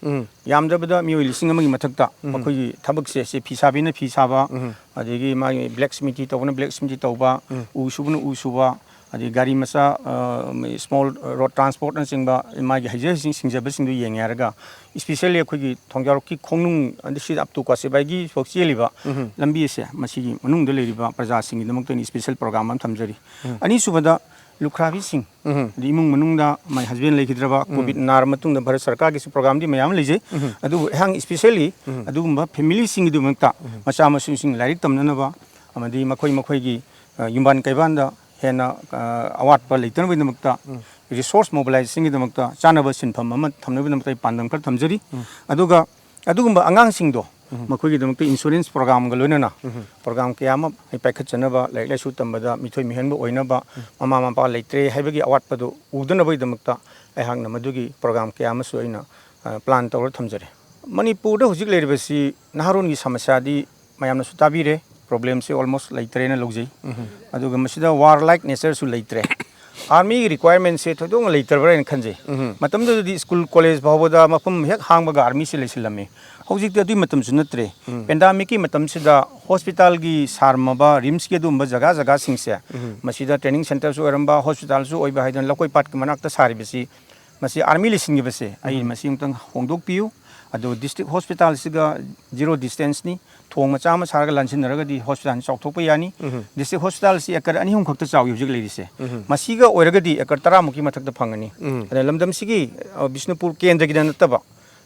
ꯌꯥꯝꯗ꯭ꯔꯕꯗ ꯃꯤꯑꯣꯏ ꯂꯤꯁꯤꯡ ꯑꯃꯒꯤ ꯃꯊꯛꯇ ꯃꯈꯣꯏꯒꯤ ꯊꯕꯛꯁꯦ, ꯁꯦ ꯐꯤ ꯁꯥꯕꯤꯅ ꯐꯤ ꯁꯥꯕ, ꯑꯗꯒꯤ ꯃꯥꯒꯤ ꯕ꯭ꯂꯦꯛ ꯁ꯭ꯃꯤꯊꯤ ꯇꯧꯕꯅ ꯕ꯭ꯂꯦꯛ ꯁ꯭ꯃꯤꯊꯤ ꯇꯧꯕ, ꯎ ꯁꯨꯕꯅ ꯎ ꯁꯨꯕ, ꯑꯗꯒꯤ ꯒꯥꯔꯤ ꯃꯆꯥ, ꯑ, ꯁ꯭ꯃꯣꯜ ꯔꯣꯗ ꯇ꯭ꯔꯥꯟꯁꯄꯣꯔꯠꯅꯆꯤꯡꯕ ꯃꯥꯒꯤ ꯍꯩꯖ ꯍꯩꯁꯤꯡ ꯁꯤꯡꯖꯕꯁꯤꯡꯗꯨ ꯌꯦꯡꯉꯦ ꯍꯥꯏꯔꯒ, ꯏꯁꯄꯤꯁꯦꯜꯂꯤ ꯑꯩꯈꯣꯏꯒꯤ ꯊꯣꯡꯖꯥꯎꯔꯣꯛꯀꯤ ꯈꯣꯡꯅꯨꯡ, ꯑꯗꯩ ꯁꯤꯗ ꯑꯞ ꯇꯨ ꯀ꯭ꯋꯥꯁꯤꯕꯥꯏꯒꯤ ꯐꯥꯎ ꯆꯦꯜꯂꯤꯕ ꯂꯝꯕꯤ ꯑꯁꯦ, ꯃꯁꯤꯒꯤ ꯃꯅꯨꯡꯗ ꯂꯩꯔꯤꯕ ꯄ꯭ꯔꯖꯥꯁꯤꯡꯒꯤꯗꯃꯛꯇ ꯑꯩꯅ ꯏꯁꯄꯤꯁꯦꯜ ꯄ꯭ꯔꯣꯒ꯭ꯔꯥꯝ ꯑꯃ ꯊꯝꯖꯔꯤ꯫ ꯑꯅꯤꯁꯨꯕꯗ, ꯂꯨꯈ꯭ꯔꯥꯕꯤꯁꯤꯡ, ꯑꯗꯩ ꯏꯃꯨꯡ ꯃꯅꯨꯡꯗ ꯃꯥꯏ ꯍꯁꯕꯦꯟ ꯂꯩꯈꯤꯗ꯭ꯔꯕ, ꯀꯣꯚꯤꯗ ꯅꯥꯔ ꯃꯇꯨꯡꯗ ꯚꯥꯔꯠ ꯁꯔꯀꯥꯔꯒꯤꯁꯨ ꯄ꯭ꯔꯣꯒ꯭ꯔꯥꯝꯗꯤ ꯃꯌꯥꯝ ꯑꯃ ꯂꯩꯖꯩ꯫ ꯑꯗꯨꯕꯨ ꯑꯩꯍꯥꯛ ꯏꯁꯄꯤꯁꯦꯜꯂꯤ ꯑꯗꯨꯒꯨꯝꯕ ꯐꯦꯃꯤꯂꯤꯁꯤꯡꯒꯤꯗꯃꯛꯇ ꯃꯆꯥ ꯃꯁꯨꯁꯤꯡ ꯂꯥꯏꯔꯤꯛ ꯇꯝꯅꯅꯕ ꯑꯃꯗꯤ ꯃꯈꯣꯏ ꯃꯈꯣꯏꯒꯤ, ꯑ, ꯌꯨꯝꯕꯥꯟ ꯀꯩꯕꯥꯟꯗ ꯍꯦꯟꯅ, ꯑ, ꯑꯋꯥꯠꯄ ꯂꯩꯇꯅꯕꯒꯤꯗꯃꯛꯇ, ꯔꯤꯁꯣꯔꯁ ꯃꯣꯕꯤꯂꯥꯏꯖꯦꯁꯟꯒꯤꯗꯃꯛꯇ, ꯆꯥꯅꯕ ꯁꯤꯟꯐꯝ ꯑꯃ ꯊꯝꯅꯕꯒꯤꯗꯃꯛꯇ ꯑꯩ ꯄꯥꯟꯗꯝ ꯈꯔ ꯊꯝꯖꯔꯤ꯫ ꯑꯗꯨꯒ ꯑꯗꯨꯒꯨꯝꯕ ꯑꯉꯥꯡꯁꯤꯡꯗꯣ ꯃꯈꯣꯏꯒꯤꯗꯃꯛꯇ ꯏꯟꯁꯨꯔꯦꯟꯁ ꯄ꯭ꯔꯣꯒ꯭ꯔꯥꯝꯒ ꯂꯣꯏꯅꯅ ꯄ꯭ꯔꯣꯒ꯭ꯔꯥꯝ ꯀꯌꯥ ꯑꯃ ꯑꯩ ꯄꯥꯏꯈꯠꯆꯅꯕ, ꯂꯥꯏꯔꯤꯛ ꯂꯥꯏꯁꯨ ꯇꯝꯕꯗ ꯃꯤꯊꯣꯏ ꯃꯤꯍꯦꯟꯕ ꯑꯣꯏꯅꯕ, ꯃꯃꯥ ꯃꯄꯥ ꯂꯩꯇ꯭ꯔꯦ ꯍꯥꯏꯕꯒꯤ ꯑꯋꯥꯠꯄꯗꯨ ꯎꯗꯅꯕꯒꯤꯗꯃꯛꯇ ꯑꯩꯍꯥꯛꯅ ꯃꯗꯨꯒꯤ ꯄ꯭ꯔꯣꯒ꯭ꯔꯥꯝ ꯀꯌꯥ ꯑꯃꯁꯨ ꯑꯩꯅ, ꯑ, ꯄ꯭ꯂꯥꯟ ꯇꯧꯔ ꯊꯝꯖꯔꯦ꯫ ꯃꯅꯤꯄꯨꯔꯗ ꯍꯧꯖꯤꯛ ꯂꯩꯔꯤꯕꯁꯤ ꯅꯍꯥꯔꯣꯟꯒꯤ ꯁꯃꯁ꯭ꯌꯥꯗꯤ ꯃꯌꯥꯝꯅꯁꯨ ꯇꯥꯕꯤꯔꯦ, ꯄ꯭ꯔꯣꯕ꯭ꯂꯦꯝꯁꯦ ꯑꯣꯜꯃꯣꯁ ꯂꯩꯇ꯭ꯔꯦꯅ ꯂꯧꯖꯩ꯫ ꯑꯗꯨꯒ ꯃꯁꯤꯗ ꯋꯥꯔ ꯂꯥꯏꯛ ꯅꯦꯆꯔꯁꯨ ꯂꯩꯇ꯭ꯔꯦ꯫ ꯑꯥꯔꯃꯤꯒꯤ ꯔꯤꯀ꯭ꯋꯥꯏꯔꯃꯦꯟꯁꯦ ꯊꯣꯏꯗꯣꯛꯅ ꯂꯩꯇ꯭ꯔꯕ꯭ꯔꯥ ꯍꯥꯏꯅ ꯈꯟꯖꯩ꯫ ꯃꯇꯝꯗꯨꯗꯗꯤ ꯁ꯭ꯀꯨꯜ ꯀꯣꯂꯦꯖ ꯐꯥꯎꯕꯗ ꯃꯐꯝ ꯍꯦꯛ ꯍꯥꯡꯕꯒ ꯑꯥꯔꯃꯤꯁꯦ ꯂꯩꯁꯤꯜꯂꯝꯃꯤ꯫ ꯍꯧꯖꯤꯛꯇꯤ ꯑꯗꯨꯒꯤ ꯃꯇꯝꯁꯨ ꯅꯠꯇ꯭ꯔꯦ꯫ ꯄꯦꯟꯗꯥꯃꯤꯛꯀꯤ ꯃꯇꯝꯁꯤꯗ ꯍꯣꯁꯄꯤꯇꯥꯜꯒꯤ ꯁꯥꯔꯝꯃꯕ ꯔꯤꯝꯁꯀꯤ ꯑꯗꯨꯒꯨꯝꯕ ꯖꯒꯥ ꯖꯒꯥꯁꯤꯡꯁꯦ, ꯃꯁꯤꯗ ꯇ꯭ꯔꯦꯅꯤꯡ ꯁꯦꯟꯇꯔꯁꯨ ꯑꯣꯏꯔꯝꯕ, ꯍꯣꯁꯄꯤꯇꯥꯜꯁꯨ ꯑꯣꯏꯕ ꯍꯥꯏꯗꯅ ꯂꯧꯀꯣꯏ ꯄꯥꯠꯀꯤ ꯃꯅꯥꯛꯇ ꯁꯥꯔꯤꯕꯁꯤ, ꯃꯁꯤ ꯑꯥꯔꯃꯤ ꯂꯩꯁꯤꯟꯈꯤꯕꯁꯦ ꯑꯩ ꯃꯁꯤ ꯑꯃꯨꯛꯇꯪ ꯍꯣꯡꯗꯣꯛꯄꯤꯌꯨ꯫ ꯑꯗꯣ ꯗꯤꯁꯇ꯭ꯔꯤꯛ ꯍꯣꯁꯄꯤꯇꯥꯜꯁꯤꯒ ꯖꯤꯔꯣ ꯗꯤꯁꯇꯦꯟꯁꯅꯤ꯫ ꯊꯣꯡ ꯃꯆꯥ ꯑꯃ ꯁꯥꯔꯒ ꯂꯥꯟꯁꯤꯟꯅꯔꯒꯗꯤ ꯍꯣꯁꯄꯤꯇꯥꯜ ꯆꯥꯎꯊꯣꯛꯄ ꯌꯥꯅꯤ꯫ ꯗꯤꯁꯇ꯭ꯔꯤꯛ ꯍꯣꯁꯄꯤꯇꯥꯜꯁꯤ ꯑꯦꯀꯔ ꯑꯅꯤ ꯑꯍꯨꯝ ꯈꯛꯇ ꯆꯥꯎꯏ ꯍꯧꯖꯤꯛ ꯂꯩꯔꯤꯁꯦ꯫ ꯃꯁꯤꯒ ꯑꯣꯏꯔꯒꯗꯤ ꯑꯦꯀꯔ ꯇꯔꯥꯃꯨꯛꯀꯤ ꯃꯊꯛꯇ ꯐꯪꯒꯅꯤ꯫ ꯑꯗ ꯂꯝꯗꯝꯁꯤꯒꯤ, ꯑ, ꯕꯤꯁꯅꯨꯄꯨꯔ ꯀꯦꯟꯗ꯭ꯔꯒꯤꯗ ꯅꯠꯇꯕ,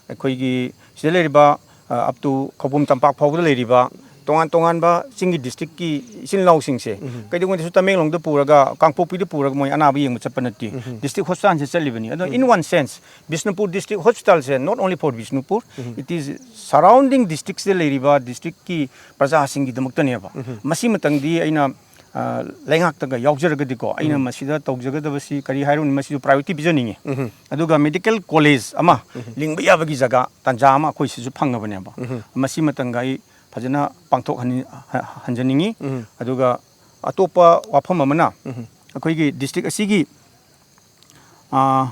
ꯑꯩꯈꯣꯏꯒꯤ ꯁꯤꯗ ꯂꯩꯔꯤꯕ, ꯑ, up to ꯈꯧꯄꯨꯝ ꯇꯝꯄꯥꯛ ꯐꯥꯎꯕꯗ ꯂꯩꯔꯤꯕ ꯇꯣꯉꯥꯟ ꯇꯣꯉꯥꯟꯕ ꯆꯤꯡꯒꯤ ꯗꯤꯁꯇ꯭ꯔꯤꯛꯀꯤ ꯏꯆꯤꯜ ꯏꯅꯥꯎꯁꯤꯡꯁꯦ ꯀꯩꯗꯧꯉꯩꯗꯁꯨ ꯇꯃꯦꯡꯂꯣꯡꯗ ꯄꯨꯔꯒ, ꯀꯥꯡꯄꯣꯛꯄꯤꯗ ꯄꯨꯔꯒ ꯃꯣꯏ ꯑꯅꯥꯕ ꯌꯦꯡꯕ ꯆꯠꯄ ꯅꯠꯇꯦ꯫ ꯗꯤꯁꯇ꯭ꯔꯤꯛ ꯍꯣꯁꯄꯤꯇꯥꯜꯁꯦ ꯆꯠꯂꯤꯕꯅꯤ꯫ ꯑꯗꯣ in one sense, Bishnupur district ꯍꯣꯁꯄꯤꯇꯥꯜꯁꯦ not only for Bishnupur, it is surrounding ꯗꯤꯁꯇ꯭ꯔꯤꯛꯁꯤꯗ ꯂꯩꯔꯤꯕ ꯗꯤꯁꯇ꯭ꯔꯤꯛꯀꯤ ꯄ꯭ꯔꯖꯥꯁꯤꯡꯒꯤꯗꯃꯛꯇꯅꯦꯕ꯫ ꯃꯁꯤꯃꯇꯪꯗꯤ ꯑꯩꯅ, ꯑ, ꯂꯩꯉꯥꯛꯇꯒ ꯌꯥꯎꯖꯔꯒꯗꯤꯀꯣ, ꯑꯩꯅ ꯃꯁꯤꯗ ꯇꯧꯖꯒꯗꯕꯁꯤ ꯀꯔꯤ ꯍꯥꯏꯔꯨꯅꯤ, ꯃꯁꯤꯁꯨ ꯄ꯭ꯔꯥꯏꯌꯣꯔꯤꯇꯤ ꯄꯤꯖꯅꯤꯡꯉꯤ꯫ ꯑꯗꯨꯒ ꯃꯦꯗꯤꯀꯦꯜ ꯀꯣꯂꯦꯖ ꯑꯃ ꯂꯤꯡꯕ ꯌꯥꯕꯒꯤ ꯖꯒꯥ ꯇꯥꯟꯖꯥ ꯑꯃ ꯑꯩꯈꯣꯏ ꯁꯤꯁꯨ ꯐꯪꯉꯕꯅꯦꯕ꯫ ꯃꯁꯤꯃꯇꯪꯒ ꯑꯩ ꯐꯖꯅ ꯄꯥꯡꯊꯣꯛꯍꯟ-, ꯍ-, ꯍꯟꯖꯅꯤꯡꯉꯤ꯫ ꯑꯗꯨꯒ ꯑꯇꯣꯞꯄ ꯋꯥꯐꯝ ꯑꯃꯅ, ꯑꯩꯈꯣꯏꯒꯤ ꯗꯤꯁꯇ꯭ꯔꯤꯛ ꯑꯁꯤꯒꯤ, ꯑ,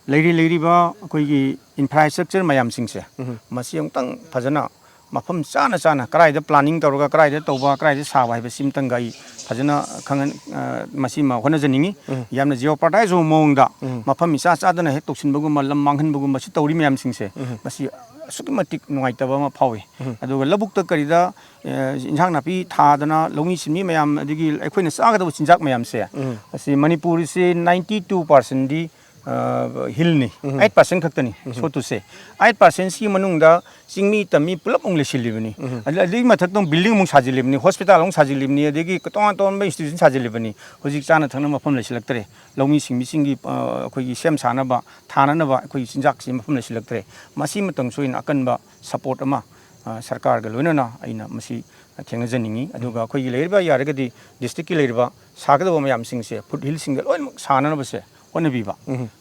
ꯂꯩꯔꯤ, ꯂꯩꯔꯤꯕ ꯑꯩꯈꯣꯏꯒꯤ ꯏꯟꯐ꯭ꯔꯥꯁ꯭ꯇ꯭ꯔꯛꯆꯔ ꯃꯌꯥꯝꯁꯤꯡꯁꯦ, ꯃꯁꯤ ꯑꯃꯨꯛꯇꯪ ꯐꯖꯅ ꯃꯐꯝ ꯆꯥꯅ ꯆꯥꯅ ꯀꯗꯥꯏꯗ ꯄ꯭ꯂꯥꯅꯤꯡ ꯇꯧꯔꯒ ꯀꯗꯥꯏꯗ ꯇꯧꯕ, ꯀꯗꯥꯏꯗ ꯁꯥꯕ ꯍꯥꯏꯕꯁꯤꯃꯇꯪꯒ ꯑꯩ ꯐꯖꯅ ꯈꯪꯍꯟ-, ꯑ, ꯃꯁꯤꯃ ꯍꯣꯠꯅꯖꯅꯤꯡꯉꯤ꯫ ꯌꯥꯝꯅ ꯖꯤꯑꯣꯄꯥꯔꯗꯥꯏꯁ ꯑꯣꯏꯕ ꯃꯑꯣꯡꯗ ꯃꯐꯝ ꯏꯆꯥ ꯆꯥꯗꯅ ꯍꯦꯛ ꯇꯧꯁꯤꯟꯕꯒꯨꯝꯕ, ꯂꯝ ꯃꯥꯡꯍꯟꯕꯒꯨꯝꯕ ꯁꯤ ꯇꯧꯔꯤ ꯃꯌꯥꯝꯁꯤꯡꯁꯦ, ꯃꯁꯤ ꯑꯁꯨꯛꯀꯤ ꯃꯇꯤꯛ ꯅꯨꯡꯉꯥꯏꯇꯕ ꯑꯃ ꯐꯥꯎꯏ꯫ ꯑꯗꯨꯒ ꯂꯧꯕꯨꯛꯇ ꯀꯔꯤꯗ, ꯑ, ꯏꯟꯁꯥꯡ ꯅꯥꯄꯤ ꯊꯥꯗꯅ ꯂꯧꯃꯤ ꯁꯤꯟꯃꯤ ꯃꯌꯥꯝ, ꯑꯗꯒꯤ ꯑꯩꯈꯣꯏꯅ ꯆꯥꯒꯗꯕ ꯆꯤꯟꯖꯥꯛ ꯃꯌꯥꯝꯁꯦ, ꯑꯁꯤ ꯃꯅꯤꯄꯨꯔꯁꯤ ninety two percentꯗꯤ, ꯑ, ꯍꯤꯜꯅꯤ, eight percent ꯈꯛꯇꯅꯤ ꯁꯣꯠꯇꯨꯁꯦ꯫ Eight percentꯁꯤꯒꯤ ꯃꯅꯨꯡꯗ ꯆꯤꯡꯃꯤ ꯇꯝꯃꯤ ꯄꯨꯂꯞ ꯑꯃꯨꯛ ꯂꯩꯁꯤꯜꯂꯤꯕꯅꯤ꯫ ꯑꯗꯨ-, ꯑꯗꯨꯒꯤ ꯃꯊꯛꯇ ꯑꯃꯨꯛ ꯕꯤꯜꯗꯤꯡ ꯑꯃꯨꯛ ꯁꯥꯖꯤꯜꯂꯤꯕꯅꯤ, ꯍꯣꯁꯄꯤꯇꯥꯜ ꯑꯃꯨꯛ ꯁꯥꯖꯤꯜꯂꯤꯕꯅꯤ, ꯑꯗꯒꯤ ꯇꯣꯉꯥꯟ ꯇꯣꯉꯥꯟꯕ ꯏꯟꯁꯇꯤꯇ꯭ꯌꯨꯁꯟ ꯁꯥꯖꯤꯜꯂꯤꯕꯅꯤ꯫ ꯍꯧꯖꯤꯛ ꯆꯥꯅ ꯊꯛꯅꯕ ꯃꯐꯝ ꯂꯩꯁꯤꯜꯂꯛꯇ꯭ꯔꯦ꯫ ꯂꯧꯃꯤ ꯁꯤꯡꯃꯤꯁꯤꯡꯒꯤ, ꯑ, ꯑꯩꯈꯣꯏꯒꯤ ꯁꯦꯝ ꯁꯥꯅꯕ, ꯊꯥꯅꯅꯕ ꯑꯩꯈꯣꯏꯒꯤ ꯆꯤꯟꯖꯥꯛꯁꯤ ꯃꯐꯝ ꯂꯩꯁꯤꯜꯂꯛꯇ꯭ꯔꯦ꯫ ꯃꯁꯤꯃꯇꯪꯁꯨ ꯑꯩꯅ ꯑꯀꯟꯕ ꯁꯄꯣꯔꯠ ꯑꯃ, ꯑ, ꯁꯔꯀꯥꯔꯒ ꯂꯣꯏꯅꯅ ꯑꯩꯅ ꯃꯁꯤ ꯊꯦꯡꯅꯖꯅꯤꯡꯉꯤ꯫ ꯑꯗꯨꯒ ꯑꯩꯈꯣꯏꯒꯤ ꯂꯩꯔꯤꯕ, ꯌꯥꯔꯒꯗꯤ ꯗꯤꯁꯇ꯭ꯔꯤꯛꯀꯤ ꯂꯩꯔꯤꯕ ꯁꯥꯒꯗꯕ ꯃꯌꯥꯝꯁꯤꯡꯁꯦ ꯐꯨꯠ ꯍꯤꯜꯁꯤꯡꯗ ꯂꯣꯏꯅꯃꯛ ꯁꯥꯅꯅꯕꯁꯦ ꯍꯣꯠꯅꯕꯤꯕ,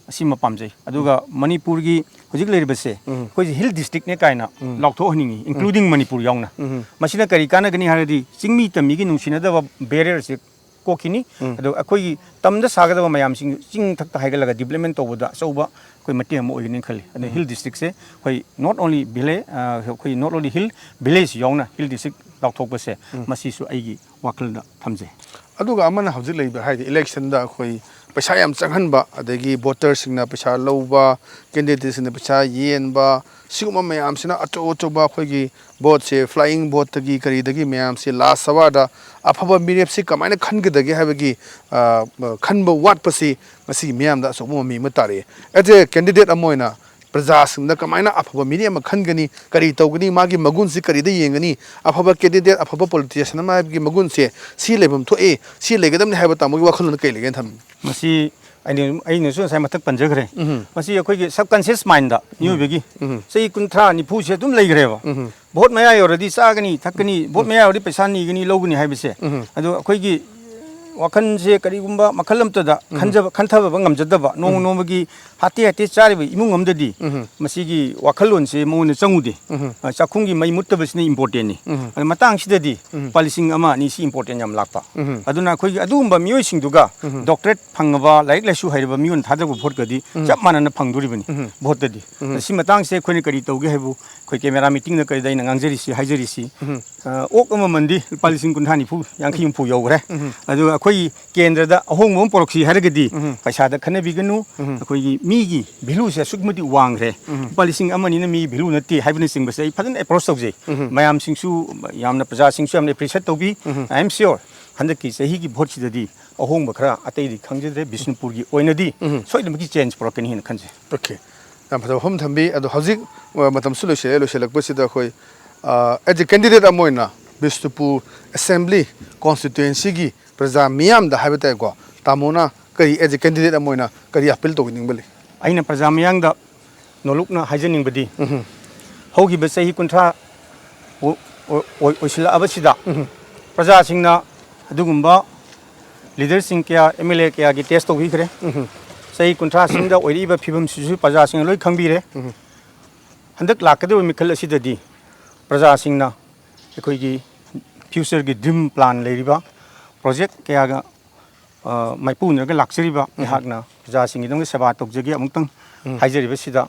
ꯑꯁꯤꯃ ꯄꯥꯝꯖꯩ꯫ ꯑꯗꯨꯒ ꯃꯅꯤꯄꯨꯔꯒꯤ ꯍꯧꯖꯤꯛ ꯂꯩꯔꯤꯕꯁꯦ ꯑꯩꯈꯣꯏꯁꯦ ꯍꯤꯜ ꯗꯤꯁꯇ꯭ꯔꯤꯛꯅꯦ ꯀꯥꯏꯅ ꯂꯥꯎꯊꯣꯛꯍꯟꯅꯤꯡꯉꯤ, ꯏꯟꯀ꯭ꯂꯨꯗꯤꯡ ꯃꯅꯤꯄꯨꯔ ꯌꯥꯎꯅ꯫ ꯃꯁꯤꯅ ꯀꯔꯤ ꯀꯥꯟꯅꯒꯅꯤ ꯍꯥꯏꯔꯗꯤ ꯆꯤꯡꯃꯤ ꯇꯝꯃꯤꯒꯤ ꯅꯨꯡꯁꯤꯅꯗꯕ ꯕꯦꯔꯤꯌꯔꯁꯦ ꯀꯣꯛꯈꯤꯅꯤ꯫ ꯑꯗꯣ ꯑꯩꯈꯣꯏꯒꯤ ꯇꯝꯗ ꯁꯥꯒꯗꯕ ꯃꯌꯥꯝꯁꯤꯡ ꯆꯤꯡ ꯊꯛꯇ ꯍꯥꯏꯒꯠꯂꯒ ꯗꯤꯕ꯭ꯂꯞꯃꯦꯟ ꯇꯧꯕꯗ ꯑꯆꯧꯕ ꯑꯩꯈꯣꯏ ꯃꯇꯦꯡ ꯑꯃ ꯑꯣꯏꯒꯅꯤ ꯈꯜꯂꯤ꯫ ꯑꯗꯨꯅ ꯎꯝ꯫ Hill district ꯁꯦ ꯑꯩꯈꯣꯏ not only village, ꯑ, ꯑꯩꯈꯣꯏ not only hill, village ꯌꯥꯎꯅ hill district ꯂꯥꯎꯊꯣꯛꯄꯁꯦ, ꯎꯝ꯫ ꯃꯁꯤꯁꯨ ꯑꯩꯒꯤ ꯋꯥꯈꯜꯗ ꯊꯝꯖꯩ꯫ ꯑꯗꯨꯒ ꯑꯃꯅ ꯍꯧꯖꯤꯛ ꯂꯩꯕ ꯍꯥꯏꯗꯤ election ꯗ ꯑꯩꯈꯣꯏ ꯄꯩꯁꯥ ꯌꯥꯝ ꯆꯪꯍꯟꯕ, ꯑꯗꯒꯤ voter ꯁꯤꯡꯅ ꯄꯩꯁꯥ ꯂꯧꯕ, candidate ꯁꯤꯡꯅ ꯄꯩꯁꯥ ꯌꯦꯟꯕ, ꯁꯤꯒꯨꯝꯕ ꯃꯌꯥꯝꯁꯤꯅ ꯑꯆꯧ ꯑꯆꯧꯕ ꯑꯩꯈꯣꯏꯒꯤ vote ꯁꯦ, flying vote ꯇꯒꯤ ꯀꯔꯤꯗꯒꯤ ꯃꯌꯥꯝꯁꯦ last hour ꯗ ꯑꯐꯕ ꯃꯤꯔꯦꯞꯁꯤ ꯀꯃꯥꯏꯅ ꯈꯟꯒꯗꯒꯦ ꯍꯥꯏꯕꯒꯤ, ꯑ, ꯈꯟꯕ ꯋꯥꯠꯄꯁꯤ ꯉꯁꯤꯒꯤ ꯃꯤꯌꯥꯝꯗ ꯑꯆꯧꯕ ꯃꯃꯤ ꯑꯃ ꯇꯥꯔꯛꯑꯦ꯫ As a candidate ꯑꯃ ꯑꯣꯏꯅ ꯄ꯭ꯔꯖꯥꯁꯤꯡꯗ ꯀꯃꯥꯏꯅ ꯑꯐꯕ ꯃꯤꯔꯦꯞ ꯑꯃ ꯈꯟꯒꯅꯤ, ꯀꯔꯤ ꯇꯧꯒꯅꯤ, ꯃꯥꯒꯤ ꯃꯒꯨꯟꯁꯤ ꯀꯔꯤꯗ ꯌꯦꯡꯒꯅꯤ, ꯑꯐꯕ candidate, ꯑꯐꯕ politician ꯑꯃ ꯍꯥꯏꯕꯒꯤ ꯃꯒꯨꯟꯁꯦ ꯁꯤ ꯂꯩꯐꯝ ꯊꯣꯛꯏ, ꯁꯤ ꯂꯩꯒꯗꯕꯅꯤ ꯍꯥꯏꯕ ꯇꯥꯃꯣꯒꯤ ꯋꯥꯈꯜꯂꯣꯟꯗ ꯀꯔꯤ ꯂꯩꯒꯦꯅ ꯊꯝꯃꯤ? ꯃꯁꯤ ꯑꯩꯅ, ꯑꯩꯅꯁꯨ ꯉꯁꯥꯏ ꯃꯊꯛ ꯄꯟꯖꯈ꯭ꯔꯦ꯫ ꯎꯝ꯫ ꯃꯁꯤ ꯑꯩꯈꯣꯏꯒꯤ subconscious mind ꯗ ꯎꯝ꯫ ꯃꯤꯑꯣꯏꯕꯒꯤ ꯎꯝ꯫ ꯆꯍꯤ ꯀꯨꯟꯊ꯭ꯔꯥ ꯅꯤꯐꯨꯁꯦ ꯑꯗꯨꯝ ꯂꯩꯈ꯭ꯔꯦꯕ꯫ ꯎꯝ꯫ Vote ꯃꯌꯥ ꯌꯧꯔꯗꯤ ꯆꯥꯒꯅꯤ, ꯊꯛꯀꯅꯤ, vote ꯎꯝ꯫ ꯃꯌꯥ ꯌꯧꯔꯗꯤ ꯄꯩꯁꯥ ꯅꯤꯒꯅꯤ, ꯂꯧꯒꯅꯤ ꯍꯥꯏꯕꯁꯦ꯫ ꯎꯝ꯫ ꯑꯗꯣ ꯑꯩꯈꯣꯏꯒꯤ ꯋꯥꯈꯜꯁꯦ ꯀꯔꯤꯒꯨꯝꯕ ꯃꯈꯜ ꯑꯃꯠꯇꯗ ꯎꯝ꯫ ꯈꯟꯖꯕ, ꯈꯟꯊꯕ ꯉꯝꯖꯗꯕ, ꯅꯣꯡꯃ ꯎꯝ꯫ ꯅꯣꯡꯃꯒꯤ ꯍꯥꯇꯦ ꯍꯥꯇꯦ ꯆꯥꯔꯤꯕ ꯏꯃꯨꯡ ꯑꯃꯗꯗꯤ ꯎꯝ꯫ ꯃꯁꯤꯒꯤ ꯋꯥꯈꯜꯂꯣꯟꯁꯦ ꯃꯉꯣꯟꯗ ꯆꯪꯉꯨꯗꯦ꯫ ꯎꯝ꯫ ꯑ, ꯆꯥꯛꯈꯨꯝꯒꯤ ꯃꯩ ꯃꯨꯠꯇꯕꯁꯤꯅ important ꯅꯤ꯫ ꯎꯝ꯫ ꯑꯗ ꯃꯇꯥꯡꯁꯤꯗꯗꯤ ꯎꯝ꯫ ꯂꯨꯄꯥ ꯂꯤꯁꯤꯡ ꯑꯃ ꯑꯅꯤ ꯁꯤ important ꯌꯥꯝ ꯂꯥꯛꯄ꯫ ꯎꯝ꯫ ꯑꯗꯨꯅ ꯑꯩꯈꯣꯏꯒꯤ ꯑꯗꯨꯒꯨꯝꯕ ꯃꯤꯑꯣꯏꯁꯤꯡꯗꯨꯒ ꯎꯝ꯫ Doctorate ꯐꯪꯉꯕ, ꯂꯥꯏꯔꯤꯛ ꯂꯥꯏꯁꯨ ꯍꯩꯔꯕ ꯃꯤꯑꯣꯏꯅ ꯊꯥꯗꯕ vote ꯀꯗꯤ ꯎꯝ꯫ ꯆꯞ ꯃꯥꯟꯅꯅ ꯐꯪꯗꯣꯔꯤꯕꯅꯤ ꯎꯝ꯫ Vote ꯇꯗꯤ꯫ ꯎꯝ꯫ ꯑꯗ ꯁꯤ ꯃꯇꯥꯡꯁꯦ ꯑꯩꯈꯣꯏꯅ ꯀꯔꯤ ꯇꯧꯒꯦ ꯍꯥꯏꯕꯨ ꯑꯩꯈꯣꯏ camera meeting ꯗ ꯀꯔꯤꯗ ꯑꯩꯅ ꯉꯥꯡꯖꯔꯤꯁꯤ, ꯍꯥꯏꯖꯔꯤꯁꯤ, ꯎꯝ꯫ ꯑ, ꯑꯣꯛ ꯑꯃꯃꯟꯗꯤ ꯂꯨꯄꯥ ꯂꯤꯁꯤꯡ ꯀꯨꯟꯊ꯭ꯔꯥ ꯅꯤꯐꯨ, ꯌꯥꯡꯈꯩ ꯍꯨꯝꯐꯨ ꯌꯧꯈ꯭ꯔꯦ꯫ ꯎꯝ꯫ ꯑꯗꯨꯒ ꯑꯩꯈꯣꯏꯒꯤ ꯀꯦꯟꯗ꯭ꯔꯗ ꯑꯍꯣꯡꯕ ꯑꯃ ꯄꯨꯔꯛꯁꯤ ꯍꯥꯏꯔꯒꯗꯤ ꯎꯝ꯫ ꯄꯩꯁꯥꯗ ꯈꯟꯅꯕꯤꯒꯅꯨ, ꯎꯝ꯫ ꯑꯩꯈꯣꯏꯒꯤ ꯃꯤꯒꯤ value ꯁꯦ ꯑꯁꯨꯛꯀꯤ ꯃꯇꯤꯛ ꯋꯥꯡꯈ꯭ꯔꯦ꯫ ꯎꯝ꯫ ꯂꯨꯄꯥ ꯂꯤꯁꯤꯡ ꯑꯃ ꯑꯅꯤꯅ ꯃꯤꯒꯤ value ꯅꯠꯇꯦ ꯍꯥꯏꯕꯅꯆꯤꯡꯕꯁꯦ ꯑꯩ ꯐꯖꯅ approach ꯇꯧꯖꯩ꯫ ꯎꯝ꯫ ꯃꯌꯥꯝꯁꯤꯡꯁꯨ ꯌꯥꯝꯅ, ꯄ꯭ꯔꯖꯥꯁꯤꯡꯁꯨ ꯌꯥꯝꯅ appreciate ꯇꯧꯕꯤ꯫ ꯎꯝ꯫ I am sure ꯍꯟꯗꯛꯀꯤ ꯆꯍꯤꯒꯤ vote ꯁꯤꯗꯗꯤ ꯑꯍꯣꯡꯕ ꯈꯔ, ꯑꯇꯩꯗꯤ ꯈꯪꯖꯗ꯭ꯔꯦ, ꯕꯤꯁꯅꯨꯄꯨꯔꯒꯤ ꯑꯣꯏꯅꯗꯤ ꯎꯝ꯫ ꯁꯣꯏꯗꯅꯃꯛꯀꯤ change ꯄꯨꯔꯛꯀꯅꯤ ꯍꯥꯏꯅ ꯈꯟꯖꯩ꯫ Okay꯫ ꯌꯥꯝ ꯐꯖꯕ ꯋꯥꯐꯝ ꯊꯝꯕꯤ꯫ ꯑꯗꯣ ꯍꯧꯖꯤꯛ, ꯑ, ꯃꯇꯝꯁꯨ ꯂꯣꯏꯁꯤꯜꯂꯛꯑꯦ, ꯂꯣꯏꯁꯤꯜꯂꯛꯄꯁꯤꯗ ꯑꯩꯈꯣꯏ, ꯑ, as a candidate ꯑꯃ ꯑꯣꯏꯅ ꯕꯤꯁꯅꯨꯄꯨꯔ Assembly Constituency ꯒꯤ ꯄ꯭ꯔꯖꯥ ꯃꯤꯌꯥꯝꯗ ꯍꯥꯏꯕ ꯇꯥꯏꯀꯣ, ꯇꯥꯃꯣꯅ ꯀꯔꯤ, as a candidate ꯑꯃ ꯑꯣꯏꯅ ꯀꯔꯤ appeal ꯇꯧꯕꯤꯅꯤꯡꯕ ꯂꯩ? ꯑꯩꯅ ꯄ꯭ꯔꯖꯥ ꯃꯤꯌꯥꯝꯗ ꯅꯣꯂꯨꯛꯅ ꯍꯥꯏꯖꯅꯤꯡꯕꯗꯤ, ꯎꯝ꯫ ꯍꯧꯈꯤꯕ ꯆꯍꯤ ꯀꯨꯟꯊ꯭ꯔꯥ ꯑꯣ-, ꯑꯣ-, ꯑꯣꯏ-, ꯑꯣꯏꯁꯤꯜꯂꯛꯑꯕꯁꯤꯗ ꯎꯝ꯫ ꯄ꯭ꯔꯖꯥꯁꯤꯡꯅ ꯑꯗꯨꯒꯨꯝꯕ leader ꯁꯤꯡ ꯀꯌꯥ, M L A ꯀꯌꯥꯒꯤ test ꯇꯧꯕꯤꯈ꯭ꯔꯦ꯫ ꯎꯝ꯫ ꯆꯍꯤ ꯀꯨꯟꯊ꯭ꯔꯥꯁꯤꯡꯗ ꯑꯣꯏꯔꯛꯏꯕ ꯐꯤꯕꯝꯁꯤꯁꯨ ꯄ꯭ꯔꯖꯥꯁꯤꯡꯅ ꯂꯣꯏ ꯈꯪꯕꯤꯔꯦ꯫ ꯎꯝ꯫ ꯍꯟꯗꯛ ꯂꯥꯛꯀꯗꯧꯔꯤꯕ ꯃꯤꯈꯜ ꯑꯁꯤꯗꯗꯤ ꯄ꯭ꯔꯖꯥꯁꯤꯡꯅ ꯑꯩꯈꯣꯏꯒꯤ future ꯒꯤ dream plan ꯂꯩꯔꯤꯕ, project ꯀꯌꯥꯒ ꯑ, ꯃꯥꯏꯄꯨꯅꯔꯒ ꯂꯥꯛꯆꯔꯤꯕ ꯎꯝ꯫ ꯑꯩꯍꯥꯛꯅ ꯄ꯭ꯔꯖꯥꯁꯤꯡꯒꯤꯗꯃꯛꯇ ꯁꯦꯕꯥ ꯇꯧꯖꯒꯦ꯫ ꯑꯃꯨꯛꯇꯪ ꯍꯥꯏꯖꯔꯤꯕꯁꯤꯗ,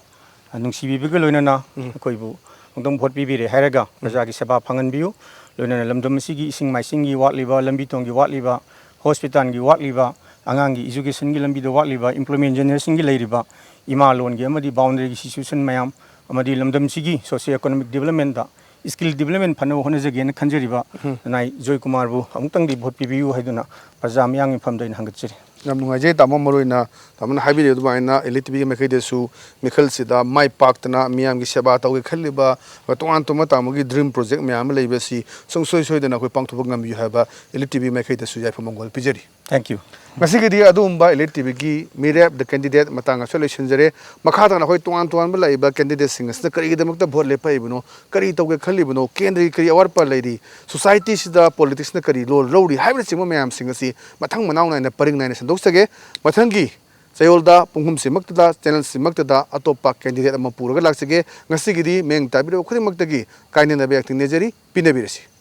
ꯑ, ꯅꯨꯡꯁꯤꯕꯤꯕꯒ ꯂꯣꯏꯅꯅ ꯑꯩꯈꯣꯏꯕꯨ ꯑꯃꯨꯛꯇꯪ ꯚꯣꯠ ꯄꯤꯕꯤꯔꯦ ꯍꯥꯏꯔꯒ ꯄ꯭ꯔꯖꯥꯒꯤ ꯁꯦꯕꯥ ꯐꯪꯍꯟꯕꯤꯌꯨ꯫ ꯂꯣꯏꯅꯅ ꯂꯝꯗꯝ ꯑꯁꯤꯒꯤ ꯏꯁꯤꯡ ꯃꯥꯏꯁꯤꯡꯒꯤ ꯋꯥꯠꯂꯤꯕ, ꯂꯝꯕꯤ ꯊꯣꯡꯒꯤ ꯋꯥꯠꯂꯤꯕ, ꯍꯣꯁꯄꯤꯇꯥꯜꯒꯤ ꯋꯥꯠꯂꯤꯕ, ꯑꯉꯥꯡꯒꯤ educationꯒꯤ ꯂꯝꯕꯤꯗ ꯋꯥꯠꯂꯤꯕ, employment generationꯒꯤ ꯂꯩꯔꯤꯕ ꯏꯃꯥ ꯂꯣꯟꯒꯤ ꯑꯃꯗꯤ boundaryꯒꯤ situation ꯃꯌꯥꯝ, ꯑꯃꯗꯤ ꯂꯝꯗꯝꯁꯤꯒꯤ socio economic developmentꯇ, skill development ꯐꯅꯕ ꯍꯣꯠꯅꯖꯒꯦꯅ ꯈꯟꯖꯔꯤꯕ ꯅꯅꯥꯏ ꯖꯣꯏꯀꯨꯃꯥꯔꯕꯨ ꯑꯃꯨꯛꯇꯪꯗꯤ ꯚꯣꯠ ꯄꯤꯕꯤꯌꯨ ꯍꯥꯏꯗꯨꯅ ꯄ꯭ꯔꯖꯥ ꯃꯤꯌꯥꯝꯒꯤ ꯃꯐꯝꯗ ꯑꯩꯅ ꯍꯪꯒꯠꯆꯔꯤ꯫ ꯌꯥꯝ ꯅꯨꯡꯉꯥꯏꯖꯩ ꯇꯥꯃꯣ, ꯃꯔꯨꯑꯣꯏꯅ ꯇꯥꯃꯣꯅ ꯍꯥꯏꯕꯤꯔꯤꯕ ꯑꯗꯨꯃꯥꯏꯅ Elite TVꯒꯤ ꯃꯥꯏꯀꯩꯗꯁꯨ ꯃꯤꯈꯜꯁꯤꯗ ꯃꯥꯏ ꯄꯥꯛꯇꯅ ꯃꯤꯌꯥꯝꯒꯤ ꯁꯦꯕꯥ ꯇꯧꯒꯦ ꯈꯜꯂꯤꯕ, ꯇꯣꯉꯥꯟ ꯇꯣꯉꯥꯟꯕ ꯇꯥꯃꯣꯒꯤ dream project ꯃꯌꯥꯝ ꯑꯃ ꯂꯩꯕꯁꯤ ꯁꯨꯡꯁꯣꯏ ꯁꯣꯏꯗꯅ ꯑꯩꯈꯣꯏ ꯄꯥꯡꯊꯣꯛꯄ ꯉꯝꯕꯤꯌꯨ ꯍꯥꯏꯕ Elite TV ꯃꯥꯏꯀꯩꯗꯁꯨ ꯌꯥꯏꯐ ꯃꯪꯒꯣꯜ ꯄꯤꯖꯔꯤ꯫ Thank you. ꯉꯁꯤꯒꯤꯗꯤ ꯑꯗꯨꯒꯨꯝꯕ Elite TVꯒꯤ ꯃꯤꯔꯦꯞ, the candidate ꯃꯇꯥꯡ ꯑꯁꯤꯗ ꯂꯣꯏꯁꯤꯟꯖꯔꯦ꯫ ꯃꯈꯥ ꯇꯥꯅ ꯑꯩꯈꯣꯏ ꯇꯣꯉꯥꯟ ꯇꯣꯉꯥꯟꯕ ꯂꯥꯛꯏꯕ candidateꯁꯤꯡ ꯑꯁꯤꯅ ꯀꯔꯤꯒꯤꯗꯃꯛꯇ ꯚꯣꯠ ꯂꯦꯞꯄꯛꯏꯕꯅꯣ, ꯀꯔꯤ ꯇꯧꯒꯦ ꯈꯜꯂꯤꯕꯅꯣ, ꯀꯦꯟꯗ꯭ꯔꯒꯤ ꯀꯔꯤ ꯑꯋꯥꯠꯄ ꯂꯩꯔꯤ, societyꯁꯤꯗ politicsꯅ ꯀꯔꯤ role ꯂꯧꯔꯤ ꯍꯥꯏꯕꯅꯆꯤꯡꯕ ꯃꯌꯥꯝꯁꯤꯡ ꯑꯁꯤ ꯃꯊꯪ ꯃꯅꯥꯎ ꯅꯥꯏꯅ ꯄꯔꯤꯡ ꯅꯥꯏꯅ ꯁꯟꯗꯣꯛꯆꯒꯦ꯫ ꯃꯊꯪꯒꯤ ꯆꯌꯣꯜꯗ ꯄꯨꯡꯍꯨꯝꯁꯤꯃꯛꯇꯗ channelꯁꯤꯃꯛꯇꯗ ꯑꯇꯣꯞꯄ candidate ꯑꯃ ꯄꯨꯔꯒ ꯂꯥꯛꯆꯒꯦ꯫ ꯉꯁꯤꯒꯤꯗꯤ ꯃꯤꯠꯌꯦꯡ ꯇꯥꯕꯤꯔꯕ ꯈꯨꯗꯤꯡꯃꯛꯇꯒꯤ ꯀꯥꯏꯅꯅꯕ ꯌꯥꯊꯪ ꯅꯤꯖꯔꯤ꯫ ꯄꯤꯅꯕꯤꯔꯁꯤ꯫